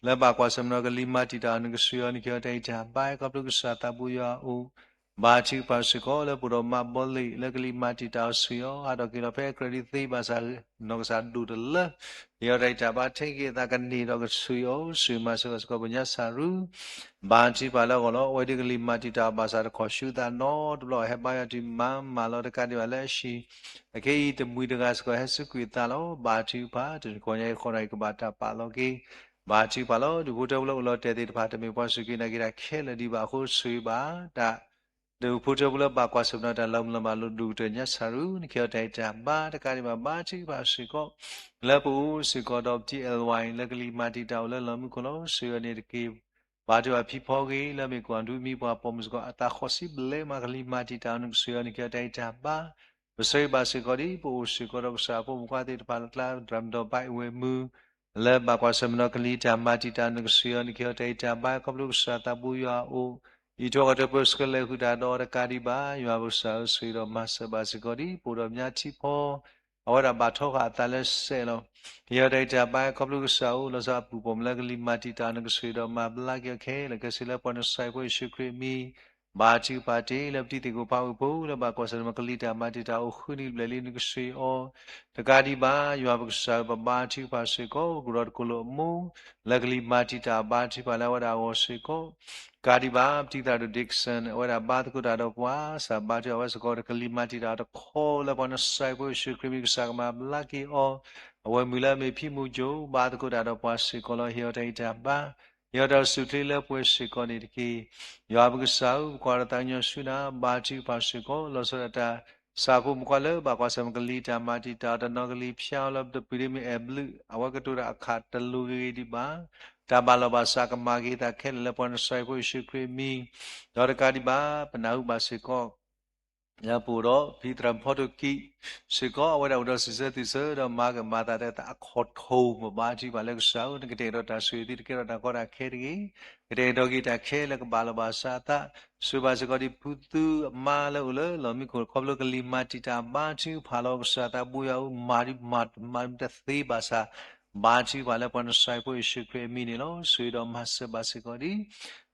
လၢဘၣ်ကွၢ်ဆၢၣ်မဲာ်ဒီးကလံၤမၤတံာ်တာ်အီၤ နကဆိၣ်ဂ့ၤအီၤ နကဟ့ၣ်အီၤတၢ်အံးတၢ်ဘါ ခီဖျိကစၢ်သးဘိယွၤအအိၣ် ဘါထုကဖၣ်စ့ၢ်ကီး လၢပအိၣ်ဒီးမးဘီလ့ၣ် လၢကလံၤမၤတံာ်တာ်အီၤဆိၣ်ဂ့ၤအီၤ ဟးထီၣ်က့ၤလီၤဖဲအကြၢးဒ်သ့ဘၣ်ဆၣ် နီၢ်ကစၢ်ဒိၣ်တလၢ ဟ့ၣ်အီၤတၢ်အံးတၢ်ဘါ ထဲက့ၤအသးကန့ၢ်ဒီးကဆိၣ်ဂ့ၤအီၤ ဆိၣ်ဂ့ၤမၤစၢၤစ့ၢ်ကီး ပညါစၢ်ရူ ဘါထုကဖၣ်လၢအဂီၢ်လီၤ. အဝဲဒ်ကလံၤမၤတံာ်တာ်အီၤဘၣ်ဆၣ်တခီၣ်ဆူသးနီတဘျီ ဟဲဘါယွၤတုၤမၤမၢ်လီၤတကးဒံးဘၣ်လၢအဟံၣ် အခဲအံၤတမှံၤတဂၤစ့ၢ်ကီး ဟဲစူးကွံာ်အသးလီၤ. ဘါထုကဖၣ် တနံၤညါအံၤဃီနၤအံၤကဘၣ်တၢ်ပာ်လီၤက့ၤ ဘါထုကဖၣ်လီၤ. ဒူၣ်ဖိထၢဖိလၢအိၣ်လီၤတဲာ်သ့ၣ်တဖၣ် တမ့ၢ်ပှၤစူၢ်က့ၤနာ်က့ၤတၢ်ခဲလၢာ်ဒံးဘၣ်အဃိ ဆိၣ်ဂ့ၤဘၣ်တၢ် ဒူၣ်ဖိထၢဖိလၢဘၣ်ကွၢ်ဆၢၣ်မဲာ်ဒီးတၢ်လီၤမုၢ်လီၤမၢ်လိာ်ဒိၣ်ကတၢၢ် ညါစၢ်ရူ နကဟ့ၣ်အီၤတၢ်အံးတၢ်ဘါ တကးဒံးဘၣ် ဘါထုကဖၣ်စ့ၢ်ကီး လၢပအိၣ်စ့ၢ်ကီးဒီး ပတံၢ်အဲၣ်ဝါအံၤ လၢကလံၤမၤတံာ်တာ်အိၣ်လၢလီၢ်မုၢ်ခိၣ်လီၤ. ဆိၣ်ဂ့ၤအီၤန့ၣ်တက့ၢ် ဘါထုကဖၣ်ဖံဖီဂ့ၤ လၢမ့ၢ်ကွၢ်ဒူမံပှၤပိာ်မုၣ်စ့ၢ်ကီး အသးဃီၤစံးဘျဲးမး ကလံၤမၤတံာ်တာ်အီၤ နကဆိၣ်ဂ့ၤအီၤ နကဟ့ၣ်အီၤတၢ်အံးတၢ်ဘါ ပဆိၣ်ဂ့ၤဘၣ်စ့ၢ်ကီးဒ် ပအိၣ်စ့ၢ်ကီးဒီးကစၢ်ဖိမုၣ်ဖိခွါသ့ၣ်တဖၣ်လၢကျါ ဒြၢမုၢ်ဒီးဘၣ်အဝဲၢ်မုၢ် လၢဘၣ်ကွၢ်ဆၢၣ်မဲာ်ဒီးကလံၤတၢ်မၤတံာ်တာ် နကဆိၣ်ဂ့ၤအီၤ နကဟ့ၣ်အီၤတၢ်အံးတၢ်ဘါ ခီဖျိကစၢ်သးဘိယွၤအအိၣ် အံးထွဲကွၢ်ထွဲပၢဆှၢလဲၤဃုာ်တၢ်ဒီးတကးဒံးဘၣ် ယွၤပကစၢ်ဧၢ ဆိၣ်ဂ့ၤဒီးမၤစၢၤဘၣ်စ့ၢ်ကီးဒ် ပအိၣ်ဒီးမါထံဖီ အဝဲဒၣ်ဘၣ်ထီဃာ်အသးလၢစဲးလီၤ. ကဟ့ၣ်အီၤတၢ်အံးတၢ်ဘါ ခီဖျိကစၢ်အိၣ်လီၤဆီအပူၤပိာ်မုၣ်လၢကလံၤမၤတံာ်တာ် နကဆိၣ်ဂ့ၤဒီးမၤဘျါက့ၤအီၤခဲလၢာ်ခဲဆ့လၢပှၤနစၢ်ဖိယ့ၣ်ၡူးခရံာ်အမံၤ ဘါထုကဖၣ်တ့ၢ် လၢပတံၤသကိးဖးဝ့ၢ်ဖိ လၢဘၣ်ကွၢ်ဆၢၣ်မဲာ်ကလံၤတၢ်မၤတံာ်တာ်အိၣ်ဃုနံၤဘျဲၣ်လံ နကဆိၣ်ဂ့ၤအီၤ တကးဒံးဘၣ် ယွၤပကစၢ်ဧၢ ပဘါထုကဖၣ်စ့ၢ်ကီး ကရၢတကိၣ်လိာ်အမိၢ် လၢကလံၤမၤတံာ်တာ်ဘါထုကဖၣ်လၢအဝဲဒၣ်အဂီၢ်စ့ၢ်ကီး ကးဒံးဘၣ် ပတံၤသရၣ်ဒိၣ် Dixon အဝဲဒၣ်ဘါသကိးတၢ်ဒီးပှၤ စးဘါထုအဝဲစ့ၢ်ကီး ကလံၤမၤတံာ်တာ်တခီလၢပှၤနစၢ်ဖိယ့ၣ်ၡူးခရံာ်အမံၤ ကစၢ်ကမၤဘျါက့ၤအီၤ အဝဲမုၢ်လၢအမ့ၢ်ဖံမူကၠိ ဘါသကိးတၢ်ဒီးပှၤစ့ၢ်ကီးလီၤ. ဟ့ၣ်အီၤတၢ်အံးတၢ်ဘါ ဟ့ၣ်အီၤတၢ်အိၣ်ဆူၣ်အိၣ်ချ့လၢပှဲၤစ့ၢ်ကီးန့ၣ်တက့ၢ်. ယွၤပကစၢ်ဧၢ ပကွၢ်ဒီးသးကညီၤဆူနၤ ဘါထုကဖၣ်စ့ၢ်ကီး လီၤဆီဒၣ်တၢ် စၢ်ဖိမုၣ်ဖိခွါလၢ ဘၣ်ကွၢ်ဆၢၣ်မဲာ်ကလံၤတၢ်မၤတံာ်တာ် တနီၤကလံၤဖၠါအီၤလၢပတပျုၤဒ်မ့ၢ်အဲၣ်ဘျုး အဝဲကတိၤတၢ်အခးတလိၤဂ့ၤဂ့ၤဒံးဘၣ် တၢ်ဘၣ်လီၤဘၣ်စးကမၤက့ၤသးခဲလၢာ်လၢပှၤနစၢ်ဖိယ့ၣ်ၡူးခရံာ်အမံၤ ဒီးတကးဒံးဘၣ် ပနၢ်ဟူဘၣ်စ့ၢ်ကီး လၢပအိၣ်ဒီးဖံသရၣ်ဖီတိၢ်ကံ စ့ၢ်ကီး အဝဲဒၣ်အိၣ်ဒီးစံးဆၢသုးဆၢ ဒီးမၤကမၤသးဒ်သိးအခီၣ်ထံး ပဘါထုကဖၣ်လၢကစၢ်ဧၢ နကတဲာ်ကတီၤတၢ်ဆိၣ်ဂ့ၤသု တကဲထီၣ်တၢ်ကီတၢ်ခဲတဂ့ၤ ကတဲာ်ကတီၤက့ၤတၢ်ခဲလၢာ်ကဘၣ်လီၤဘၣ်စးအသး ဆိၣ်ဂ့ၤဘၣ်စ့ၢ်ကီးဒ်ဖုသူအမါလၢအိၣ်လၢလီၢ်မံခိၣ် ခီဖျိကလံၤမၤတံာ်တာ်ဘါထုကဖၣ်လီၤ ကစၢ်သးဘိယွၤဧၢ မၤဒ်မၤတမၤတသ့ဘၣ်ဆၣ် ဘါထုကဖၣ်လၢပှၤနစၢ်ဖိယ့ၣ်ၡူးခရံာ်အမံၤန့ၣ်လီၤ. ဆိၣ်ဂ့ၤဒီးမၤစၢၤဘၣ်စ့ၢ်ကီးဒ်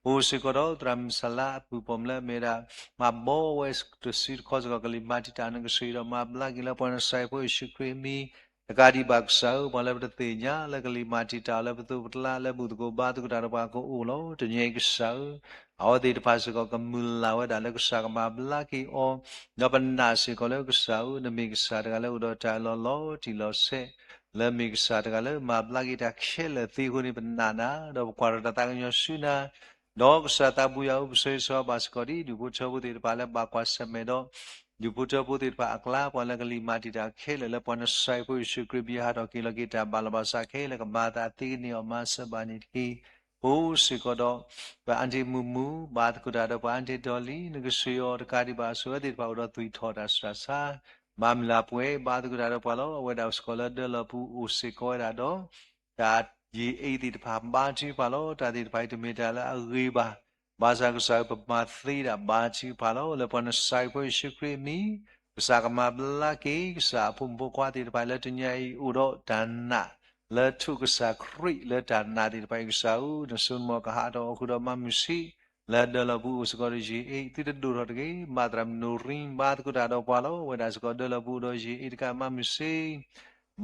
အိၣ်စ့ၢ်ကီးဒီးသရၣ်မုၣ်စလါအပုၢ်ပိာ်မုၣ်လၢအမ့ၢ်ဝဲဒၣ် မၤဘီဝဲတစုတခီစ့ၢ်ကီး ကလံၤမၤတံာ်တာ် နကဆိၣ်ဂ့ၤဒီးမၤဘျါက့ၤလၢပှၤနစၢ်ဖိယ့ၣ်ၡူးခရံာ်အမံၤ တကးဒံးဘၣ်ကစၢ်ဧၢ ပှၤလၢပတသ့ၣ်ညါလၢကလံၤမၤတံာ်တာ်လၢပသိးပကျါလၢဘူၣ်သကိးဘါသကိးတၢ်ဒီးပှၤကအိၣ်လီၤ. တနံၤအံၤကစၢ်ဧၢ အဝဲသ့ၣ်တဖၣ်စ့ၢ်ကီးကမုၢ်လၢ်ဝဲဒၣ်လၢကစၢ်ကမၤဘျါက့ၤအီၤ ဒီးပနာ်စ့ၢ်ကီးလၢကစၢ်ဧၢ နမ့ၢ်ကစၢ်တဂၤလၢအိၣ်ဒီးတၢ်အၢၣ်လီၤလီၤတံၢ်လီၤဆဲး လၢမ့ၢ်ကစၢ်တဂၤလၢမၤဘျါက့ၤတၢ်ခဲလၢာ်သ့အဃိန့ၣ် ပနာ်နၤ ဒီးပကွၢ်ထီၣ်တၢ်သးကညီၤဆူနၤ ဒီးကစၢ်သးဘိယွၤဧၢ ပဆိၣ်ဂ့ၤဆိၣ်ဘါစ့ၢ်ကီးဒ် ဒူၣ်ဖိထၢဖိသ့ၣ်တဖၣ်လၢဘၣ်ကွၢ်ဆၢၣ်မဲာ်ဒီး ဒူၣ်ဖိထၢဖိသ့ၣ်တဖၣ်အကျါ ပှၤလၢကလံၤမၤတံာ်တာ်ခဲလၢာ်လၢပှၤနစၢ်ဖိယ့ၣ်ၡူးခရံာ်အမံၤ ဟးထီၣ်က့ၤလီၤက့ၤတၢ်ဘၣ်လီၤဘၣ်စးခဲလၢာ်ကမၤသးသ့န့ၢ်အီၤ မၤစၢၤဘၣ်န့ၣ်တက့ၢ်. ပအိၣ်စ့ၢ်ကီးဒီး ပအၢၣ်တ့ၢ်မုၢ်မုၢ် ဘါသကိးတၢ်ဒီးပှၤအၢၣ်တ့ၢ်ဒီးလံ နကဆိၣ်ဂ့ၤအီၤတကးဒံးဘၣ် ဆိၣ်ဂ့ၤအဝဲသ့ၣ်တဖၣ်အိၣ်ဒီးသွံၣ်ထီၣ်တၢ်ဆူးတၢ်ဆါ မၤမုၢ်လၢ်ပှဲၤ ဘါသကိးတၢ်ဒီးပှၤလီၤ. အဝဲဒၣ်စ့ၢ်ကီးလၢဒၢလီၢ်ပူၤအိၣ်စ့ၢ်ကီးဝဲဒၣ်ဒီး တၢ်ယံာ်အ့သ့ၣ်တဖၣ် ဘါထုကဖၣ်လီၤ. တၢ်သ့ၣ်တဖၣ်အံၤတမ့ၢ်တၢ်လၢအဂ့ၤဘၣ်. ဘၣ်ဆၣ်ကစၢ်ဧၢ ပမၤသ့ဒၣ် ဘါထုကဖၣ်လီၤ. လၢပှၤနစၢ်ဖိယ့ၣ်ၡူးခရံာ်အမံၤ ကစၢ်ကမၤဘျါက့ၤ ကစၢ်အဖိမုၣ်ဖိခွါသ့ၣ်တဖၣ်လၢတနံၤအံၤအိၣ်ဒီးတၢ်နာ် လၢထိးကစၢ်ခရံာ်လၢတၢ်နာ်သ့ၣ်တဖၣ်အံၤကစၢ်ဧၢ နစိနမီၢ်ကဟးထီၣ်အီၤဃုာ်ဒီးမၤမုာ်ဆံး လၢဒၢလီၤပူၤအိၣ်စ့ၢ်ကီးဒီးယ့ၣ်အ့ၣ် သုတဒိၣ်ထီၣ်တဂ့ၤ, မၤသရၣ်မုၣ်နီၣ်ရံ ဘါသကိးတၢ်ဒီးပှၤလီၤ. ဝဲဒၣ်စ့ၢ်ကီးဒၢလီၤပူၤအိၣ်ဒီးယ့ၣ်အ့ၣ်တကးမးမုၢ်ဆ့ၣ်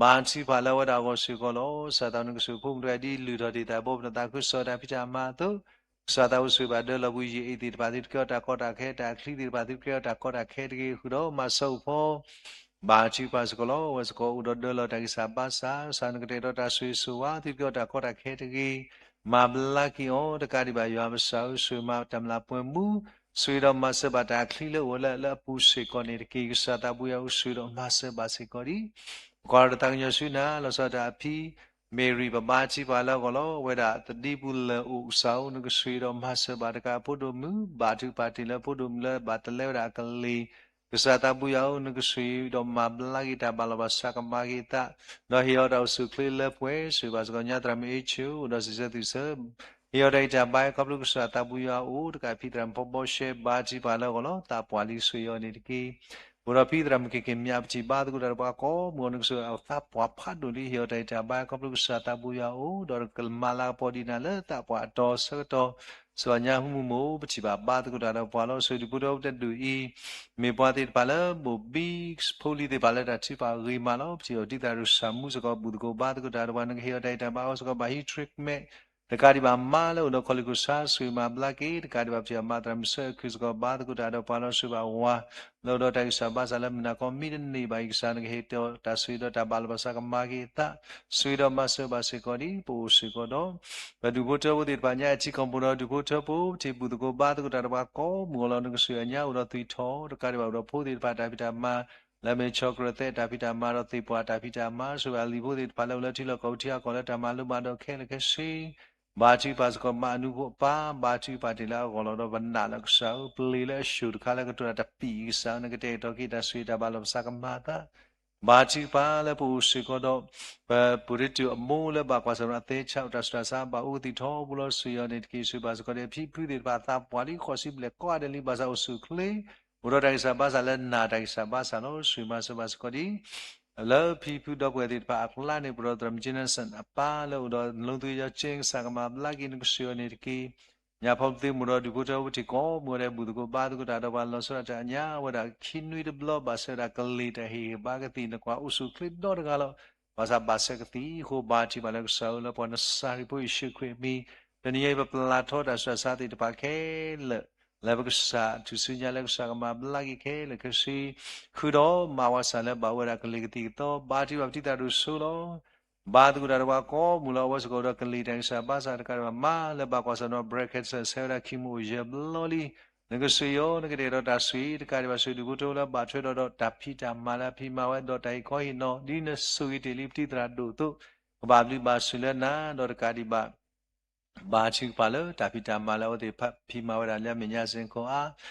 ဘါထုကဖၣ်လၢအဝဲဒၣ်အဂီၢ်စ့ၢ်ကီးလီၤ. ကစၢ်သးနကစၢၢ်ဖိမုၣ်တဂၤဒ်လုၢ်ထီၣ်တ့ၢ်သးဘီပနသးခုကစီၣ်တၢ်ဖံးတၢ်မၤအသိး, ကစၢ်သးအိၣ်ဆိၣ်ဂ့ၤဘၣ်ဒၢလီၤပူၤယ့ၣ်အ့ၣ်သ့ၣ်တဖၣ် သုတကဲထီၣ်တၢ်ကီတၢ်ခဲ တၢ်ချံသ့ၣ်တဖၣ် သုတကဲထီၣ်တၢ်ကီတၢ်ခဲတဂ့ၤ ဃုာ်ဒီးမၤစၢၤအိၣ်ဖီ ဘါထုကဖၣ်စ့ၢ်ကီးလီၤ. အဝဲစ့ၢ်ကီးအိၣ်ဒီးဒၢလီၤတၢ်ဂံၢ်စၢ်ဘါစၢ်, ကစၢ်နကတဲာ်ကတီၤတၢ်ဆိၣ်ဂ့ၤဆိၣ်ဝါ သုတကဲထီၣ်တၢ်ကီတၢ်ခဲတဂ့ၤ, မၤဘျါက့ၤအီၤ တကးဒံးဘၣ်ယွၤပစၢ်ဧၢ ဆိၣ်ဂ့ၤမၤတၢ်မျၢ်ပှဲၤမူ, ဆိၣ်ဂ့ၤဒီးမၤစၢၤဘၣ်တၢ်ချံလၢအိၣ်လၢအပူၤစ့ၢ်ကီးန့ၣ်တက့ၢ်. ကစၢ်သးဘိယွၤဧၢ ဆိၣ်ဂ့ၤဒီးမၤစၢၤဘၣ်စ့ၢ်ကီးဒံး ပကွၢ်ဒီးတၢ်ကညီၤဆူနၤ လီၤဆီဒၣ်တၢ်အဖံ မ့ၢ်ရံၣ် ပဘါထုကဖၣ်လၢအဂီၢ်လီၤ. အဝဲဒၣ်သဒံပူၤလၢအိၣ်ကစၢ်ဧၢ နကဆိၣ်ဂ့ၤဒီးမၤစၢၤဘၣ်တကးအဖိဒိၣ်မုၣ်, ဘါထုကဖၣ်တ့ၢ်လၢအဖိဒိၣ်မုၣ်လၢဘၣ်တလဲဝဲဒၣ်အကလံၤ, ကစၢ်သးဘိယွၤဧၢ နကဆိၣ်ဂ့ၤဒီးမၤဘျါက့ၤတၢ်ဘၣ်လီၤဘၣ်စးကမၤက့ၤအသး, ဒီးဟ့ၣ်အီၤတၢ်အိၣ်ဆူၣ်အိၣ်ချ့လၢပှဲၤ, ဆိၣ်ဂ့ၤဘၣ်စ့ၢ်ကီးညါသရၣ်မုၣ်အ့ၣ်ဆူၣ် အိၣ်ဒီးစံးဆၢသုးဆၢ ဟ့ၣ်အီၤတၢ်ဂံၢ်တၢ်ဘါခီဖျိကစၢ်သးဘိယွၤအအိၣ် တကးဖံသရၣ်မုၣ်ဖီဘီရှဲ ဘါထုကဖၣ်လၢအဂီၢ်လီၤ. သးပှၢ်လံဆိၣ်ဂ့ၤအီၤန့ၣ်တက့ၢ်. အိၣ်ဒီးဖံသရၣ်မုၣ်က့ၤက့ၤမၠးပထံၣ်ဘါသကိးတၢ်ဒီးပှၤကိးမုၢ်ဂီၤ နကဆိၣ်ဂ့ၤအသးပှၢ်ဖးဒိၣ်လံ ဟ့ၣ်အီၤတၢ်ဂံၢ်တၢ်ဘါခီဖျိကစၢ်သးဘိယွၤအအိၣ် ဒီးကမၤလၤကပီၤဒံးနၤလၢသးပှၢ်အတီၤဆၢကတီၢ် စှၤညါမူးမူးမိၢ် ပထံၣ်ဘၣ်ဘါသကိးတၢ်ဒီးပှၤလီၤ. ဆိၣ်ဂ့ၤဒူၣ်ဖိထၢဖိတဒူၣ်အံၤ မ့ၢ်ပှၤသ့ၣ်တဖၣ်လၢဘိၣ်ဘံဖိလံၤသ့ၣ်တဖၣ်လၢတၢ်ထုကဖၣ်ဂ့ၤမးလီၤ. ပထံၣ်အီၤဒ်သိးဒီးစၢ်မူစ့ၢ်ကီး ဘူၣ်သကိးဘါသကိးတၢ်ဒီးပှၤ နကဟ့ၣ်အီၤတၢ်ဂံၢ်တၢ်ဘါအီၤစ့ၢ်ကီး ဘၣ်ဟံး treatment တကးဒံးဘၣ်မါလၢအိၣ်ဒီးခီၣ်လ့ၣ်ခိၣ်ဆါ ဆိၣ်ဂ့ၤမၤဘျါက့ၤ တကးဒံးဘၣ်ပထံၣ်အီၤမၤသရၣ်မုၣ်ဆၢခုစ့ၢ်ကီး ဘါသကိးတၢ်ဒီးပှၤလီၤ. ဆိၣ်ဂ့ၤဘၣ်ဝၤ လၢအိၣ်ဒီးတၢ်ဂံၢ်စၢ်ဘါစၢ်လၢမုၢ်နၤခီမ့ၢ်တန့ၢ်ဘၣ်အံၤ ကစၢ်နကဟ့ၣ်တၢ်ဆိၣ်ဂ့ၤဒီးတၢ်ဘၣ်လီၤဘၣ်စးကမၤက့ၤအသး ဆိၣ်ဂ့ၤဒီးမၤစၢၤဘၣ်စ့ၢ်ကီးဒံး ပအိၣ်စ့ၢ်ကီးဒီး ပဒူၣ်ဖိထၢဖိသ့ၣ်တဖၣ်ညါ အထံကီၢ်ပူၤဒီးဒူၣ်ဖိထၢဖိ ပထံၣ်ဘူၣ်သကိးဘါသကိးတၢ်ဒီးပှၤကိးမုၢ်ဂီၤလီၤ. နကဆိၣ်ဂ့ၤအညါအိၣ်ဒီးသွံၣ်ထီၣ် တကးဒံးဘၣ်အိၣ်ဒီးဖိသ့ၣ်တဖၣ် တၢ်ဖံးတၢ်မၤ လၢအမ့ၢ်ဆီၣ်ကြၢးသဲးတၢ်ဖံးတၢ်မၤဒီးသ့ၣ်ပှၢ်တၢ်ဖံးတၢ်မၤ ဆိၣ်ဂ့ၤဘၣ်လံၤဖိသ့ၣ်တဖၣ်လၢအိၣ်လၢထံလီၢ်ကီၢ်ပူၤထံအကီၢ်လၢတၢ်မၤလိဘၣ်ဒီးခဲလၢာ်ခဲဆ့ ဘါထုကဖၣ်စ့ၢ်ကီးမၤအနူဖိအပၢ် ဘါထုကဖၣ်တ့ၢ်လၢအဂီၢ်လီၤ. ဒီးပနာ်လၢကစၢ်ဧၢ ပျ့ၤလၢအဆူၣ်တခါလၢကတိၤတၢ်တပံာ်ကစၢ်ဧၢ နကတဲာ်ကတီၤက့ၤတၢ်ဆိၣ်ဂ့ၤတၢ်ဘၣ်လီၤဘၣ်စးကမၤအသး ဘါထုကဖၣ်လၢပအိၣ်စ့ၢ်ကီးဒီး ပပုၢ်တံၢ်အမိၢ်လၢဘၣ်ကွၢ်ဆၢၣ်နီၤအသဲဆး အိၣ်တၢ်ဆူးတၢ်ဆါ ဘၣ်အိၣ်ကသံၣ်ထီဘိလီၤ. ဆိၣ်ဂ့ၤအီၤန့ၣ်တက့ၢ်. ဆိၣ်ဂ့ၤဘၣ်စ့ၢ်ကီးဒီးအဖံအဖုသ့ၣ်တဖၣ် သးပှၢ်လံ ဃိးဆံဘျဲၣ်ကိးဂၤဒဲးလံ ဘၣ်ဆၣ်အိၣ်ဆူၣ်အိၣ်ချ့ အိၣ်ဒီးတၢ်ဂံၢ်စၢ်ဘါစၢ်လၢနာ်တၢ်ဂံၢ်စၢ်ဘါစၢ်လီၤ. ဆိၣ်ဂ့ၤမၤစၢၤဘၣ်စ့ၢ်ကီးဒ် လၢဖံဖုဒီပုၢ်ဝဲၢ်သ့ၣ်တဖၣ်အကျါန့ၣ် ပဒိၣ်သရၣ်မုၣ် Jensen အပၢ်လၢအိၣ်ဒီးနလီသုယီၤကၠ့ ကစၢ်ကမၤဘျါက့ၤ နကဆိၣ်ဂ့ၤအီၤန့ၣ်တက့ၢ်. ညါဖီပသ့မုၢ်ဒီးဒူၣ်ဖိထၢဖိထံၣ်ကိးမုၢ်ဂီၤဒဲး ဘူၣ်သကိးဘါသကိးတၢ်ဒီးပှၤလီၤဆီဒၣ်တၢ်အညါ အဝဲဒၣ်ခံနွံတဘျီ ဘၣ်ဆၣ်ဝဲဒၣ်ကလံၤတၢ်ဟ့ၣ်ဂံၢ်ဟ့ၣ်ဘါကသံၣ် နကွၢ်အိၣ်ဆူၣ်အိၣ်ချ့ဒီတဂၤလီၤ. ဘၣ်ဆၣ်ဘၣ်ဆၢကသံၣ်အဃိ ဘါထုကဖၣ်လၢကစၢ်ဧၢ လၢပှၤနစၤရံဖိယ့ၣ်ၡူးခရံာ်အမံၤ တနံၤအံၤ ပပျၢ်ထီတၢ်ဆူးတၢ်ဆါသ့ၣ်တဖၣ်ခဲလၢာ် လၢပကစၢ်ထူၣ်စုညါလၢကစၢ်ကမၤဘျါက့ၤခဲလၢာ်ခဲဆ့ ဃုာ်ဒီးမၤဝဲစၢ်လၢဘၣ်ဝဲဒၣ်ကလံၤကသံၣ်ကသီ ဘါထုကဖၣ်ပတံၢ်သရၣ်ဒိၣ်စိလီၤ. ဘါသကိးတၢ်ဒီးပှၤကိးမုၢ်လီၤ. အဝဲစ့ၢ်ကီးအိၣ်ဒီးကလံၤတၢ်ဂံၢ်စၢ်ဘါစၢ်တကးဒံးဘၣ် မါလၢဘၣ်ကွၢ်ဆၢၣ်နီၤ breast cancer ဆဲးဝဲဒၣ် chemo အိၣ်ယဲၢ်ဘျီလံ. နကဆိၣ်ဂ့ၤအီၤ နကတဲာ်ကတီၤတၢ်ဆိၣ်ဂ့ၤ တကးဒံးဘၣ် ဆိၣ်ဂ့ၤဒူၣ်ဖိထၢဖိလၢဘၣ်ထွဲဒီးဒီးတၢ်ဖံးတၢ်မၤလၢအဖံးမၤဝဲဒီးတၢ်ဟ့ၣ်ခီဟ့ၣ်နီၤ ဒ်နဆိၣ်ဂ့ၤတ့ၢ်လံပတံၢ်သရၣ်ဒိၣ်အသိး ကဘၣ်ဘျုးဘၣ်ဆိၣ်လၢနၤ ဒီးတကးဒံးဘၣ် ဘါထုကဖၣ်လၢတၢ်ဖံးတၢ်မၤလၢအဝဲသ့ၣ်ဖံးမၤဝဲဒၣ်လၢအမဲာ်ညါစ့ၢ်ကီးဧါ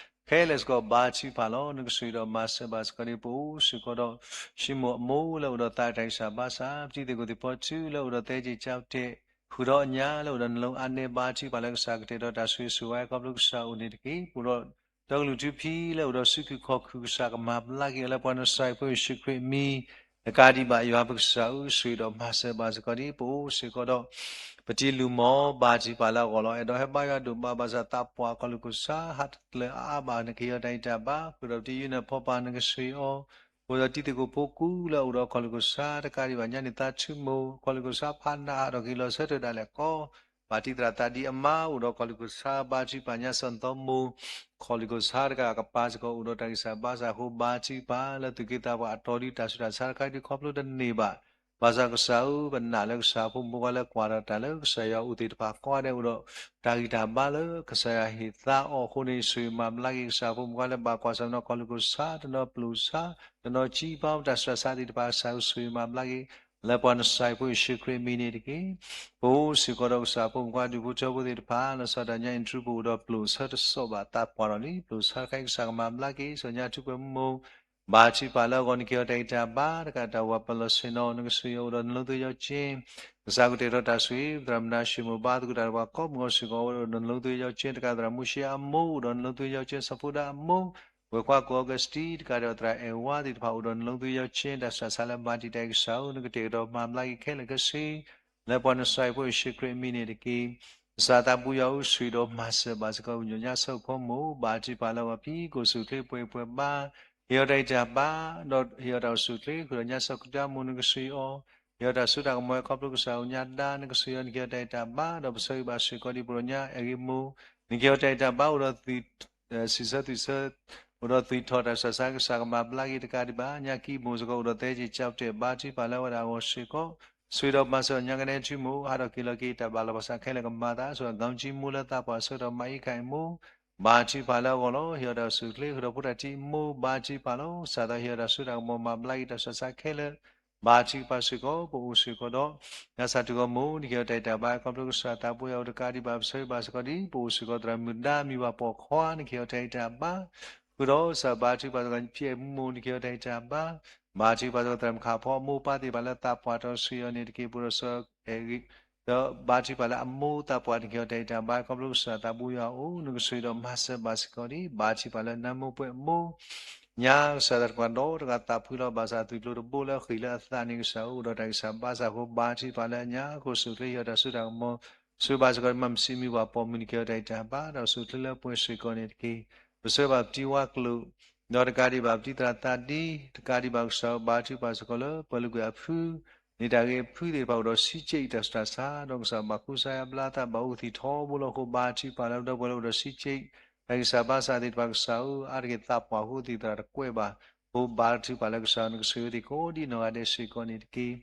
ခဲလၢာ်စ့ၢ်ကီးဘါထုကဖၣ်လီၤ. နကဆိၣ်ဂ့ၤဒီးမၤစၢၤဘၣ်စ့ၢ်ကီးဒ်ပအိၣ်စ့ၢ်ကီးဒီး ၡံမိၣ်အမိၢ်လၢအိၣ်ဒီးသးတၢ်ဂံၢ်စၢ်ဘါစၢ် ပတံၤသကိးသ့ၣ်ဖီထူလၢအိၣ်ဒီးသဲက့ၤကၠီတဲာ် ဃုာ်ဒီးအညါလၢအိၣ်ဒီးနလီအါနဲ ဘါထုကဖၣ်လၢကစၢ်ကတဲာ်ကတီၤတၢ်ဆိၣ်ဂ့ၤဆိၣ်ဝါခီဖျိကစၢ်အိၣ်န့ၣ်တက့ၢ်. ပအိၣ်ဒီး ဒီကလုာ်ထူဖံလၢအိၣ်ဒီးစုခုၣ်ခီၣ်ခုၣ် ကစၢ်ကမၤဘျါက့ၤအီၤလၢပှၤနစၤရံဖိယ့ၣ်ၡူးခရံာ်အမံၤ တကးဒံးဘၣ်ယွၤပကစၢ်ဧၢ ဆိၣ်ဂ့ၤဒီးမၤစၢၤဘၣ်စ့ၢ်ကီးဒ်ပအိၣ်စ့ၢ်ကီးဒီး ပတံၤလူၢ်မီၢ် ဘါထုကဖၣ်လၢအဂီၢ်လီၤ. အဲၣ်ဒိးဟဲဘါယွၤဒိၣ်မး ဘၣ်ဆၣ်သးပှၢ်ခီၣ်လိာ်ခိၣ်ဆါ ဟးတကျၢၤအါအါဘၣ် နကဟ့ၣ်အီၤတၢ်ဂံၢ်တၢ်ဘါ ဃုာ်ဒီးပတံၤယုၢ်နၢ်ဖီပာ် နကဆိၣ်ဂ့ၤအီၤ ဃုာ်ဒီးတံၤသကိးဖိကူလၢအအိၣ်ဒီးခီၣ်လိာ်ခိၣ်ဆါ တကးဒံးဘၣ်ညါန့ၣ် သးဆူၣ်မိၢ် ခီၣ်လိာ်ခိၣ်ဆါဖးနးအါထီၣ်က့ၤလီၤဆၢထၢၣ်ဒၣ်လဲာ်ကီး ဘၣ်တံၢ်သရၣ်သးဒံးအမါအိၣ်ဒီးခီၣ်လိာ်ခိၣ်ဆါ ဘါထုကဖၣ်ညါစီၢ်နီၤသီမိၢ် ခီၣ်လိာ်ခိၣ်ဆါတကးကပၤစ့ၢ်ကီးအိၣ်ဒီးတၢ်ဂံၢ်စၢ်ဘါစၢ်အဃိ ဘါထုကဖၣ်လၢသူၣ်က့သးပှၢ်အတီၤဒ်တၢ်ဆူးတၢ်ဆါတခါဒ်ခီဖျိတန့ၢ်ဘၣ် ဘၣ်ဆၣ်ကစၢ်ဧၢ ပနာ်လၢကစၢ်ဖိမုၣ်ဖိခွါလၢကွၢ်ဒီးတၢ်လၢကစၢ်ယွၤအိၣ်သ့ၣ်တဖၣ်ကိးဂၤဒဲးအိၣ်ဒီး တၢ်ဂံၢ်တၢ်ဘါလၢကစၢ်ယွၤဟ့ၣ်သါအီၤအဃိန့ၣ် ဆိၣ်ဂ့ၤမၤဘျါက့ၤကစၢ်ဖိမုၣ်ဖိခွါလၢဘၣ်ကွၢ်ဆၢၣ်နီၤခီၣ်လိာ်ခိၣ်ဆါ တနီၤပျိာ်ဆါ တနီၤကံပာ်တၢ်ဆူးတၢ်ဆါသ့ၣ်တဖၣ် ကစၢ်ဧၢ ဆိၣ်ဂ့ၤမၤဘျါက့ၤ လၢပှၤနစၤရံဖိယ့ၣ်ၡူးခရံာ်အမံၤန့ၣ်တက့ၢ်. ပအိၣ်စ့ၢ်ကီးဒီးကစၢ်ဖိမုၣ်ဖိခွါဒူၣ်ဖိထၢဖိသ့ၣ်တဖၣ် လီၤဆီဒၣ်တၢ်ညါ interview ပအိၣ်ဒီးပျိာ်ဆါတစိၢ်ဘၣ်သးပှၢ်ထီၣ်လံ ပျိာ်ဆါတခါအံၤ ကစၢ်ကမၤဘျါက့ၤ စီၤညါထူးပှဲၤမိၢ် ဘါထုကဖၣ်လၢအဂီၢ် နကဟ့ၣ်အီၤတၢ်ဂံၢ်တၢ်ဘါ တကးတၢ်ဝၤပလီၢ်ဆ့ၣ်နီၤ နကဆိၣ်ဂ့ၤအီၤအိၣ်ဒီးနလီသုယီၤကၠ့ ကစၢ်ကတဲာ်ကတီၤတၢ်ဆိၣ်ဂ့ၤ သရၣ်မုၣ်နၤၡ့ၣ်မိၣ် ဘါသကိးတၢ်ဒီးပှၤကိးမုၢ်ဂီၤစ့ၢ်ကီး အိၣ်ဒီးနလီသုယီၤကၠ့ တကးသရၣ်မုၣ်ၡ့အမိၢ် အိၣ်ဒီးနလီသုယီၤကၠ့ စီၤဖိဒါအမိၢ် ဝဲၢ်ခွါကိၣ်အီကူးစတံ တကးဒီးသရၣ်အဲၣ်ဝါသ့ၣ်တဖၣ် အိၣ်ဒီးနလီသုယီၤကၠ့ တၢ်ဆူးတၢ်ဆါလၢမၤတံာ်တာ်ကစၢ်ဧၢ နကတဲာ်ကတီၤမၤဘျါက့ၤခဲလၢာ်ခဲဆ့ လၢပှၤနစၤရံဖိယ့ၣ်ၡူးခရံာ်အမံၤန့ၣ်တက့ၢ်. ကစၢ်သးပူၤယွၤဧၢ, ဆိၣ်ဂ့ၤဒီးမၤစၢၤဘၣ်စ့ၢ်ကီး ပှၤကညီညၣ်ဆၢၣ်ဖိမုၣ်, ဘါထုကဖၣ်လၢအဂီၢ် ဖံကအိၣ်ဆူၣ်အိၣ်ချ့ ပှဲၤပှဲၤဘါ, ဟ့ၣ်အီၤတၢ်ဂံၢ်တၢ်ဘါ, ဒီးဟ့ၣ်အီၤတၢ်အိၣ်ဆူၣ်အိၣ်ချ့, ဃုာ်ဒီးညၣ်ဆၢကတီၢ်မူ နကဆိၣ်ဂ့ၤအီၤ, ဟ့ၣ်အီၤတၢ်စိတၢ်ကမီၤ ခီဖျိကစၢ်ဧၢ ညါဒါ နကဆိၣ်ဂ့ၤအီၤ, နကဟ့ၣ်အီၤတၢ်ဂံၢ်တၢ်ဘါ, ဒီးပဆၢဂ့ၤဘၣ်စ့ၢ်ကီး ဒ်ပှၤကညီအဂ့ၢ်မိၢ်, နကဟ့ၣ်အီၤတၢ်ဂံၢ်တၢ်ဘါ အိၣ်ဒီး စံးဆၢသုးဆၢ, အိၣ်ဒီးသူၣ်ထီၣ်တၢ်ဆူးတၢ်ဆါ ကစၢ်ကမၤဘျါက့ၤတကးဒံးဘၣ်, ညါကံၢ်မိၢ်စ့ၢ်ကီး အိၣ်ဒီးသဲက့ၤကၠီတဲာ် ဘါထုကဖၣ်လၢအဝဲဒၣ်အဂီၢ်စ့ၢ်ကီး, ဆိၣ်ဂ့ၤဒီးမၤစၢၤအီၤ ညါကနဲထံမိၢ်, ဟးထီၣ်က့ၤလီၤက့ၤ တၢ်ဘၣ်လီၤပှၤစးခဲလၢာ်ကမၤသး ဆိၣ်ဂ့ၤဒီး ကီကံမိၢ်လၢသးပှၢ်ဆၢကတီၢ် မၤအံးခးအံၤမိၢ်, ဘါထုကဖၣ်လၢအဂီၢ်လီၤ, ဟ့ၣ်အီၤတၢ်အိၣ်ဆူၣ်အိၣ်ချ့, ဃုာ်ဒီးဖိတၢ်ထံမိၢ် ဘါထုကဖၣ်လီၤ, ကစၢ်သးဟ့ၣ်အီၤတၢ်စိတၢ်ကမီၤ မၤဘျါက့ၤတၢ်ဆူးတၢ်ဆါခဲလၢာ် ဘါထုကဖၣ်စ့ၢ်ကီး, ပအိၣ်စ့ၢ်ကီးဒီး ညါစၢ်ထူၣ်ကီၢ်မိၢ်, နကဟ့ၣ်အီၤတၢ်ဂံၢ်တၢ်ဘါ ခီဖျိကစၢ်သးပူၤယွၤအိၣ်တကးဒံးဘၣ် ပဆၢဂ့ၤဘၣ်စ့ၢ်ကီး ဒ်ပအိၣ်စ့ၢ်ကီး သရၣ်မုၣ်ဒါမံၤဘၣ်ပိာ်ခွါ နကဟ့ၣ်အီၤတၢ်ဂံၢ်တၢ်ဘါ, ဃုာ်ဒီးကစၢ်ဘါထုကဖၣ်စ့ၢ်ကီး ဖံအဲၣ်မူမိၢ် နကဟ့ၣ်အီၤတၢ်ဂံၢ်တၢ်ဘါ, ဘါထုကဖၣ်စ့ၢ်ကီး သရၣ်မုၣ်ခးဖီအမိၢ်အပၢ်သ့ၣ်တဖၣ်လၢသးပှၢ်တီ ဆိၣ်ဂ့ၤအီၤန့ၣ်တက့ၢ်, ပအိၣ်ဒီးစီၤအဲၣ်ဂ့ၤ ဒီးဘါထုကဖၣ်လၢအမိၢ်သးပှၢ် နကဟ့ၣ်အီၤတၢ်ဂံၢ်တၢ်ဘါ ခီဖျိကစၢ်သးပူၤယွၤအအိၣ် နကဆိၣ်ဂ့ၤဒီးမၤစၢၤဘၣ်စ့ၢ်ကီးဒ် ဘါထုကဖၣ်လၢနါမိၢ်ပှဲၤအမိၢ်, ညါကစၢ်သးတကွၢ်ဒီးတဂၤသးဖှံလီၤ ဘၣ်ဆၣ်သုးကျိၤတဘိလၢအဃံာ်လၢအသးန့ၣ်ကစၢ်ဧၢ အိၣ်ဒီးတၢ်ဂံၢ်စၢ်ဘါစၢ်အဃိ ဘါထုကဖၣ်လၢအညါ ကအိၣ်ဆူၣ်အိၣ်ချ့ ဟ့ၣ်အီၤတၢ်စိတၢ်ကမီၤ ဆိၣ်ဂ့ၤဘၣ်စ့ၢ်ကီး မၤမုၢ်ဆံးမံၤပှၤပိာ်မုၣ် နကဟ့ၣ်အီၤတၢ်ဂံၢ်တၢ်ဘါ ဒီးအိၣ်ဆူၣ်အိၣ်ချ့လၢပှဲၤစ့ၢ်ကီးန့ၣ်တက့ၢ်. ပဆၢဘၣ်ပတံၤဝါကျိာ် ဒီးတကးဒံးဘၣ်ပတံၤသရၣ်သးဒံ တကးဒံးဘၣ်ကစၢ်ဧၢ ဘါထုကဖၣ်စ့ၢ်ကီးလၢပှၤလုၢ်ကွံာ်အဖု န့ၣ်တၢ်ဂ့ၢ်အဖုသ့ၣ်တဖၣ်အိၣ်ဒီး စံးက့အံၤတၢ်ဆူးတၢ်ဆါ ဒီးကစၢ်ဘၣ်ကူစါယါဘျါသးဘၣ်အိၣ်ကသံၣ်ထီဘိလီၤအဃိ ဘါထုကဖၣ်လၢပဒီပုၢ်ဝဲၢ်လၢအိၣ်ဒီးစံးက့ တၢ်ဂံၢ်စၢ်ဘါစၢ်သ့ၣ်တဖၣ်ကစၢ်ဧၢ အါတက့ၢ်သးပှၢ်အဃိ သံၣ်သရၣ်တကွဲးဘၣ်အဃိ ဘါထုကဖၣ်လၢကစၢ်ဧၢ နကဆိၣ်ဂ့ၤအဝဲသ့ၣ်ကိးဒံနီၢ်ဂၤဒဲးစ့ၢ်ကီးန့ၣ်တက့ၢ်.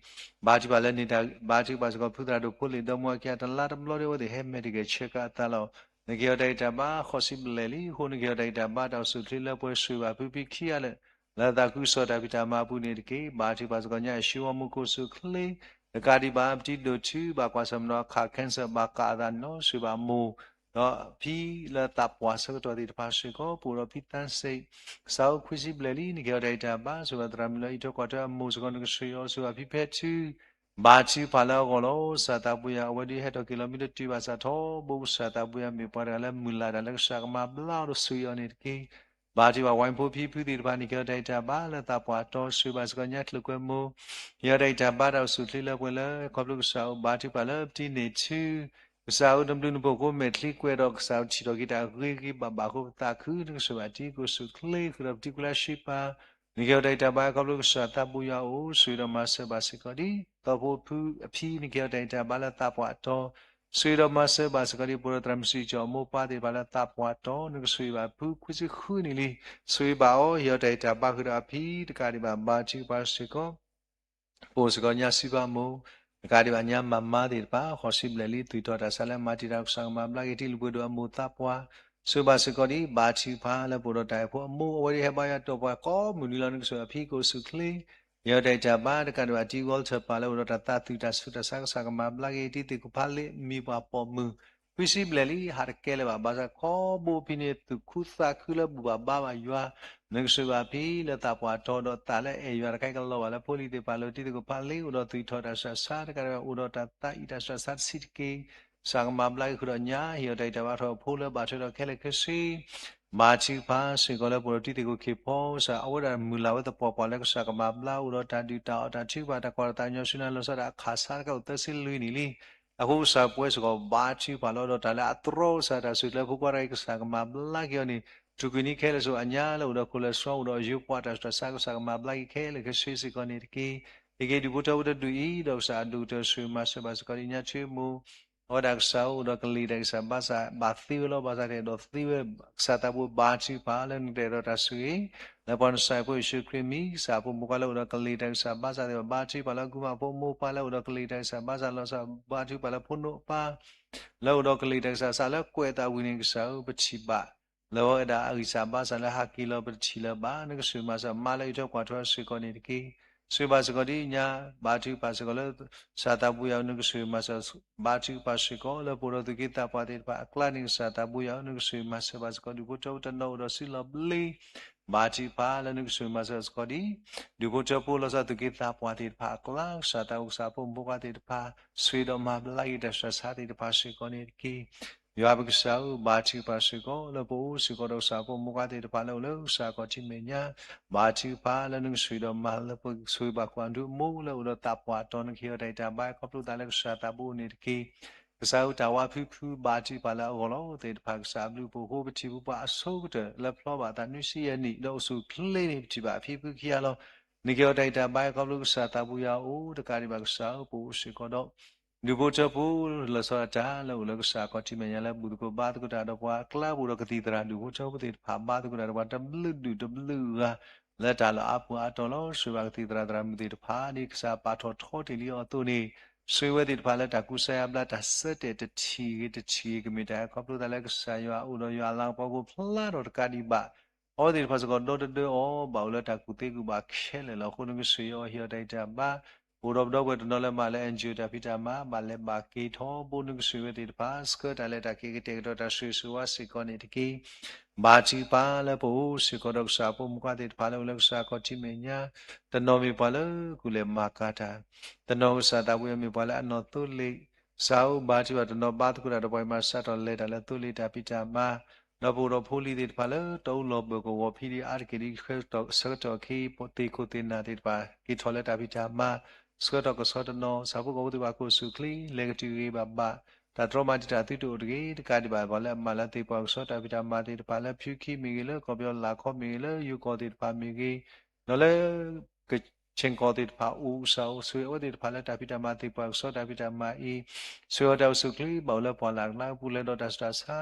ဘါထုကဖၣ်လၢန့ၣ် ဘါထုကဖၣ်စ့ၢ်ကီးဖုသရၣ်ဒိၣ်ဖိလ့ၣ်ဒီမါဝၤခံဂၤ တလါတဘျီဒီး အဝဲသ့ၣ်ဟဲမဲာ်တဂဲၤဆၢကၤအသးလီၤ. နကဟ့ၣ်အီၤတၢ်ဂံၢ်တၢ်ဘါ ဃီၤစံးဘျဲၣ်လံအဃိ နကဟ့ၣ်အီၤတၢ်ဂံၢ်တၢ်ဘါ တၢ်အိၣ်ဆူၣ်အိၣ်ချ့လၢပှဲၤ ဆိၣ်ဂ့ၤဘၣ်ဖုဖံခံဂၤလၢာ် လၢအသးခုကစီၣ်တၢ်ဖံးတၢ်မၤအပူၤန့ၣ်တက့ၢ်. ဘါထုကဖၣ်စ့ၢ်ကီးညါ အ့ၣ်ၡူဝါမူခိၣ် ကအိၣ်ဆူၣ်အိၣ်ချ့ တကးဒံးဘၣ် ပတံၤဒိၣ်ထူ ဘၣ်ကွၢ်ဆၢၣ်မဲာ်ဒီးအခး cancer ဘၣ်ကးအသးန့ၣ်လီၤ. ဆိၣ်ဂ့ၤဘၣ်အမိၢ် ဒီးဖံလၢသးပှၢ်ဆၢကတီၢ်သ့ၣ်တဖၣ်စ့ၢ်ကီး ပအိၣ်ဒီးဖံသၣ်စ့ၣ် ကစၢ်ဧၢ ခွံဆံဘျဲၣ်လံ နကဟ့ၣ်အီၤတၢ်ဂံၢ်တၢ်ဘါ ဆိၣ်ဂ့ၤဘၣ်သရၣ်မုၣ်လၢအအံးထွဲကွၢ်ထွဲအမိၢ်စ့ၢ်ကီး နကဆိၣ်ဂ့ၤအီၤ ဆိၣ်ဂ့ၤဘၣ်ဖံဖဲထူ ဘါထုကဖၣ်လၢအဂီၢ်လီၤ. ကစၢ်သးပူၤယွၤ အဝဲဒၣ်ဟဲထီၣ်က့ၤလီၤမ့ၢ်တတုၤဘၣ်ဆၣ်ထီဘိ ကစၢ်သးပူၤယွၤမ့ၢ်ပှၤတဂၤလၢမုၢ်လၢ်တၢ်လၢကစၢ်ကမၤဘျါအီၤဒီးဆိၣ်ဂ့ၤအီၤန့ၣ်တက့ၢ်. ဘါထုကဖၣ်ဝဲဖိဖံဖုသ့ၣ်တဖၣ် နကဟ့ၣ်အီၤတၢ်ဂံၢ်တၢ်ဘါလၢသးပှၢ်တီ ဆိၣ်ဂ့ၤဘၣ်စ့ၢ်ကီးညါကျိၤကွဲမိၢ် ဟ့ၣ်အီၤတၢ်ဂံၢ်တၢ်ဘါ တၢ်အိၣ်ဆူၣ်အိၣ်ချ့လၢပှဲၤလၢ ခီဖျိကစၢ်ဧၢ ဘါထုကဖၣ်လၢပတံၤန့ၣ်ထူ ကစၢ်ဧၢ နဘျုးနဖှိၣ်အဃိ မဲာ်ချံကွဲးဒီးကစၢ်ထံၣ်ထီၣ်က့ၤတၢ်ဂ့ၤဂ့ၤဘၣ်ဘၣ်အဃိ ပသးခု နကဆိၣ်ဂ့ၤဘၣ်တံၤ ကအိၣ်ဆူၣ်အိၣ်ချ့ ဃုာ်ဒီးပတံၤကူလၢအရှံပၤ နကဟ့ၣ်အီၤတၢ်ဂံၢ်တၢ်ဘါ ခီဖျိကစၢ်သးပူၤယွၤအအိၣ် ဆိၣ်ဂ့ၤဒီးမၤစၢၤဘၣ်စ့ၢ်ကီးဒ် သီဖိဖုအဖံ နကဟ့ၣ်အီၤတၢ်ဂံၢ်တၢ်ဘါလၢသးပှၢ်တီ ဆိၣ်ဂ့ၤဒီးမၤစၢၤဘၣ်စ့ၢ်ကီးဒ် ပအိၣ်ဒီးသရၣ်မုၣ်စံးကၠီၣ်အမိၢ်ပၢ်သ့ၣ်တဖၣ်လၢသးပှၢ်တီ နကဆိၣ်ဂ့ၤဘၣ်ဖုခွံဆံဃုနံၣ်လံ ဆိၣ်ဂ့ၤဘၣ်အီၤ ဟ့ၣ်အီၤတၢ်ဂံၢ်တၢ်ဘါဃုာ်ဒီးအဖံ တကးဒံးဘၣ် ဘါထုကဖၣ်စ့ၢ်ကီး ပအိၣ်စ့ၢ်ကီးညါစံးပာ်မိၢ် တကးဒံးဘၣ်ညါမၤမါသ့ၣ်တဖၣ် ဃီၤစံးဘျဲၣ်လံ သူၣ်ထီၣ်တၢ်ဆါလၢမၤတံာ်တာ်ကစၢ်ကမၤဘျါက့ၤ တံၤလုၢ်ပှ့ၤဒိၣ်အမိၢ်သးပှၢ် ဆိၣ်ဂ့ၤဘၣ်စ့ၢ်ကီးဒ် ဘါထုကဖၣ်လၢပအိၣ်ဒီးတၢ်အဲၣ်ဖိအမိၢ် အဝဲဒၣ်ဟဲဘါယွၤတီၢ်ပှၤကိးမုၢ်နံၤလီၤ နကဆိၣ်ဂ့ၤအဖံကအိၣ်ဆူၣ်အိၣ်ချ့ ဟ့ၣ်အီၤတၢ်ဂံၢ်တၢ်ဘါ တကးဒံးဘၣ်တံၤဂီၤလၢထၢၣ်ပာ်လၢအိၣ်ဒီးတၢ်သးသူၣ်တၢ်ဆူးတၢ်ဆါ ကစၢ်ကမၤဘျါက့ၤ တံၤသကိးဖးလ့ မံၤပှၤပိာ်မုၣ် ခွံဆံဘျဲၣ်လံ ဟးတကဲလၢၤဘၣ် ဘၣ်ဆၣ်ခီဘိဖံန့ၣ် သူၣ်ခုသးခုလၢဘူၣ်ဘၣ်ဘါဘၣ်ယွၤ နကဆိၣ်ဂ့ၤဘၣ်ဖံလၢသးပှၢ်တီဒီးသးလၢအဲၣ်ယွၤတခါအံၤကလီၤဘၣ်လၢဖိလံၤသ့ၣ်တဖၣ်လၢတံၤသကိးဖးလ့ အိၣ်ဒီးသူၣ်ထီၣ်တၢ်ဆူးတၢ်ဆါ တကးဒံးဘၣ်အိၣ်ဒီးတၢ်သးအံၤတၢ်ဆူးတၢ်ဆါတဆံးတက့ၢ် ကစၢ်ကမၤဘျါက့ၤဃုာ်ဒီးညါ ဟ့ၣ်အီၤတၢ်ဂံၢ်တၢ်ဘါထီၣ်အဖိလၢဘၣ်ထွဲဒီးခဲလၢာ်ခဲဆ့ ဘါထုကဖၣ်စ့ၢ်ကီးလၢပအိၣ်ဒီးတံၤသကိးခ့ၣ်ဖီ ကစၢ်အဝဲဒၣ်မုၢ်လၢ်ဝဲသပှၢ်ပှၢ်လၢကစၢ်ကမၤဘျါအိၣ်ဒီးတၢ်ဒုၣ်တၢ်အီၣ် တၢ်ထုကဖၣ် တၢ်ကွၢ်တၢ်သးကညီၤဆူညါလီၤဆီဒၣ်တၢ်အခးဆါတခါအိၣ်သၢဆံလွံၢ်နံၣ်လံ အဃိကစၢ်ပဝဲစ့ၢ်ကီးဘါထုကဖၣ်လီၤဒီးတၢ်လၢအတြီကစၢ်တၢ်စူၢ်ကျဲၤဖိခွါတဂၤအံၤ ကစၢ်ကမၤဘျါက့ၤအီၤန့ၣ် ထူၣ်ကွံာ်န့ၢ်ခဲလၢာ်ဆူအညါလၢအိၣ်ဒီး cholesterol အိၣ်ဒီးယိပှၤတၢ်ဆူးတၢ်ဆါ ကစၢ်ကမၤဘျါက့ၤခဲလၢာ်ခဲဆ့စ့ၢ်ကီးန့ၣ်တက့ၢ်. ဟ့ၣ်က့ၤဒုးဖိထၢဖိတဒူၣ်အံၤ ဒီးကစၢ်အဒိၣ်ကတၢၢ်ဆိၣ်ဂ့ၤမၤစၢၤဘၣ်စ့ၢ်ကီးဒ်ညါထွ့မိၢ် အဝဲဒၣ်ကစၢ်ဧၢအိၣ်ဒီးကလံၤတၢ်ဂံၢ်စၢ်ဘါစၢ် ဘၣ်သ့ဝဲလီၤ ဘၣ်ဆၣ်တအဲၣ်ဒိးသ့ဝဲ ကစၢ်သးဘိဘါထုကဖၣ်လၢနကတဲာ်ဒီးတၢ်ဆိၣ်ဂ့ၤ လၢပှၤနစၢ်ဖိယ့ၣ်ၡူးခရံာ်မံၤ ကစၢ်အဖိမုၣ်ခွါလၢအိၣ်ဒီးကလံၤတၢ်ဂံၢ်စၢ်ဘါစၢ်သ့ၣ်တဖၣ် ဘါထုကဖၣ်လၢအကူမါဖိမိၢ်ပၢ်လၢအိၣ်ဒီးကလံၤတၢ်ဂံၢ်စၢ်ဘါစၢ်လီၤဆီ ဘါထုကဖၣ်လၢဖိနိၣ်အပၢ် လၢအိၣ်ဒီးကလံၤတၢ်ဂံၢ်စၢ်ဘါစၢ်လၢကွဲးအသးဝံၤန့ၣ် ကစၢ်ဧၢ ပထံၣ်ဘၣ် လၢဝဲဒၣ်အဂံၢ်စၢ်ဘါစၢ်လၢဟးက့ၤလီၤပတထံၣ်လၢၤဘၣ် နကဆိၣ်ဂ့ၤမၤစၢၤမါလၢအံးထွဲကွၢ်ထွဲစ့ၢ်ကီးန့ၣ်တက့ၢ်. ဆိၣ်ဂ့ၤဘၣ်စ့ၢ်ကီးဒ်ညါ ဘါထုကဖၣ်စ့ၢ်ကီးလၢ ကစၢ်သးဘိယွၤ နကဆိၣ်ဂ့ၤမၤစၢၤ ဘါထုကဖၣ်စ့ၢ်ကီးလၢပအိၣ်ဒီးသူၣ်က့သးပှၢ်သ့ၣ်တဖၣ်အကျါန့ၣ် ကစၢ်သးဘိယွၤ နကဆိၣ်ဂ့ၤမၤစၢၤဘၣ်စ့ၢ်ကီး ဒုးဖိထၢဖိတနီၤအိၣ်ဒီးစုလီၢ်ဘျ့ ဘါထုကဖၣ်လၢနကဆိၣ်ဂ့ၤမၤစၢၤစ့ၢ်ကီးဒ် ဒုးဖိထၢဖိလီၤဆီသူၣ်က့သးပှၢ်သ့ၣ်တဖၣ်အကျါ ကစၢ်သးအိၣ်ကစၢ်ဖိမုၣ်ဖိခွါသ့ၣ်တဖၣ် ဆိၣ်ဂ့ၤဒီးမၤဘျါက့ၤတၢ်ဆူးတၢ်ဆါသ့ၣ်တဖၣ်စ့ၢ်ကီးန့ၣ်တက့ၢ်. ယွၤပကစၢ်ဧၢ ဘါထုကဖၣ်စ့ၢ်ကီး လၢပအိၣ်စ့ၢ်ကီးဒီးကစၢ်ဖိမုၣ်ဖိခွါသ့ၣ်တဖၣ်လၢအိၣ်လၢကစၢ်ခီၣ်ထံးမဲာ်ညါ ဘါထုကဖၣ်လၢနကဆိၣ်ဂ့ၤဒီးမၤလၢပဆိၣ်ဂ့ၤဘၣ်ကွၢ်ဒိၣ်အမိၢ်လၢအိၣ်ဒီးသးပှၢ်တီၤ နကဟ့ၣ်အီၤတၢ်ဂံၢ်တၢ်ဘါခီဖျိသးလၢကစၢ်သးဘိန့ၣ်တက့ၢ်. ကစၢ်ဧၢ တၢ်ဝါဖုဖုဘါထုကဖၣ်လၢအဂီၢ်လီၤ. သ့ၣ်တဖၣ်ကစၢ်အဘျုးအဖှိၣ်အဃိ ပထံၣ်ဘၣ်ပှၤအဆိကတၢၢ်လၢဖျီဘၣ်အသးနွံဆံယဲၢ်နံၣ် ဒီးအိၣ်ဆူၣ်အိၣ်ချ့န့ၣ် ပထံၣ်ဘၣ်အဖံဖုခံဂၤလီၤ. နက့ၤအီၤတၢ်အံၤတၢ်ဘါ ခီဖျိကစၢ်သးဘိယွၤအိၣ်တကးဒံးဘၣ် ကစၢ်ဧၢ ပအိၣ်စ့ၢ်ကီးဒီး ဒူၣ်ဖိထၢဖိ လီၤဆီဒၣ်တၢ်လၢအိၣ်လၢကစၢ်ခီၣ်ထံးမဲာ်ညါလၢဘူၣ်သကိးဘါသကိးတၢ်ဒီးပှၤအကျါ ပအိၣ်ဒီးကသံၣ်သရၣ် ဒူၣ်ဖိထၢဖိသ့ၣ်တဖၣ် ဘါသကိးတၢ်ဒီးပှၤတဘျုးဒူၣ်တဘျုးဂၤ လၢတၢ်လီၢ်အါပူၤအါတီၤလီၤ. ဆိၣ်ဂ့ၤဘၣ်ကသံၣ်သရၣ်သရၣ်မုၣ်သ့ၣ်တဖၣ် ဒ်ကစၢ်ပာ်ထီၣ်ထီတ့ၢ်လံအီၤအသိးန့ၣ် ဆိၣ်ဂ့ၤဝဲသ့ၣ်တဖၣ်လၢတၢ်ကူစါယါဘျါ တၢ်ဆၢတဲာ်တထံၣ်ဂ့ၤတထံၣ်ဂ့ၤ ကမ့ၢ်တၢ်ဟဲခီဖျိသးလၢကစၢ်ယွၤအအိၣ်ဒီးယွၤအလၤကပီၤအဃိ ဖျါထီၣ်တကးဒံးဘၣ် အဝဲသ့ၣ်တဖၣ်စ့ၢ်ကီးဒီတဒၢအီၤ ဘၣ်အိၣ်လၢတၢ်ကူၣ်သ့ကူၣ်ဘၣ်ခဲလၢာ်လီၤ. အဃိနကဆိၣ်ဂ့ၤအီၤ ဟ့ၣ်အီၤတၢ်ဂံၢ်တၢ်ဘါ ပအိၣ်ဒီးပဒီပုၢ်ဝဲၢ်တနီၤလၢမၤလၢ NGO တၢ်ဖံးတၢ်မၤ ဘၣ်လဲၤဘၣ်က့ၤထီဘိ နကဆိၣ်ဂ့ၤဝဲသ့ၣ်တဖၣ် ဆှၢတၢ်လဲၤတၢ်က့ၤကတဲာ်ကတီၤတၢ်ဆိၣ်ဂ့ၤဆိၣ်ဝါစ့ၢ်ကီးန့ၣ်တက့ၢ်. ဘါထုကဖၣ်လၢပအိၣ်စ့ၢ်ကီးဒီးကစၢ်အဖိမုၣ်ခွါသ့ၣ်တဖၣ်လၢအိၣ်လၢကစၢ်ခီၣ်ထံးမဲာ်ညါ တနီၤမ့ၢ်ပှၤလၢကူၣ်လဲၤမၤကၤတၢ် တနီၤကစၢ်သးဘိယွၤမ့ၢ်ပှၤလၢအနီၣ်သိလ့ၣ် ကစၢ်ဧၢ ဘါထုကဖၣ်တနီၤဘါသကိးတၢ်ဒီးပှၤအံၤမၤစးထီၣ်လဲၤတၢ်လၢသိလ့ၣ်တၢ်ဖံးတၢ်မၤ ဒီးပအိၣ်ဒီးဖိလံၤသ့ၣ်တဖၣ်လၢတၢ်အိၣ်လီၤဘၢၣ်ကဝီၤဖံးဒံးအါတက့ၢ်ဒ် ဆၢကတီၢ်ခဲအံၤ သ့ၣ်ခိၣ်သ့ၣ်နၢ်သ့ၣ်တဖၣ် က့ၤထီၣ်လၢတၢ်ဖံးတၢ်မၤ ဆၢကတီၢ်ကဆီတနီၤ ဆၣ်ဖိကီၢ်ဖိသ့ၣ်တဖၣ်ကအိၣ်ဆူၣ်အိၣ်ချ့ လဲၤကတုၤဂ့ၤဂ့ၤဘၣ်ဘၣ် တၢ်တြီမၤတံာ်တာ်သုတအိၣ်တဂ့ၤ တကးဒံးဘၣ် ပှၤလၢအမၤလၢသ့ၣ်ပှၢ်ကဆီတၢ်ဖံးတၢ်မၤသ့ၣ်တဖၣ်လၢ ဖၠူခံမ့ၢ်ဂ့ၤ လၢကီၢ်ပယီၤလၢ်ခီမ့ၢ်ဂ့ၤ လၢယိၤကီၢ်သ့ၣ်တဖၣ်မ့ၢ်ဂ့ၤ ဒီးလၢ ကခ့ၣ်ကီၢ်သ့ၣ်တဖၣ်အိၣ် ကစၢ်ဧၢ ဆိၣ်ဂ့ၤအဝဲသ့ၣ်တဖၣ်လၢတၢ်ဖံးတၢ်မၤသ့ၣ်ပှၢ်ကဆီတၢ်ဖံးတၢ်မၤအံၤ ဆိၣ်ဂ့ၤအတၢ်အိၣ်ဆူၣ်အိၣ်ချ့ ဘၣ်အိၣ်လၢပှၢ်လၢ်ကျါ ပူၤလဲၤဒီးတၢ်ဆူးတၢ်ဆါ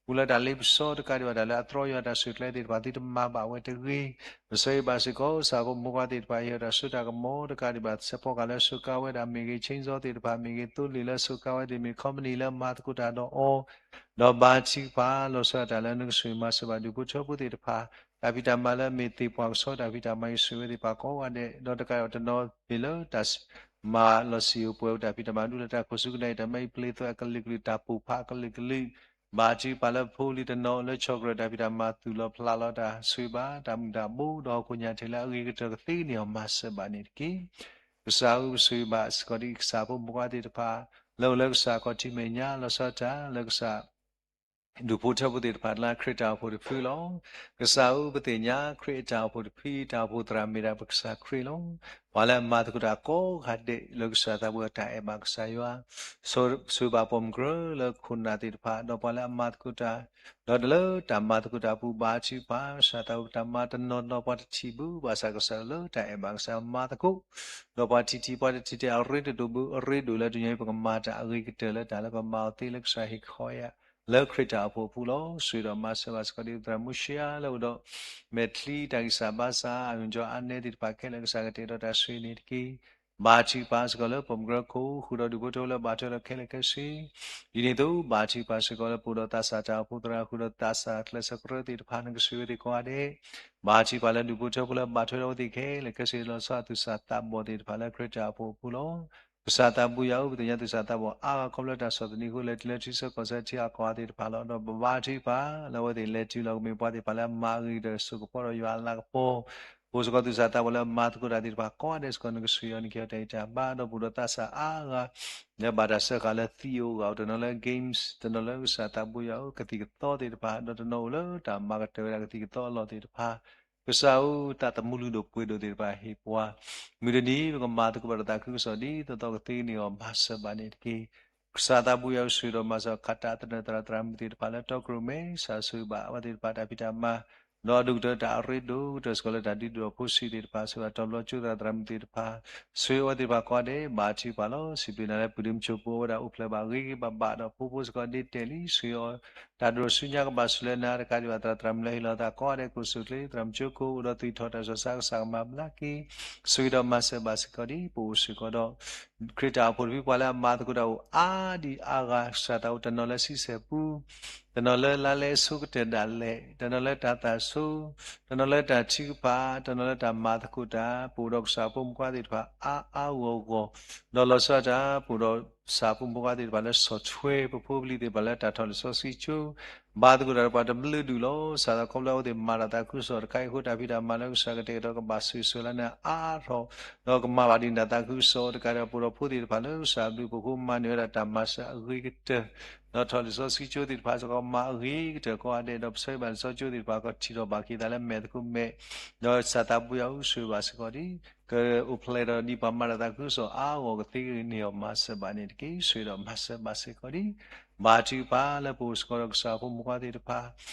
ပူၤလၢတၢ်လ့ပစီ တကးဒံးဘၣ် တၢ်လၢအတြီယွၤတၢ်ဆိၣ်ကျဲသ့ၣ်တဖၣ် သုတမၤဘၣ်ဝဲတဂ့ၤ ပဆိၣ်ဂ့ၤဘၣ်စ့ၢ်ကီး ကစၢ်ဖိမုၣ်ခွါသ့ၣ်တဖၣ် ဟ့ၣ်အီၤတၢ်စိတၢ်ကမီၤ တကးဒံးဘၣ် ဆဲးဖီကၤလၢဆိးကါဝဲဒၣ်မ့ၢ်ဂ့ၤ chainsaw သ့ၣ်တဖၣ်မ့ၢ်ဂ့ၤ သိလ့ၣ်လၢဆိးကါဝဲသ့ၣ်မ့ၢ် company လၢမၤသကိးတၢ်ဒီးအီၤ ဒီးဘါထုကဖၣ် လီၤဆီဒၣ်တၢ်လၢနကဆိၣ်ဂ့ၤမၤစၢၤဘၣ် ဒူၣ်ဖိထၢဖိသ့ၣ်တဖၣ် တၢ်ဖံးတၢ်မၤလၢအမ့ၢ်သ့ၣ်ပှၢ်ကဆီတၢ်ဖံးတၢ်မၤအံၤ ဆိၣ်ဂ့ၤဝဲသ့ၣ်တဖၣ်ကိးဂၤဒဲး ဒီးတကးဒံးတနီၤမ့ၢ်လၢတၢ် မၤလီၤစံၣ်အိၣ်ပှဲၤဝဲတၢ်ဖံးတၢ်မၤဒူလၢတၢ်ခိၣ်ဆူကနၣ်အံၤ တၢ်မၤအံၤပျ့ၤသွဲအကလုာ်ကလုာ် တၢ်ပိာ်ဖးအကလုာ်ကလုာ် ဘါထုကဖၣ်လၢဖိလံၤတနီၤလၢဆီၣ်ကြၢးတၢ်ဖံးတၢ်မၤ သူၣ်လီၤဖျးလီၤတၢ် ဆိၣ်ဂ့ၤဘၣ်တၢ်မုၢ်တၢ်ဘိ ဒီးဟီၣ်ခိၣ်ညါထဲလၢအဂ့ၤကတၢၢ်ကသ့န့ၢ်အီၤမၤစၢၤဘၣ်န့ၣ်တက့ၢ်. ကစၢ်ဧၢ ပဆိၣ်ဂ့ၤဘၣ်စ့ၢ်ကီးဒ်ကစၢ်ဖိမုၣ်ခွါသ့ၣ်တဖၣ် လၢအိၣ်လၢကစၢ်ခီၣ်ထံးမဲာ်ညါ လီၤဆီဒၣ်တၢ်လၢကစၢ် ဒူၣ်ဖိထၢဖိသ့ၣ်တဖၣ် လၢခရံာ်တၢ်အိၣ်ဖှိၣ်တဖုလီၤ. ကစၢ်ဧၢ ပသ့ၣ်ညါခရံာ်အတၢ်အိၣ်ဖှိၣ်တဖု တၢ်အိၣ်ဖှိၣ်သရၣ်မ့ၢ်ဒၣ်ပကစၢ်ခရံာ်လီၤ. ပှၤလၢအမၤသကိးတၢ်ကိးဂၤဒဲးလၢကစၢ်သးဘိအတၢ်အဲၣ်ဘၣ်ကစၢ်ယွၤ ဆိၣ်ဂ့ၤဘၣ်ပိာ်မုၣ်ကရၢလၢခိၣ်နၢ်သ့ၣ်တဖၣ် ဒီးပှၤလၢအမၤသကိးတၢ် ဒီးလၢတၢ်မၤသကိးတၢ်အပူၤ ဘါထုကဖၣ် ကစၢ်သးဘိတၢ်မၤတနီၤနီၤ ပှၤတထံၣ်ဘၣ် ဘၣ်ဆၣ်ကစၢ်လၢတၢ်အဲၣ်ဘၣ်ကစၢ်မၤသကိး ဒီးပှၤထံၣ်ထံၣ်ပှၤတထံၣ်တဲအရ့တဒိၣ်ဘၣ် အရ့ဒိၣ်လၢတညီအံၤ ပကမၤတၢ်အဂ့ၤကတၢၢ်လၢတၢ်လၢပမၤအီၤသ့လၢကစၢ်ဟ့ၣ်ခီယၤ လၢခရံာ်တၢ်အိၣ်ဖှိၣ်အပူၤလီၤ. ဆိၣ်ဂ့ၤဒီးမၤစၢၤဘၣ်စ့ၢ်ကီးဒ်သရၣ်မူၡံယၤလၢအိၣ်ဒီး မဲာ်ချံတၢ်ဂံၢ်စၢ်ဘါစၢ် အဂံၢ်ကီအါနဲသ့ၣ်တဖၣ်ခဲလၢာ် ကစၢ်ကတဲာ်ဒီးတၢ်ဆိၣ်ဂ့ၤန့ၣ်တက့ၢ်. ဘါထုကဖၣ်စ့ၢ်ကီးလၢပိာ်မုၣ်ကရၢခိၣ် ဃုာ်ဒီးဒူၣ်ဖိထၢဖိလၢဘၣ်ထွဲဒီးခဲလၢာ်ခဲဆ့ ဒ်န့ၣ်အသိး ဘါထုကဖၣ်စ့ၢ်ကီးလၢပအိၣ်ဒီးသးစၢ်တၢ်အိၣ်ဖှိၣ်သရၣ် ဃုာ်ဒီးသးစၢ်ကျဲးစၢးကရၢသ့ၣ်တဖၣ် နကဆိၣ်ဂ့ၤဝဲသ့ၣ်ကိးဂၤဒဲး ဘါထုကဖၣ်လၢဒူၣ်ဖိထၢဖိလၢဘၣ်ထွဲဒီးအဝဲသ့ၣ်ခဲလၢာ်ခဲဆ့ လီၤဆီဒၣ်သူၣ်စၢ်သးဘီၣ်သ့ၣ်တဖၣ်လၢခရံာ်တၢ်အိၣ်ဖှိၣ်အပူၤလီၤ. ကစၢ်သးဘိယွၤဧၢ ပသ့ၣ်ညါသူၣ်စၢ်သးဘီၣ်အါဂၤခီဖျိတၢ်ဆီၣ်သနံးအဃိ လဲၤတုၤလၢထံဆၢကီၢ်ဆၢထံအကီၢ်သ့ၣ်တဖၣ်လီၤ. ဒီးပဘါထုကဖၣ်လၢအဝဲသ့ၣ်လဲၤတုၤလီၤ ကမ့ၢ်ပှၤသ့ၣ်တဖၣ်လၢအမၤအဂ့ၤကတၢၢ် စိာ်ကပီၤဒီးယွၤအလၤကပီၤ ပအိၣ်စ့ၢ်ကီးသူၣ်စၢ်သးဘီၣ်လၢအမၤသကိးတၢ်သ့ၣ်တဖၣ်ကိးဂၤဒဲးစ့ၢ်ကီး နကဆိၣ်ဂ့ၤအီၤ နကဟ့ၣ်အီၤတၢ်ဂံၢ်တၢ်ဘါ ဒီးပအိၣ်ဒီးသးစၢ်အါဂၤ လၢဘၣ်တၢ်စၢဃာ်လၢသံးအိၣ်အဂၤ တနီၤလၢ games တနီၤလၢကစၢ်သးဘိယွၤဧၢ ကသံၣ်ကသီသ့ၣ်တဖၣ် ဒီးတနီၤအိၣ်လၢတၢ်မၤကတၢၢ်ဝဲဒၣ်ကသံၣ်ကသီအလီၢ်သ့ၣ်တဖၣ် ကစၢ်ဧၢ တၢ်သမူလုၢ်ဒိၣ်ပှ့ၤဒိၣ်သ့ၣ်တဖၣ်ဟ့ၣ်ပှၤ မုၢ်တနံၤ ပကမၤသကိးဘၣ်ဒီးသးခုကစီၣ်ဒ်သိးသိးကသ့န့ၢ်အီၤ မၤစၢၤဘၣ်န့ၣ်တက့ၢ်. ကစၢ်သးဘိယွၤဧၢ ဆိၣ်ဂ့ၤဒီးမၤစၢၤ ခးတၢ်သနၢၣ်သရၣ်သရၣ်မုၣ်သ့ၣ်တဖၣ်လၢတီကရိၣ်မဲ ကစၢ်ဆိၣ်ဂ့ၤဘၣ်အဝဲသ့ၣ်တဖၣ်တၢ်ဖံးတၢ်မၤ ဒီးအဒိၣ်ကတၢၢ်တၢ်အရ့ဒိၣ်ကတၢၢ်စ့ၢ်ကီးလၢတၢ်ဒုးဒိၣ်ဖိဆံးသ့ၣ်တဖၣ် ဆိၣ်ဂ့ၤဘၣ်တီၤဘျီကၠိသရၣ်သရၣ်မုၣ်သ့ၣ်တဖၣ် ဆိၣ်ဂ့ၤအဝဲသ့ၣ်တဖၣ်ကိးဂၤဒဲး ဘါထုကဖၣ်လီၤ. စံးဘျုးနၤလၢ ပှၤဒ့မုၣ်ဆိၣ်ပှၤဝဲဒၣ်အိၣ်ဖျဲၣ်ဘၣ်ဂ့ၤဂ့ၤဘၣ်ဘၣ်ဒီးဖိဖိစ့ၢ်ကီးဒ်တဲာ်လံ ဆိၣ်ဂ့ၤအီၤ တၢ်ဒိၣ်ဆူညါကဘၣ်ဆိၣ်လၢနၤ တကးဒံးဘၣ်သရၣ်သရၣ်မုၣ်လၢဟ့ၣ်လီၤသးကိးဂၤဒဲး ကအိၣ်ဆူၣ်အိၣ်ချ့ သရၣ်မုၣ်ကၠိခိၣ် အိၣ်ဒီးသွံၣ်ထီၣ်တၢ်ဆူးတၢ်ဆါ ကစၢ်ကမၤဘျါက့ၤ ဆိၣ်ဂ့ၤဒီးမၤစၢၤဘၣ်စ့ၢ်ကီးဒ်ပအိၣ်စ့ၢ်ကီးဒီး ခရံာ်တၢ်အိၣ်ဖှိၣ်တဖု ပှၤလၢအမၤသကိးတၢ်အိၣ်အါဒံးအါဂၤ ကစၢ်သးဘိ တနီၤလၢဆံဆဲၣ်ပူ တနီၤလၢလါလဲအဆိကတၢၢ်ဒၣ်လဲာ် တနီၤလၢတၢ်သးဆိ တနီၤလၢတၢ်ထုကဖၣ် တနီၤလၢတၢ်မၤသကိးတၢ် ပအိၣ်ဒီးကစၢ်ဖိမုၣ်ခွါသ့ၣ်တဖၣ်အါအါဂီၢ်ဂီၢ် ဒီးလီၤဆီဒၣ်တၢ် ပအိၣ်ဒီးကစၢ်ဖိမုၣ်ခွါသ့ၣ်တဖၣ်လၢ software ပဖိပလံၤသ့ၣ်တဖၣ်လၢတၢ်ထီၣ်လံာ်စီဆှံကၠိ ဘါသကိးတၢ်ဒီးပှၤတဘျုးဒူၣ်လီၤ. ကစၢ်သးဘိ ခီဖျိအဝဲသ့ၣ်မၤတၢ်သးခုကစီၣ်တခါအံၤအဃိ တၢ်ဖံးတၢ်မၤလၢကစၢ်ကတဲာ်ကတီၤကဘၣ်စၢၤစၢၤလၢနၤအါထီၣ် ဒီးကမၤဘၣ်ဒံးနတၢ်သးခုကစီၣ်တကးဒီး ပအိၣ်ဒီးဖိသ့ၣ်တဖၣ်လၢကစၢ်အဘျုးအဖှိၣ်အဃိ မၤန့ၢ်ဝဲဒၣ်တၢ်မၤစၢၤအဂ့ၤကတၢၢ် ဒီးထီၣ်လံာ်စီဆှံကၠိသ့ၣ်တဖၣ်စ့ၢ်ကီး မၤအဂ့ၤကတၢၢ်ကိးဂၤဒဲး ဒီးပဆၢဂ့ၤဘၣ်လံာ်စီဆှံကၠိသ့ၣ်တဖၣ် ကထံၣ်ထီၣ်ဘၣ်က့ၤသးလၢမဲာ်သကိးမဲာ်, ဒီးကစၢ်သးဘိယွၤအိၣ်ဆိၣ်ဂ့ၤဘၣ်စ့ၢ်ကီးဒ် ကအိၣ်ဖျဲၣ်ဒီးဒ်ပှၤမၤတၢ်သးခုကစီၣ်အါအဂီၢ်ကသ့န့ၢ်အီၤ မၤစၢၤဘၣ်န့ၣ်တက့ၢ်. ဆိၣ်ဂ့ၤဒီးမၤစၢၤဘၣ်စ့ၢ်ကီးဒ် ဘါထုကဖၣ်လၢပအိၣ်စ့ၢ်ကီးဒီးကစၢ်ဖိမုၣ်ခွါသ့ၣ်တဖၣ်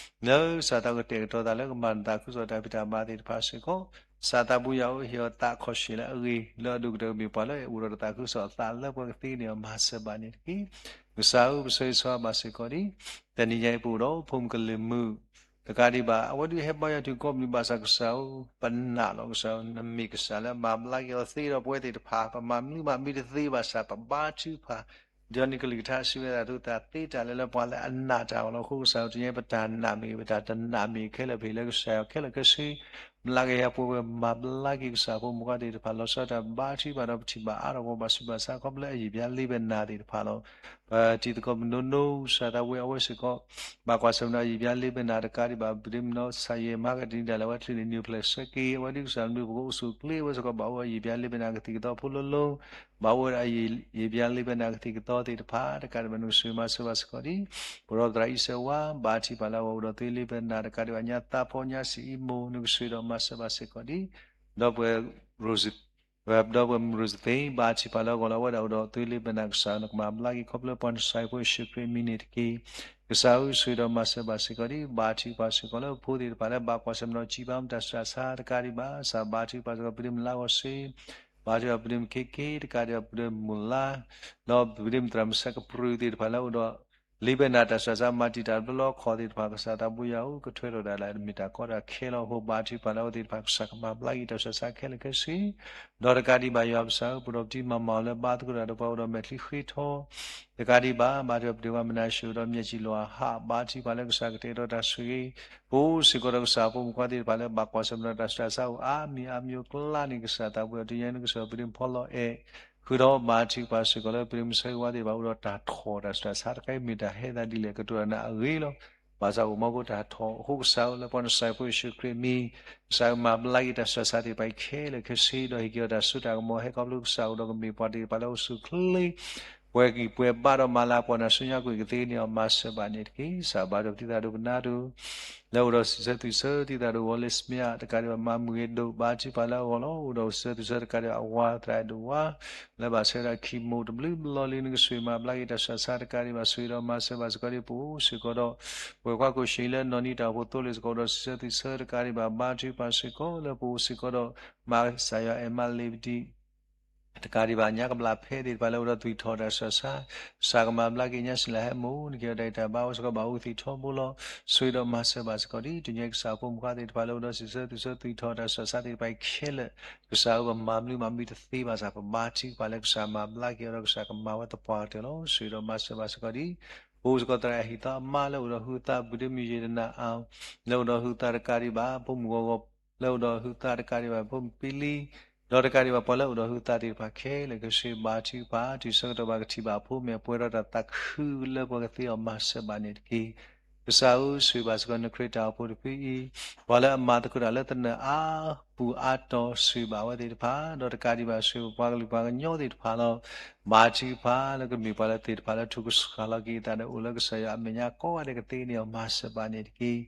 လၢကစၢ်တၢ်ကတဲာ်ကတီၤသးလၢကမၤတၢ်သးခုကစီၣ်တၢ်ဖံးတၢ်မၤသ့ၣ်တဖၣ်စ့ၢ်ကီး, ကစၢ်သးဘိယွၤအိၣ်ဟ့ၣ်အီၤသးခီၣ်ဆှဲၣ်လၢအဂ့ၤ လၢအဒိၣ်ကတၢၢ်ကမ့ၢ်ပှၤလၢအအိၣ်ဒီးတၢ်သးခုကစီၣ်အသးလၢပှၤကသ့န့ၢ်အီၤ မၤစၢၤဘၣ်န့ၣ်တက့ၢ်. ကစၢ်ဧၢ ပဆၢဂ့ၤဆၢဝါဘၣ်စ့ၢ်ကီးဒ် တနံၤညါအံၤပအိၣ်ဒီးဖိမုၣ်ကလုာ်မုၣ် တကးဒံးဘၣ် အဝဲဒုးဟဲဘါယွၤတုၤကိးမုၢ်နံၤဘၣ်ဆၣ်ကစၢ်ဧၢ ပနာ်လီၤကစၢ်ဧၢ နမ့ၢ်ကစၢ်လၢအမၤဘျါက့ၤအီၤသ့ဒီး ပဝဲသ့ၣ်တဖၣ် ပမၤမနုၤမၤမံတသ့ဘၣ်ဆၣ် ပဘါထုကဖၣ် ဒ်န့ၣ်ကလုၢ်ကထါစံးဝဲဒၣ် သုသးသ့တၢ်လၢလၢပှၤလၢအနာ်တၢ်အီၤလီၤ. အဃိကစၢ်ဧၢ တနံၤညါအံၤ ပတၢ်နာ်မ့ၢ်ဂ့ၤ ပတၢ်တနာ်မ့ၢ်ဂ့ၤခဲလၢာ် ပဟ့ၣ်လၢကစၢ်ယွၤခဲလၢာ်ခဲဆ့ ဘျါက့ၤဟဲပှဲၤဝဲ မၤဘျါက့ၤကစၢ်ဖိမုၣ်ခွါသ့ၣ်တဖၣ် လီၤဆီဒၣ်တၢ်ဘါထုကဖၣ်ဒီး ပထံၣ်ဘၣ်အါထီၣ်ပှၤဘၣ်ဆူးဘၣ်ဆါ ခီဖျိလၢအယံာ်ပျါလံာ်ဘဲနၤသ့ၣ်တဖၣ်လီၤ. ပတံၤသကိးမုၣ်နိနိ ကစၢ်သးဝံၣ်အဝဲစ့ၢ်ကီး ဘၣ်ကွၢ်ဆၢၣ်မဲာ်ဒီးအယံာ်ပျါလံာ်ဘဲနၤတကးဒံးဘၣ် ပဒ့မုၣ်နီၢ်ကစၢ်ယဲၢ်မၤကတံၤဒၣ်လဲာ် အဝဲချုးန့ၣ် နုာ်ဖျဲၣ်ဆၢက့ၤ အဝဲဒုးကစၢ်မနုၤ ပကအိၣ်ဆူၣ်အိၣ်ချ့ အဝဲစ့ၢ်ကီးဘၣ်အိၣ်အယံာ်ပျါလံာ်ဘဲနၤကသံၣ်ကသီဖိလိၤလိၤ ဘၣ်အိၣ်ဝဲဒၣ်အယံာ်ပျါလံာ်ဘဲနၤကသံၣ်ကသီသ့ၣ်တဖၣ် တကးဒံးဘၣ် နကဆိၣ်ဂ့ၤမၤစၢၤဘၣ်စ့ၢ်ကီးဒ် ပဒီပုၢ်ဝဲၢ်သရၣ်အံၤစဲးဝါ ဘါထုကဖၣ်လၢအဂီၢ်အိၣ်ဒီးသုလံာ်ဘဲနၤတကးဒံးဘၣ် ညါသးဖီညါစံးအံၤမိၢ် နကဆိၣ်ဂ့ၤဒီးမၤစၢၤဘၣ်စ့ၢ်ကီးဒ် ဒီပုၢ်ဝဲၢ် ဒီပုၢ်ဝဲၢ်မုၢ်ရိစသ့ ဘါထုကဖၣ်လၢအဂီၢ်လၢအဝဲဒၣ်အိၣ်ဒီးသုလံာ်ဘဲနၤကစၢ် နကမၤဘျါက့ၤခီဖျိပှၤနစၢ်ဖိယ့ၣ်ၡူးခရံာ်အမံၤန့ၣ်တက့ၢ်. ကစၢ်ဧၢ ဆိၣ်ဂ့ၤဒီးမၤစၢၤဘၣ်စ့ၢ်ကီးဒ် ဘါထုကဖၣ်စ့ၢ်ကီးလၢဖိသ့ၣ်တဖၣ်လၢဘၣ်ကွၢ်ဆၢၣ်မဲာ်ဒီးစံးဘၣ်မတၤဆှၢဆါတကးဒံးဘၣ် ကစၢ်ဘါထုကဖၣ်စ့ၢ်ကီး ပဒ့မုၣ်လါဂီၤစ့ ဘါထုကဖၣ်ပဒ့မုၣ်ခ့ခ့တကးဒံးဘၣ် ပဒ့မုၣ်မိၢ်လါ ဒီးပဒ့မုၣ်သရၣ်မုၣ်ဆဲးကပြုၢ်သ့ၣ်တဖၣ်လၢအိၣ်ဒီး လံာ်ဘဲနၤတၢ်ဆှၢဆါမၤတံာ်တာ်တဘျီလီၤခီၣ်သ့ၣ်တဖၣ် ကစၢ်သးဘိယွၤဧၢ ကထွဲထီၣ်ဒၣ်လၢမ့ၢ်တၢ်ကီတၢ်ခဲလီၤ. အဃိဘါထုကဖၣ်လၢအဝဲသ့ၣ်တဖၣ် ကစၢ်ကမၤဘျါက့ၤတၢ်ဆှၢဆါခဲလၢာ်ခဲဆ့ ဒီးတကးဒံးဘၣ်ယွၤပကစၢ်ဧၢ ပဒီးပတံၤမၤမၤအီၤလၢဘါသကိးတၢ်ဒီးပှၤအိၣ်ဒီးမဲာ်ချံဃ့ထီ တကးဒံးဘၣ် ဘါထုကဖၣ်ပဒ့ဝဲမနၤၡိၤဒီး မျက်စိလွှာဟး ဘါထုကဖၣ်လၢကစၢ်ကတဲာ်ကတီၤတၢ်ဆိၣ်ဂ့ၤ ပအိၣ်စ့ၢ်ကီးဒီးကစၢ်ဖိမုၣ်ခွါသ့ၣ်တဖၣ်လၢဘၣ်ကွၢ်ဆၢၣ်မဲာ်ဒီးတၢ်ဆှၢဆါအိၣ်အါမံၤအါမံၤအကျါန့ၣ် ကစၢ်သးဘိယွၤ တနံၤညါအံၤနကစၢ်ပဒ့မုၣ်ဖီလီၤအဲၣ် ဃုာ်ဒီးဘါထုကဖၣ်စ့ၢ်ကီးလၢပဒ့မုၣ်ဆၢဂ့ၤဝါသ့ၣ်တဖၣ်အိၣ်ဒီးတၢ်ထီၣ်တၢ်ဆှၢဆါတခါအံၤ မ့ၢ်တၢ်ဟဲသးဒ်လဲၣ် ကတိၤတၢ်နၤအဂ့ၤလီၤ. ဘၣ်ဆၣ်အိၣ်မီကိးတၢ်ထီၣ် အဃိကစၢ်ဧၢ လၢပှၤနစၢ်ဖိယ့ၣ်ၡူးခရံာ်အမံၤ ကစၢ်ဧၢ မၤဘျါက့ၤတၢ်ဆှၢဆါသ့ၣ်တဖၣ်အံၤခဲလၢာ်ခဲဆ့ ဒီးဟ့ၣ်က့ၤအီၤတၢ်စိတၢ်ကမီၤ ဟဲခီဖျိကစၢ်အိၣ်ဒီးကမ့ၢ်ပှၤသ့ၣ်တဖၣ်လၢအိၣ်ဆူၣ်အိၣ်ချ့ ပှဲၤဂံၢ်ပှဲၤဘါဒီးမၤလၤကပီၤ နၤဆူညါကွံာ်ကသ့န့ၢ်အီၤ မၤစၢၤဘၣ်န့ၣ်တက့ၢ်. ကစၢ်ဘါထုကဖၣ်ပဒ့သးဒိကနၣ်ဒိ လၢအိၣ်ဒီးစံးဆၢသွံၣ်ဆၢ ဒ်သိးဒီး ဝီၤလ့စမ့ၣ် တကးဒံးဘၣ် မၤမုၢ်ဂ့ၤဒိၣ် ဘါထုကဖၣ်လၢအဂီၢ်လီၤ. အိၣ်ဒီးစံးဆၢသွံၣ်ဆၢတကးဒံးဘၣ် အဝၤသရၣ်အဲၣ်ဒိးဝါ လၢဘၣ်ဆၢဒၣ်ခံမိၢ်တဘျုးဘျီလံ နကဆိၣ်ဂ့ၤမၤဘျါက့ၤတၢ်ဆှၢဆါတကးဒံးဘၣ် ဆိၣ်ဂ့ၤဒီးမၤစၢၤဘၣ်စ့ၢ်ကီးဒ် ပအိၣ်စ့ၢ်ကီးဒီး ပှဲၤခွါကိၣ်ဆံလၢနီၢ်နံၤတၢ်အိၣ်ဖှိၣ်သိလ့ၣ်စ့ၢ်ကီး အိၣ်ဒီးစံးဆၢသွံၣ်ဆၢတကးဒံးဘၣ် ဘါထုကဖၣ်စ့ၢ်ကီးလၢပအိၣ်စ့ၢ်ကီးဒီး မၤကစၢ်ယွၤအဲၣ်မးလ့ၤပဒံ တကးဒံးဘၣ် ညါကဘျၣ်ဖဲသ့ၣ်တဖၣ်လၢအိၣ်ဒီးသွံၣ်ထီၣ်တၢ်ဆှၢဆါ ကစၢ်ကမၤဘျါက့ၤညါစံးလၢဟဲမိၢ် နကဟ့ၣ်အီၤတၢ်ဂံၢ်တၢ်ဘါအိၣ်စ့ၢ်ကီး ဘၣ်အိၣ်သံးထီဘိလီၤ. ဆိၣ်ဂ့ၤဒီးမၤစၢၤဘၣ်စ့ၢ်ကီးဒ် တနံၤညါအံၤ ကစၢ်ဖိမုၣ်ခွါသ့ၣ်တဖၣ်လၢအိၣ်ဒီးစံးဆၢသွံၣ်ဆၢသွံၣ်ထီၣ်တၢ်ဆှၢဆါသ့ၣ်တဖၣ်အံၤခဲလၢာ် ကစၢ်ဧၢပမၤမနုၤမၤမံတသ့ဘၣ်ဆၣ် ပဘါထုကဖၣ်လၢကစၢ်ကမၤဘျါက့ၤအီၤဒီးကစၢ်ကမၤဝဲသပှၢ်ကတၢၢ်လီၤ. ဆိၣ်ဂ့ၤဒီးမၤစၢၤဘၣ်စ့ၢ်ကီးဒ် ပအိၣ်စ့ၢ်ကီးသရၣ်ဟံၣ်သီအမါလၢအိၣ်ဒီးဟုသး ပဒ့မုၣ်ယဲၢ်တနၤအါ လၢအိၣ်ဒီးဟုသးတကးဒံးဘၣ် ဖိမုၣ်ဂီၤဂီၤ လၢအိၣ်ဒီးဟုသးတကးဒံးဘၣ် ဖိမုၣ်ပံလံ ဒီးတကးဒံးဘၣ်ပှၤလၢအိၣ်ဒီးဟုသးသ့ၣ်တဖၣ်ခဲလၢာ်ခဲဆ့ ဘါထုကဖၣ် တုၤဆၢကတီၢ်ဘၣ်ကထံၣ်ဘၣ်အဖိမ့ၢ် ပှဲၤဒီးတၢ်သးခုလၢပှၤကသ့အီၤ မၤစၢၤဘၣ်န့ၣ်တက့ၢ်. ကစၢ်ဧၢ ဆိၣ်ဂ့ၤဘၣ်စ့ၢ်ကီးနခရံာ်တၢ်အိၣ်ဖှိၣ်တဖုအံၤ ပှၤလၢအမၤသကိးတၢ်လၢသနၢၣ်အါပူၤအါတီၤ ဆိၣ်ဂ့ၤဘၣ်အဝဲသ့ၣ်တဖၣ် ဒီးတကးဒံးဘၣ် ဆိၣ်ဂ့ၤပှၤကလုာ်ပှၤကညီသ့ၣ်တဖၣ်လီၤ. ဘါထုကဖၣ်လၢကမ့ၢ်ပှၤလၢသ့ၣ်တဖၣ်လၢထူကဆှၣ်လီၤက့ၤအသးဒီးအိၣ်လၢကစၢ်ယွၤအမဲာ်ညါကိးဂၤဒဲးကသ့န့ၣ်အီၤ မၤစၢၤဘၣ်န့ၣ်တက့ၢ်.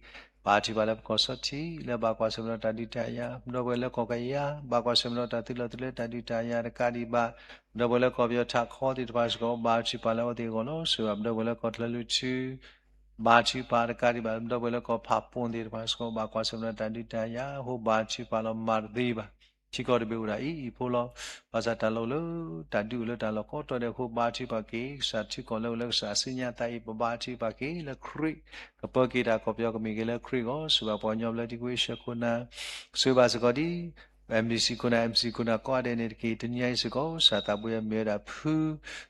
ဘါထုကဖၣ်လၢပကီၢ်စီထံး လၢဘၣ်ကွၢ်ဆၢၣ်မဲာ်ဒီးတၢ်ဒုးတၢ်ယၤ ပဒီပုၢ်ဝဲၢ်လၢကီၢ်ကယၤ ဘၣ်ကွၢ်ဆၢၣ်မဲာ်ဒီးတၢ်သုးလီၤသုးလၢတၢ်ဒုးတၢ်ယၤတကးဒံးဘၣ် ပဒီပုၢ်ဝဲၢ်လၢကီၢ်ပယီၤထးခီသ့ၣ်တဖၣ်စ့ၢ်ကီး ဘါထုကဖၣ်လၢအဝဲသ့ၣ်အဂီၢ်လီၤ. ဆိၣ်ဂ့ၤဘၣ်ပဒီပုၢ်ဝဲၢ်လၢကီၢ်ချၢလွံၢ်ထူ ဘါထုကဖၣ်တကးဒံးဘၣ် ပဒီပုၢ်ဝဲၢ်လၢကီၢ်ဖးပိၣ်သ့ၣ်တဖၣ်စ့ၢ်ကီး ဘၣ်ကွၢ်ဆၢၣ်မဲာ်ဒီးတၢ်ဒုးတၢ်ယၤ အဃိဘါထုကဖၣ်လီၤ မၤတသ့ဘၣ်. ထံကီၢ်တဘ့ၣ်အိၣ်ဒၣ်အံၤအံၤဖိလီၤ. ဘၣ်ဆၣ်တၢ်လီၢ်အိၣ်လၢ တၢ်ဒုးအိၣ်လၢတၢ်လီၢ်ကိးတီၤဒဲးအဃိ ဘါထုကဖၣ်က့ၤ ကစၢ်ထံကီၢ်လၢအိၣ်လၢကစၢ်အစုညါသးအံၤ ပဘါထုကဖၣ်က့ၤလၢခရံာ် ကပၢက့ၤတၢ်ကီၢ်ပယီၤကမ့ၢ်ဂ့ၤလၢခရံာ်အဂီၢ် ဆိၣ်ဂ့ၤဘၣ်ပှၤကညီဘျၢထံခဝ့ၡၢၣ်ခိၣ်နၢ် ဆိၣ်ဂ့ၤဘၣ်စ့ၢ်ကီးဒ် MBC ခိၣ်နၢ် MC ခိၣ်နၢ်ကိးဂၤဒဲးန့ၣ်တက့ၢ်. တနံၤညါအံၤစ့ၢ်ကီး ကစၢ်သးဘိယွၤမ့ၢ်ဝဲဒၣ်ဖု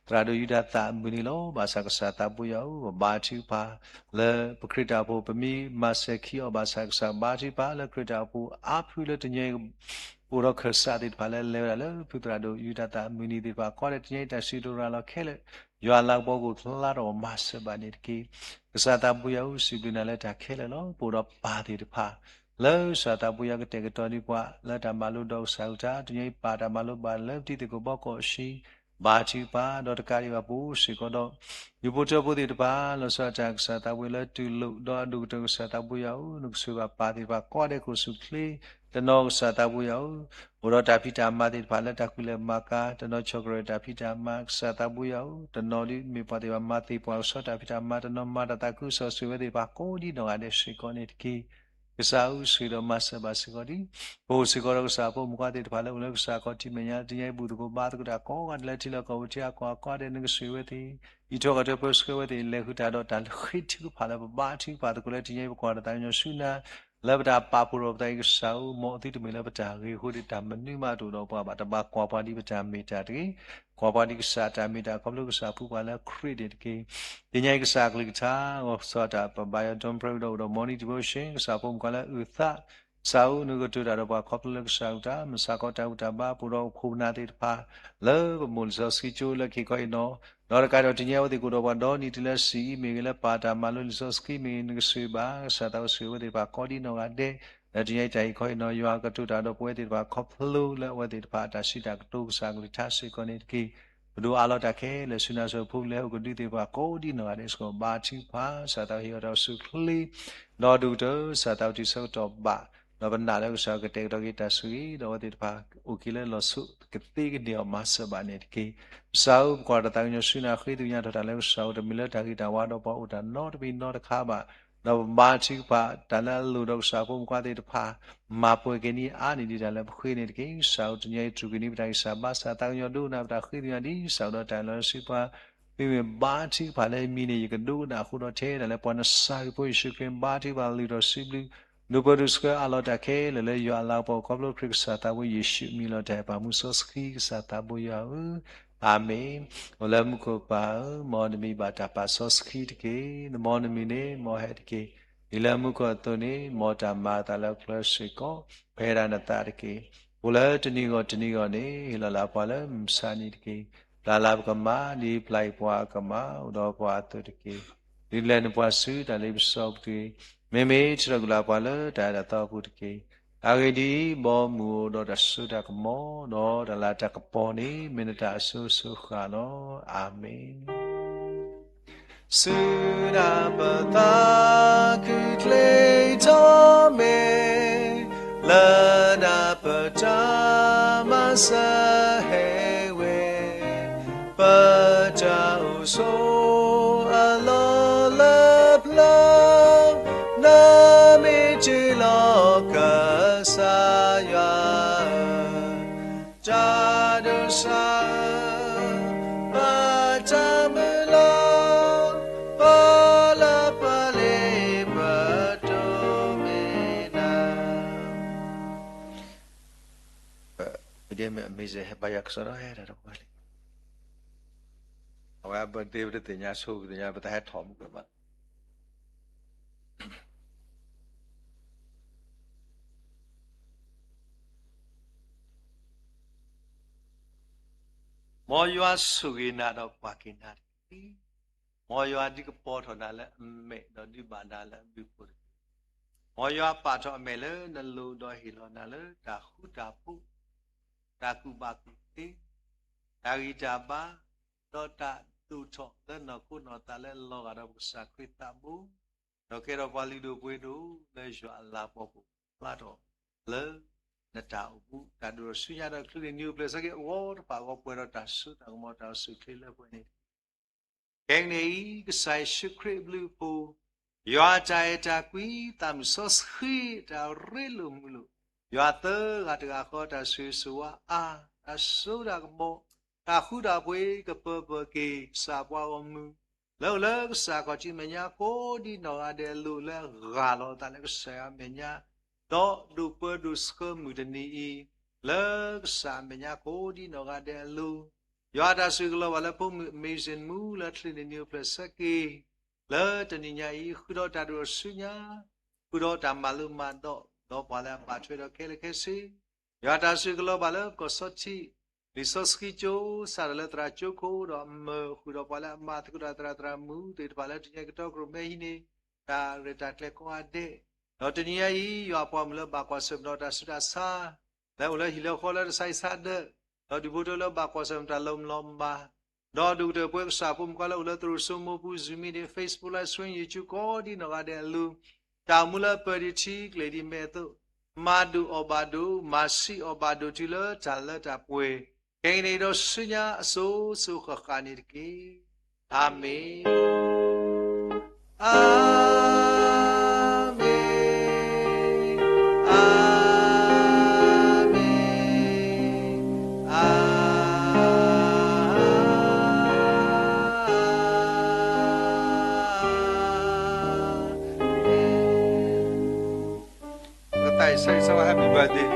သရၣ်ဒိၣ်ယူဒၤသၣ်အမုၢ်နံၤလီၤ. ဘၣ်ဆၣ်ကစၢ်သးဘိယွၤဧၢ ပဘါထုကဖၣ် လၢပခရံာ်တၢ်အိၣ်ဖှိၣ် ပမ့ၢ်မၤစၢၤခံအီၤဘၣ်ဆၣ် ကစၢ်ဘါထုကဖၣ်လၢခရံာ်တၢ်အိၣ်ဖှိၣ်အါဖုလၢတနံၤအံၤ အိၣ်ဒီးခၢၣ်စးသ့ၣ်တဖၣ်လၢလဲၤဝဲဒၣ်လၢဖုသရၣ်ဒိၣ်ယူဒၤသၣ်အမုၢ်နံၤသ့ၣ်တဖၣ် ကိးဂၤဒဲးတနံၤအံၤ တၢ်စံးတရၤလီၤခဲလၢာ် ယွၤလၤကပီၤကအိၣ်ဖျါထီၣ်အီၤ မၤစၢၤဘၣ်န့ၣ်တက့ၢ်. ကစၢ်သးဘိယွၤဧၢ စံးဘျုးနၤလၢတၢ်ခဲလၢာ်လီၤ. ပအိၣ်ဒီးပၢ်သ့ၣ်တဖၣ် လၢကစၢ်သးဘိယွၤကတဲာ်ကတီၤန့ၢ်ပှၤ လၢတၢ်မၤလိဒီးကစၢ်အကလုၢ်ကထါ တနံၤအံၤပာ်တၢ်မၤလိဘၣ်လၢပတံၤသကိးဘီကီၢ်အဆံး ဘါထုကဖၣ် ဒီးတကးဒံးဘၣ်ပအိၣ်စ့ၢ်ကီးဒီး ယိၤဖိထၢဖိသ့ၣ်တဖၣ် လီၤဆီဒၣ်တၢ်ကစၢ်သးဘိလၢတူၢ်လိာ် ဒီးအဒိၣ်ကတၢၢ်ကစၢ်သးဘိယွၤဧၢ, နကဆိၣ်ဂ့ၤဘၣ်ပၢ်သ့ၣ်တဖၣ်ကိးဂၤဒဲး ကိးဆူၣ်ချ့ တနီၤကစၢ်သးဘိယွၤဧၢ, အိၣ်ဒီးတၢ်ဖံးတၢ်မၤသ့ၣ်တဖၣ်လၢတၢ်ကူၣ်လဲၤမၤကၤ, တနီၤဆီၣ်ကရၢၢ်တၢ်ဖံးတၢ်မၤ ကစၢ်သးဘိယွၤဧၢ, တနီၤဒ်မ့ၢ်ပှၤသ့ၣ်တဖၣ်မၤသ့ၣ်ပှၢ်ကဆှီတၢ်ဖံးတၢ်မၤ, တနီၤမၤတၢ်သးခုကစီၣ်ဆိၣ်ဂ့ၤဝဲသ့ၣ်တဖၣ်ကိးဒ်နီၢ်ဂၤဒဲးစ့ၢ်ကီးန့ၣ်တက့ၢ်. ကစၢ်ဧၢ ဆိၣ်ဂ့ၤဒီးမၤစၢၤဘၣ်စ့ၢ်ကီးဒံး ပအိၣ်စ့ၢ်ကီးဒီးကစၢ်ဖိမုၣ်ဖိခွါသ့ၣ်တဖၣ်လၢအိၣ်လၢကစၢ်ခီၣ်ထံးမဲာ်ညါ တနံၤအံၤဘူၣ်သကိးဘါသကိးတၢ်ကိးဂၤဒဲးလၢထံလီၢ်ကီၢ်ပူၤ ထံအကီၢ်အကိးဂၤဒဲး နကဆိၣ်ဂ့ၤဝဲသ့ၣ်, အံးထွဲကွၢ်ထွဲပၢဆှၢဝဲသ့ၣ်, လဲၤဃုာ်တၢ်ဒီးတၢ်ဃ့ထုကဖၣ်လၢပဘါထုကဖၣ်သကိးလၢတနံၤအံၤ ပကွၢ်တၢ်သးကညီၤဆူနၤ လၢပတၢ်ပာ်ဖှိၣ်ဒီးပသးအံၤကစၢ်ဧၢ, မ်အသုတမ့ၢ်လၢပတၢ်ဂ့ၤအဃိဒီး တၢ်မနုၤမးတအိၣ်ဒီးပှၤဘၣ်, တဘၣ်ကွၢ်ပှၤဒ်ပတၢ်မ့ၢ်တၢ်တဂ့ၤ, ကွၢ်ပှၤဒ်ကစၢ်အတၢ်မ့ၢ်တၢ် ခီဖျိကစၢ်ဖှူပှၤလၢခရံာ်န့ၣ်တက့ၢ်. တနံၤအံၤကစၢ်အကလုၢ်ကထါ ဂီၤစၢ်တၢ်ပဘါယွၤ dawn prayer ဒီးအိၣ်ဒီး morning devotion ကစၢ်ဖိမုၣ်ခွါလၢအုၣ်သး ကစၢ်ဧၢ နကတိၤတၢ်ဒီးပှၤခီဖျိလၢကစၢ်အကလုၢ်ကထါ မုၢ်ဆါခီတၢ်ဘူၣ်တၢ်ဘါ ပအိၣ်ဒီးခိၣ်ပနၢ်သ့ၣ်တဖၣ် လၢပမိၢ်လံာ်စီဆှံကၠိလၢခံခီအံၤနီၤ, ဒီးတကးဒီးတနံၤအံၤအဝဲသ့ၣ်ကအိၣ်ဒီးပှၤဒီနံၤတုၤလၢစံးအံၤမ့ၢ်ဂ့ၤ လၢပာ်တၢ်မၤလိလံာ်စီဆှံမ့ၢ်ဂ့ၤ နကဆိၣ်ဂ့ၤဘၣ် ကစၢ်သးဘိဆိၣ်ဂ့ၤဝဲသ့ၣ်တဖၣ်ကိးဒ်နီၢ်ဂၤဒဲး, လၢတနံၤအံၤတၢ်အံၤခီအံၤနီၤ ယွၤကတိၤတၢ်ဒီးပဝဲသ့ၣ်တဖၣ်ခီဖျိလၢအဝဲသ့ၣ်တဖၣ်အတၢ်စံးတၢ်ကတိၤ ကစၢ်အကလုၢ်ကထါစ့ၢ်ကီးန့ၣ်တက့ၢ်. ပဒိးအးလီၤတၢ်ခဲလၢာ်ဆူနၤ ဆိၣ်ဂ့ၤဖိလၢဟီၣ်ခိၣ်ဒီသ့ၣ်တဖၣ်ကိးဒ်နီၢ်ဂၤဒဲးစ့ၢ်ကီး ဘါထုကဖၣ် ကစၢ်သးဘိဟ့ၣ်အီၤတၢ်အိၣ်ဆူၣ်အိၣ်ချ့ ဒီးဒိၣ်ကတၢၢ် ကစၢ်သးဘိတုၤဆၢကတီၢ်ဘၣ်, ဒီးပနာ်လၢကစၢ်ကတဲာ်ကတီၤက့ၤတၢ်ဆိၣ်ဂ့ၤ ဒီးအဝဲသ့ၣ်တဖၣ်အိၣ်က့ၤလၢလီၤဆိကသ့ကန့ၢ်အီၤ မၤစၢၤဘၣ်န့ၣ်တက့ၢ်. ကစၢ်ဧၢ ပကွၢ်တၢ်သးကညီၤဆူနၤ ဃ့ကညးထီၣ်တၢ်လၢကစၢ်အိၣ် တမ့ၢ်လၢတၢ်ဂ့ၤတၢ်ဝါဒီးပှၤအိၣ်တၢ်နီတမံၤနီတခါဘၣ်, ဒီးပဘါထုကဖၣ် တၢ်လၢအလိၣ်ဒီးကစၢ်ဖိမုၣ်ဖိခွါသ့ၣ်တဖၣ် မၤပှဲၤက့ၤန့ၢ်အါန့ၢ်ဒံးတၢ်လၢပဃ့န့ၣ်တက့ၢ်. ကစၢ်ဧၢ တနံၤအံၤတြူာ်က့ၤန့ၢ်ပတၢ်ဂံၢ်စၢ်ဘါစၢ် သးကညီၤဒိကနၣ်ပတၢ်ဃ့ကညးဒ်ကစၢ်ဒီးတၢ်လၢစံးပှၤ မ့မ့ၢ်ဘါထုကဖၣ်လၢအမံၤန့ၣ် ယကဒိကနၣ်အဃိဒီး ထဲဒၣ်လၢပှၤနစၤရ့းဖိယ့ၣ်ၡူးခရံာ် ဘါထုကဖၣ်လုၢ်ထီၣ်စံးဘျုး ဒိၣ်ပၢဒိၣ်ဆှၢအးလီၤတၢ်ခဲလၢာ်လၢယွၤအလၤကပီၤ ခီဖျိခရံာ်ကစၢ်သးဘိယ့ၣ်ၡူးအမံၤလီၤတၢ်အဲၣ်ပာ်မူစီဆှံကစၢ်သးဘိယွၤဧၢ, အၤမ့ၣ်. အိၣ်လၢမူခိၣ်ပၢ်ဧၢ, မ်နမံၤဘၣ်တၢ်ပာ်စီဆှံတက့ၢ်. နမ်နမံၤန့ၣ် မ်ဟဲတက့ၢ်. ဒ်လၢမူခိၣ်အသိးန့ၣ် မ်တၢ်မၤအသးလၢကျဲစ့ၢ်ကီး ပှဲၤဒၣ်နသးတက့ၢ်. အိၣ်လၢတနံၤဂီၢ်တနံၤဂီၢ်န့ၣ် ဟ့ၣ်လီၤလၢပှၤလၢမုၢ်မဆါနံၤတက့ၢ်. ပျၢ်လၢပကမၤ ဒ်ပျၢ်အံၤပှၤအကမၤ အိၣ်ဒီးပှၤအသိးတက့ၢ်. ဒုးလဲၤနပှၤဆူတၢ်လ့ပစီပူၤတက့ၢ်. မ့မ့ၢ်ထုးထီၣ်ကွံာ်လၢပှၤလၢတၢ်အဲၣ်တၢ်သီအပူၤတက့ၢ်. အဂ့ၢ်ဒ်အံၤ, ဘီမုၢ်အိၣ်ဒီးတၢ်စိတၢ်ကမီၤ ဒီးတၢ်လၤတၢ်ကပီၤန့ၣ် မ့ၢ်နတၢ်အစိၤစိၤဃၣ်လီၤ. အၤမ့ၣ်. စူၢ်ဒၣ်ပသးခုၣ်ချ့ထီၣ်မ့ၢ် လၢနပတၢ်မၤစၢၤဟဲဝဲ, ပတၢ်အိၣ်ဆိးအလီၢ်လၢပျၢၤ နမ့ၢ်တ့ၢ်လီၤကစၢ်ယွၤဧၢ, တၢ်ဒိးစၢ် ပတၢ်မုၢ်လၢ် ပလၢပလ့ပတိၢ်မ့ၢ်နၤ. ဒ်မ့ၢ် amazing ဟဲဘါယွၤကစီဒီးဟဲတၢ်တပှၢ်လံ. အဝဲအဘၢၣ်သ့ပတသ့ၣ်ညါဆိပသ့ၣ်ညါ ပတဟဲထီၣ်မူကွဲးဘၣ်. မ်ယွၤဆိၣ်ဂ့ၤနၤဒီးကွၢ်က့ၤနၤတက့ၢ်. မ်ယွၤဒုးကပီၤထီၣ်နၤလၢအမဲာ် ဒီးဒုးဘၣ်နၤလၢအဘျုးအဖှိၣ်တက့ၢ်. မ်ယွၤပာ်ထီၣ်အမဲာ်လၢနလိၤဒီးဟ့ၣ်လီၤနၤလၢတၢ်ဃူတၢ်ဖိး, တၢ်ကူၣ်ဘၣ်ကူၣ်သ့, တၢ်ဂံၢ်တၢ်ဘါ, ဒီးတၢ်ဒိၣ်ထီၣ်လၢနီၢ်ခိနီၢ်သးလၢလီၤဂာ်ဒီးပကစၢ်ခရံာ်သးဘိ, ဒီးကဲထီၣ်ပှၤလုၢ်ဒိၣ်ပှ့ၤဒိၣ်လၢယွၤအလၤကပီၤ ပူၤဖျါထီၣ်လၢနတၢ်အိၣ်မူ တၢ်ဒိၣ်ထီၣ်ဆူညါဒီး ချုးန့ၣ်နံၤအိၣ်ဖျဲၣ်ဆၢက့ၤအဂီၢ်တဖၣ်အဂီၢ် ပှဲၤဒီးတၢ်စိတၢ်ကမီၤ တၢ်အိၣ်ဆူၣ်အိၣ်ချ့လၢပှဲၤန့ၣ်တက့ၢ်. ခဲကနံၣ်အံၤ ကစၢ်ယ့ၣ်ၡူးခရံာ်အဘျုးအဖှိၣ်, ယွၤအတၢ်အဲၣ်တၢ်ကွံ, သးမုၢ်စီဆှံအတၢ်ရ့လိာ်မုာ်လိာ်, ယွၤသၢဂၤတဂၤဃီ တၢ်ဆိၣ်ဂ့ၤဆိၣ်ဝါအါ, တၢ်စိတၢ်ကမီၤ, တၢ်ဃူတၢ်ဖိး ကပၢၤပၢၤက့ၤ ကစၢ်ပှၤဂီၢ်မုၢ် လၢအိၣ်လၢကစၢ်ခီၣ်ထံးမဲာ်ညါကိးဒ်နီၢ်ဂၤဒဲးအလိၤ လၢအဂၢ်လီၤအသးလၢကစၢ်ယွၤအမဲာ်ညါ, ဒီးဒိၣ်ပၢဒိၣ်ဆှၢမုၢ်တနံၤအံၤ လၢကစၢ်အမဲာ်ညါကိးဒ်နီၢ်ဂၤဒဲးအလိၤ, ယွၤအတၢ်ဆိၣ်ဂ့ၤကလီၤဘၣ်လၢဖိမုၣ် Amazing မူလၢချုးန့ၣ်နံၤအိၣ်ဖျဲၣ်ဆၢက့ၤ လၢတနံၤညါအံၤ ဃုာ်ဒီးတၢ်ဒိၣ်ထီၣ်ဆူညါ, ဃုာ်ဒီးတၢ်မၤလိမၤဒိး ဒီးပှၤလၢအဘၣ်ထွဲဒီးခဲလၢာ်ခဲဆ့, ယွၤအတၢ်ဆိၣ်ဂ့ၤကလီၤဘၣ်လၢပကီၢ်စီထံး လံာ်စီဆှံကၠိ စးထီၣ်လၢသရၣ်ကၠိခိၣ် ဒီးအမၢဃုာ်ဒီးပှၤလၢအမၤသကိးတၢ်သရၣ်သရၣ်မုၣ်သ့ၣ်တဖၣ် လၢတနံၤအံၤကတီၢ်ကရူၢ်မဲဟံးန့ၢ် တၢ်ရဲၣ်တၢ်ကျဲၤကိးဂၤဒဲး, ဒီးတနံၤညါအံၤ ယွၤအပှၤမုၣ်လၢဘၣ်ကွၢ်ဆၢၣ်မဲာ်ဒီးတၢ်ဆူးတၢ်ဆါ လၢအိၣ်လၢဟံၣ်လၢဃီလၢတၢ်ဆါဟံၣ်ဆါဒၢး ဒီးဒူၣ်ဖိထၢလၢဘၣ်ကွၢ်ဆၢၣ်မဲာ်တၢ်လီၤမုၢ်လီၤမၢ်, ဒီးဒိၣ်ကတၢၢ်ပဝဲကစၢ်ဖိမုၣ်ဖိလၢအိၣ်လၢသရိာ်စိမိၢ်ပူၤ Zoom meeting, Facebook Live Stream, YouTube ကိးဒံနီၢ်ဂၤဒဲးအလိၤ, တၢ်အိၣ်မူလၢပၢၢ်ဒံးထံကျဲၤဒံးမဲာ်အသိး, မၤဒိၣ်အီၣ်ဘၣ်ဒိၣ်, မၤဆံးအီၣ်ဘၣ်ဒိၣ်တုၤလၢတၢ်လၢတၢ်ပှဲၤ, ခဲကနံၣ်အံၤဒီးဆူညါအစိၤစိၤဃၣ်ဃၣ်န့ၣ်တက့ၢ်. အၤမ့ၣ်, အၤမ့ၣ်, အၤမ့ၣ်, အၤမ့ၣ်. ပကသးစၢ် Happy birthday.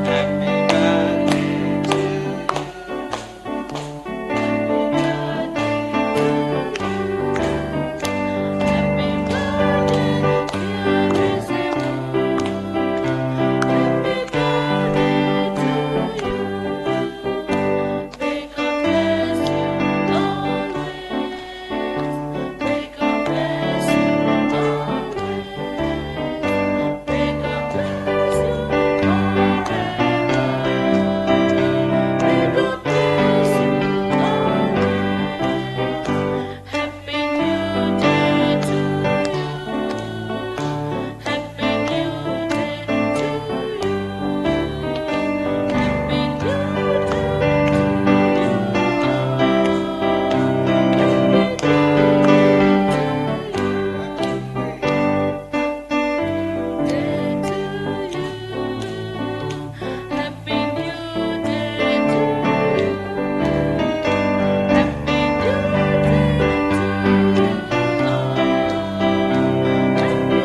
Happy birthday to you. Happy birthday, dear Mister Wu. Happy birthday to you. May God bless you always. May God bless you always. May God bless you forever. May God bless you always. Happy New Year to you. Happy New Year to you. Happy New Year to you. Happy New Year to you. Happy New Year to you. Happy New Year to you all. Happy New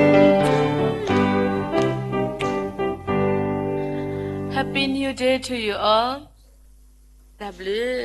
Year to you. Happy New Year to you all. တၢ်ဘျုး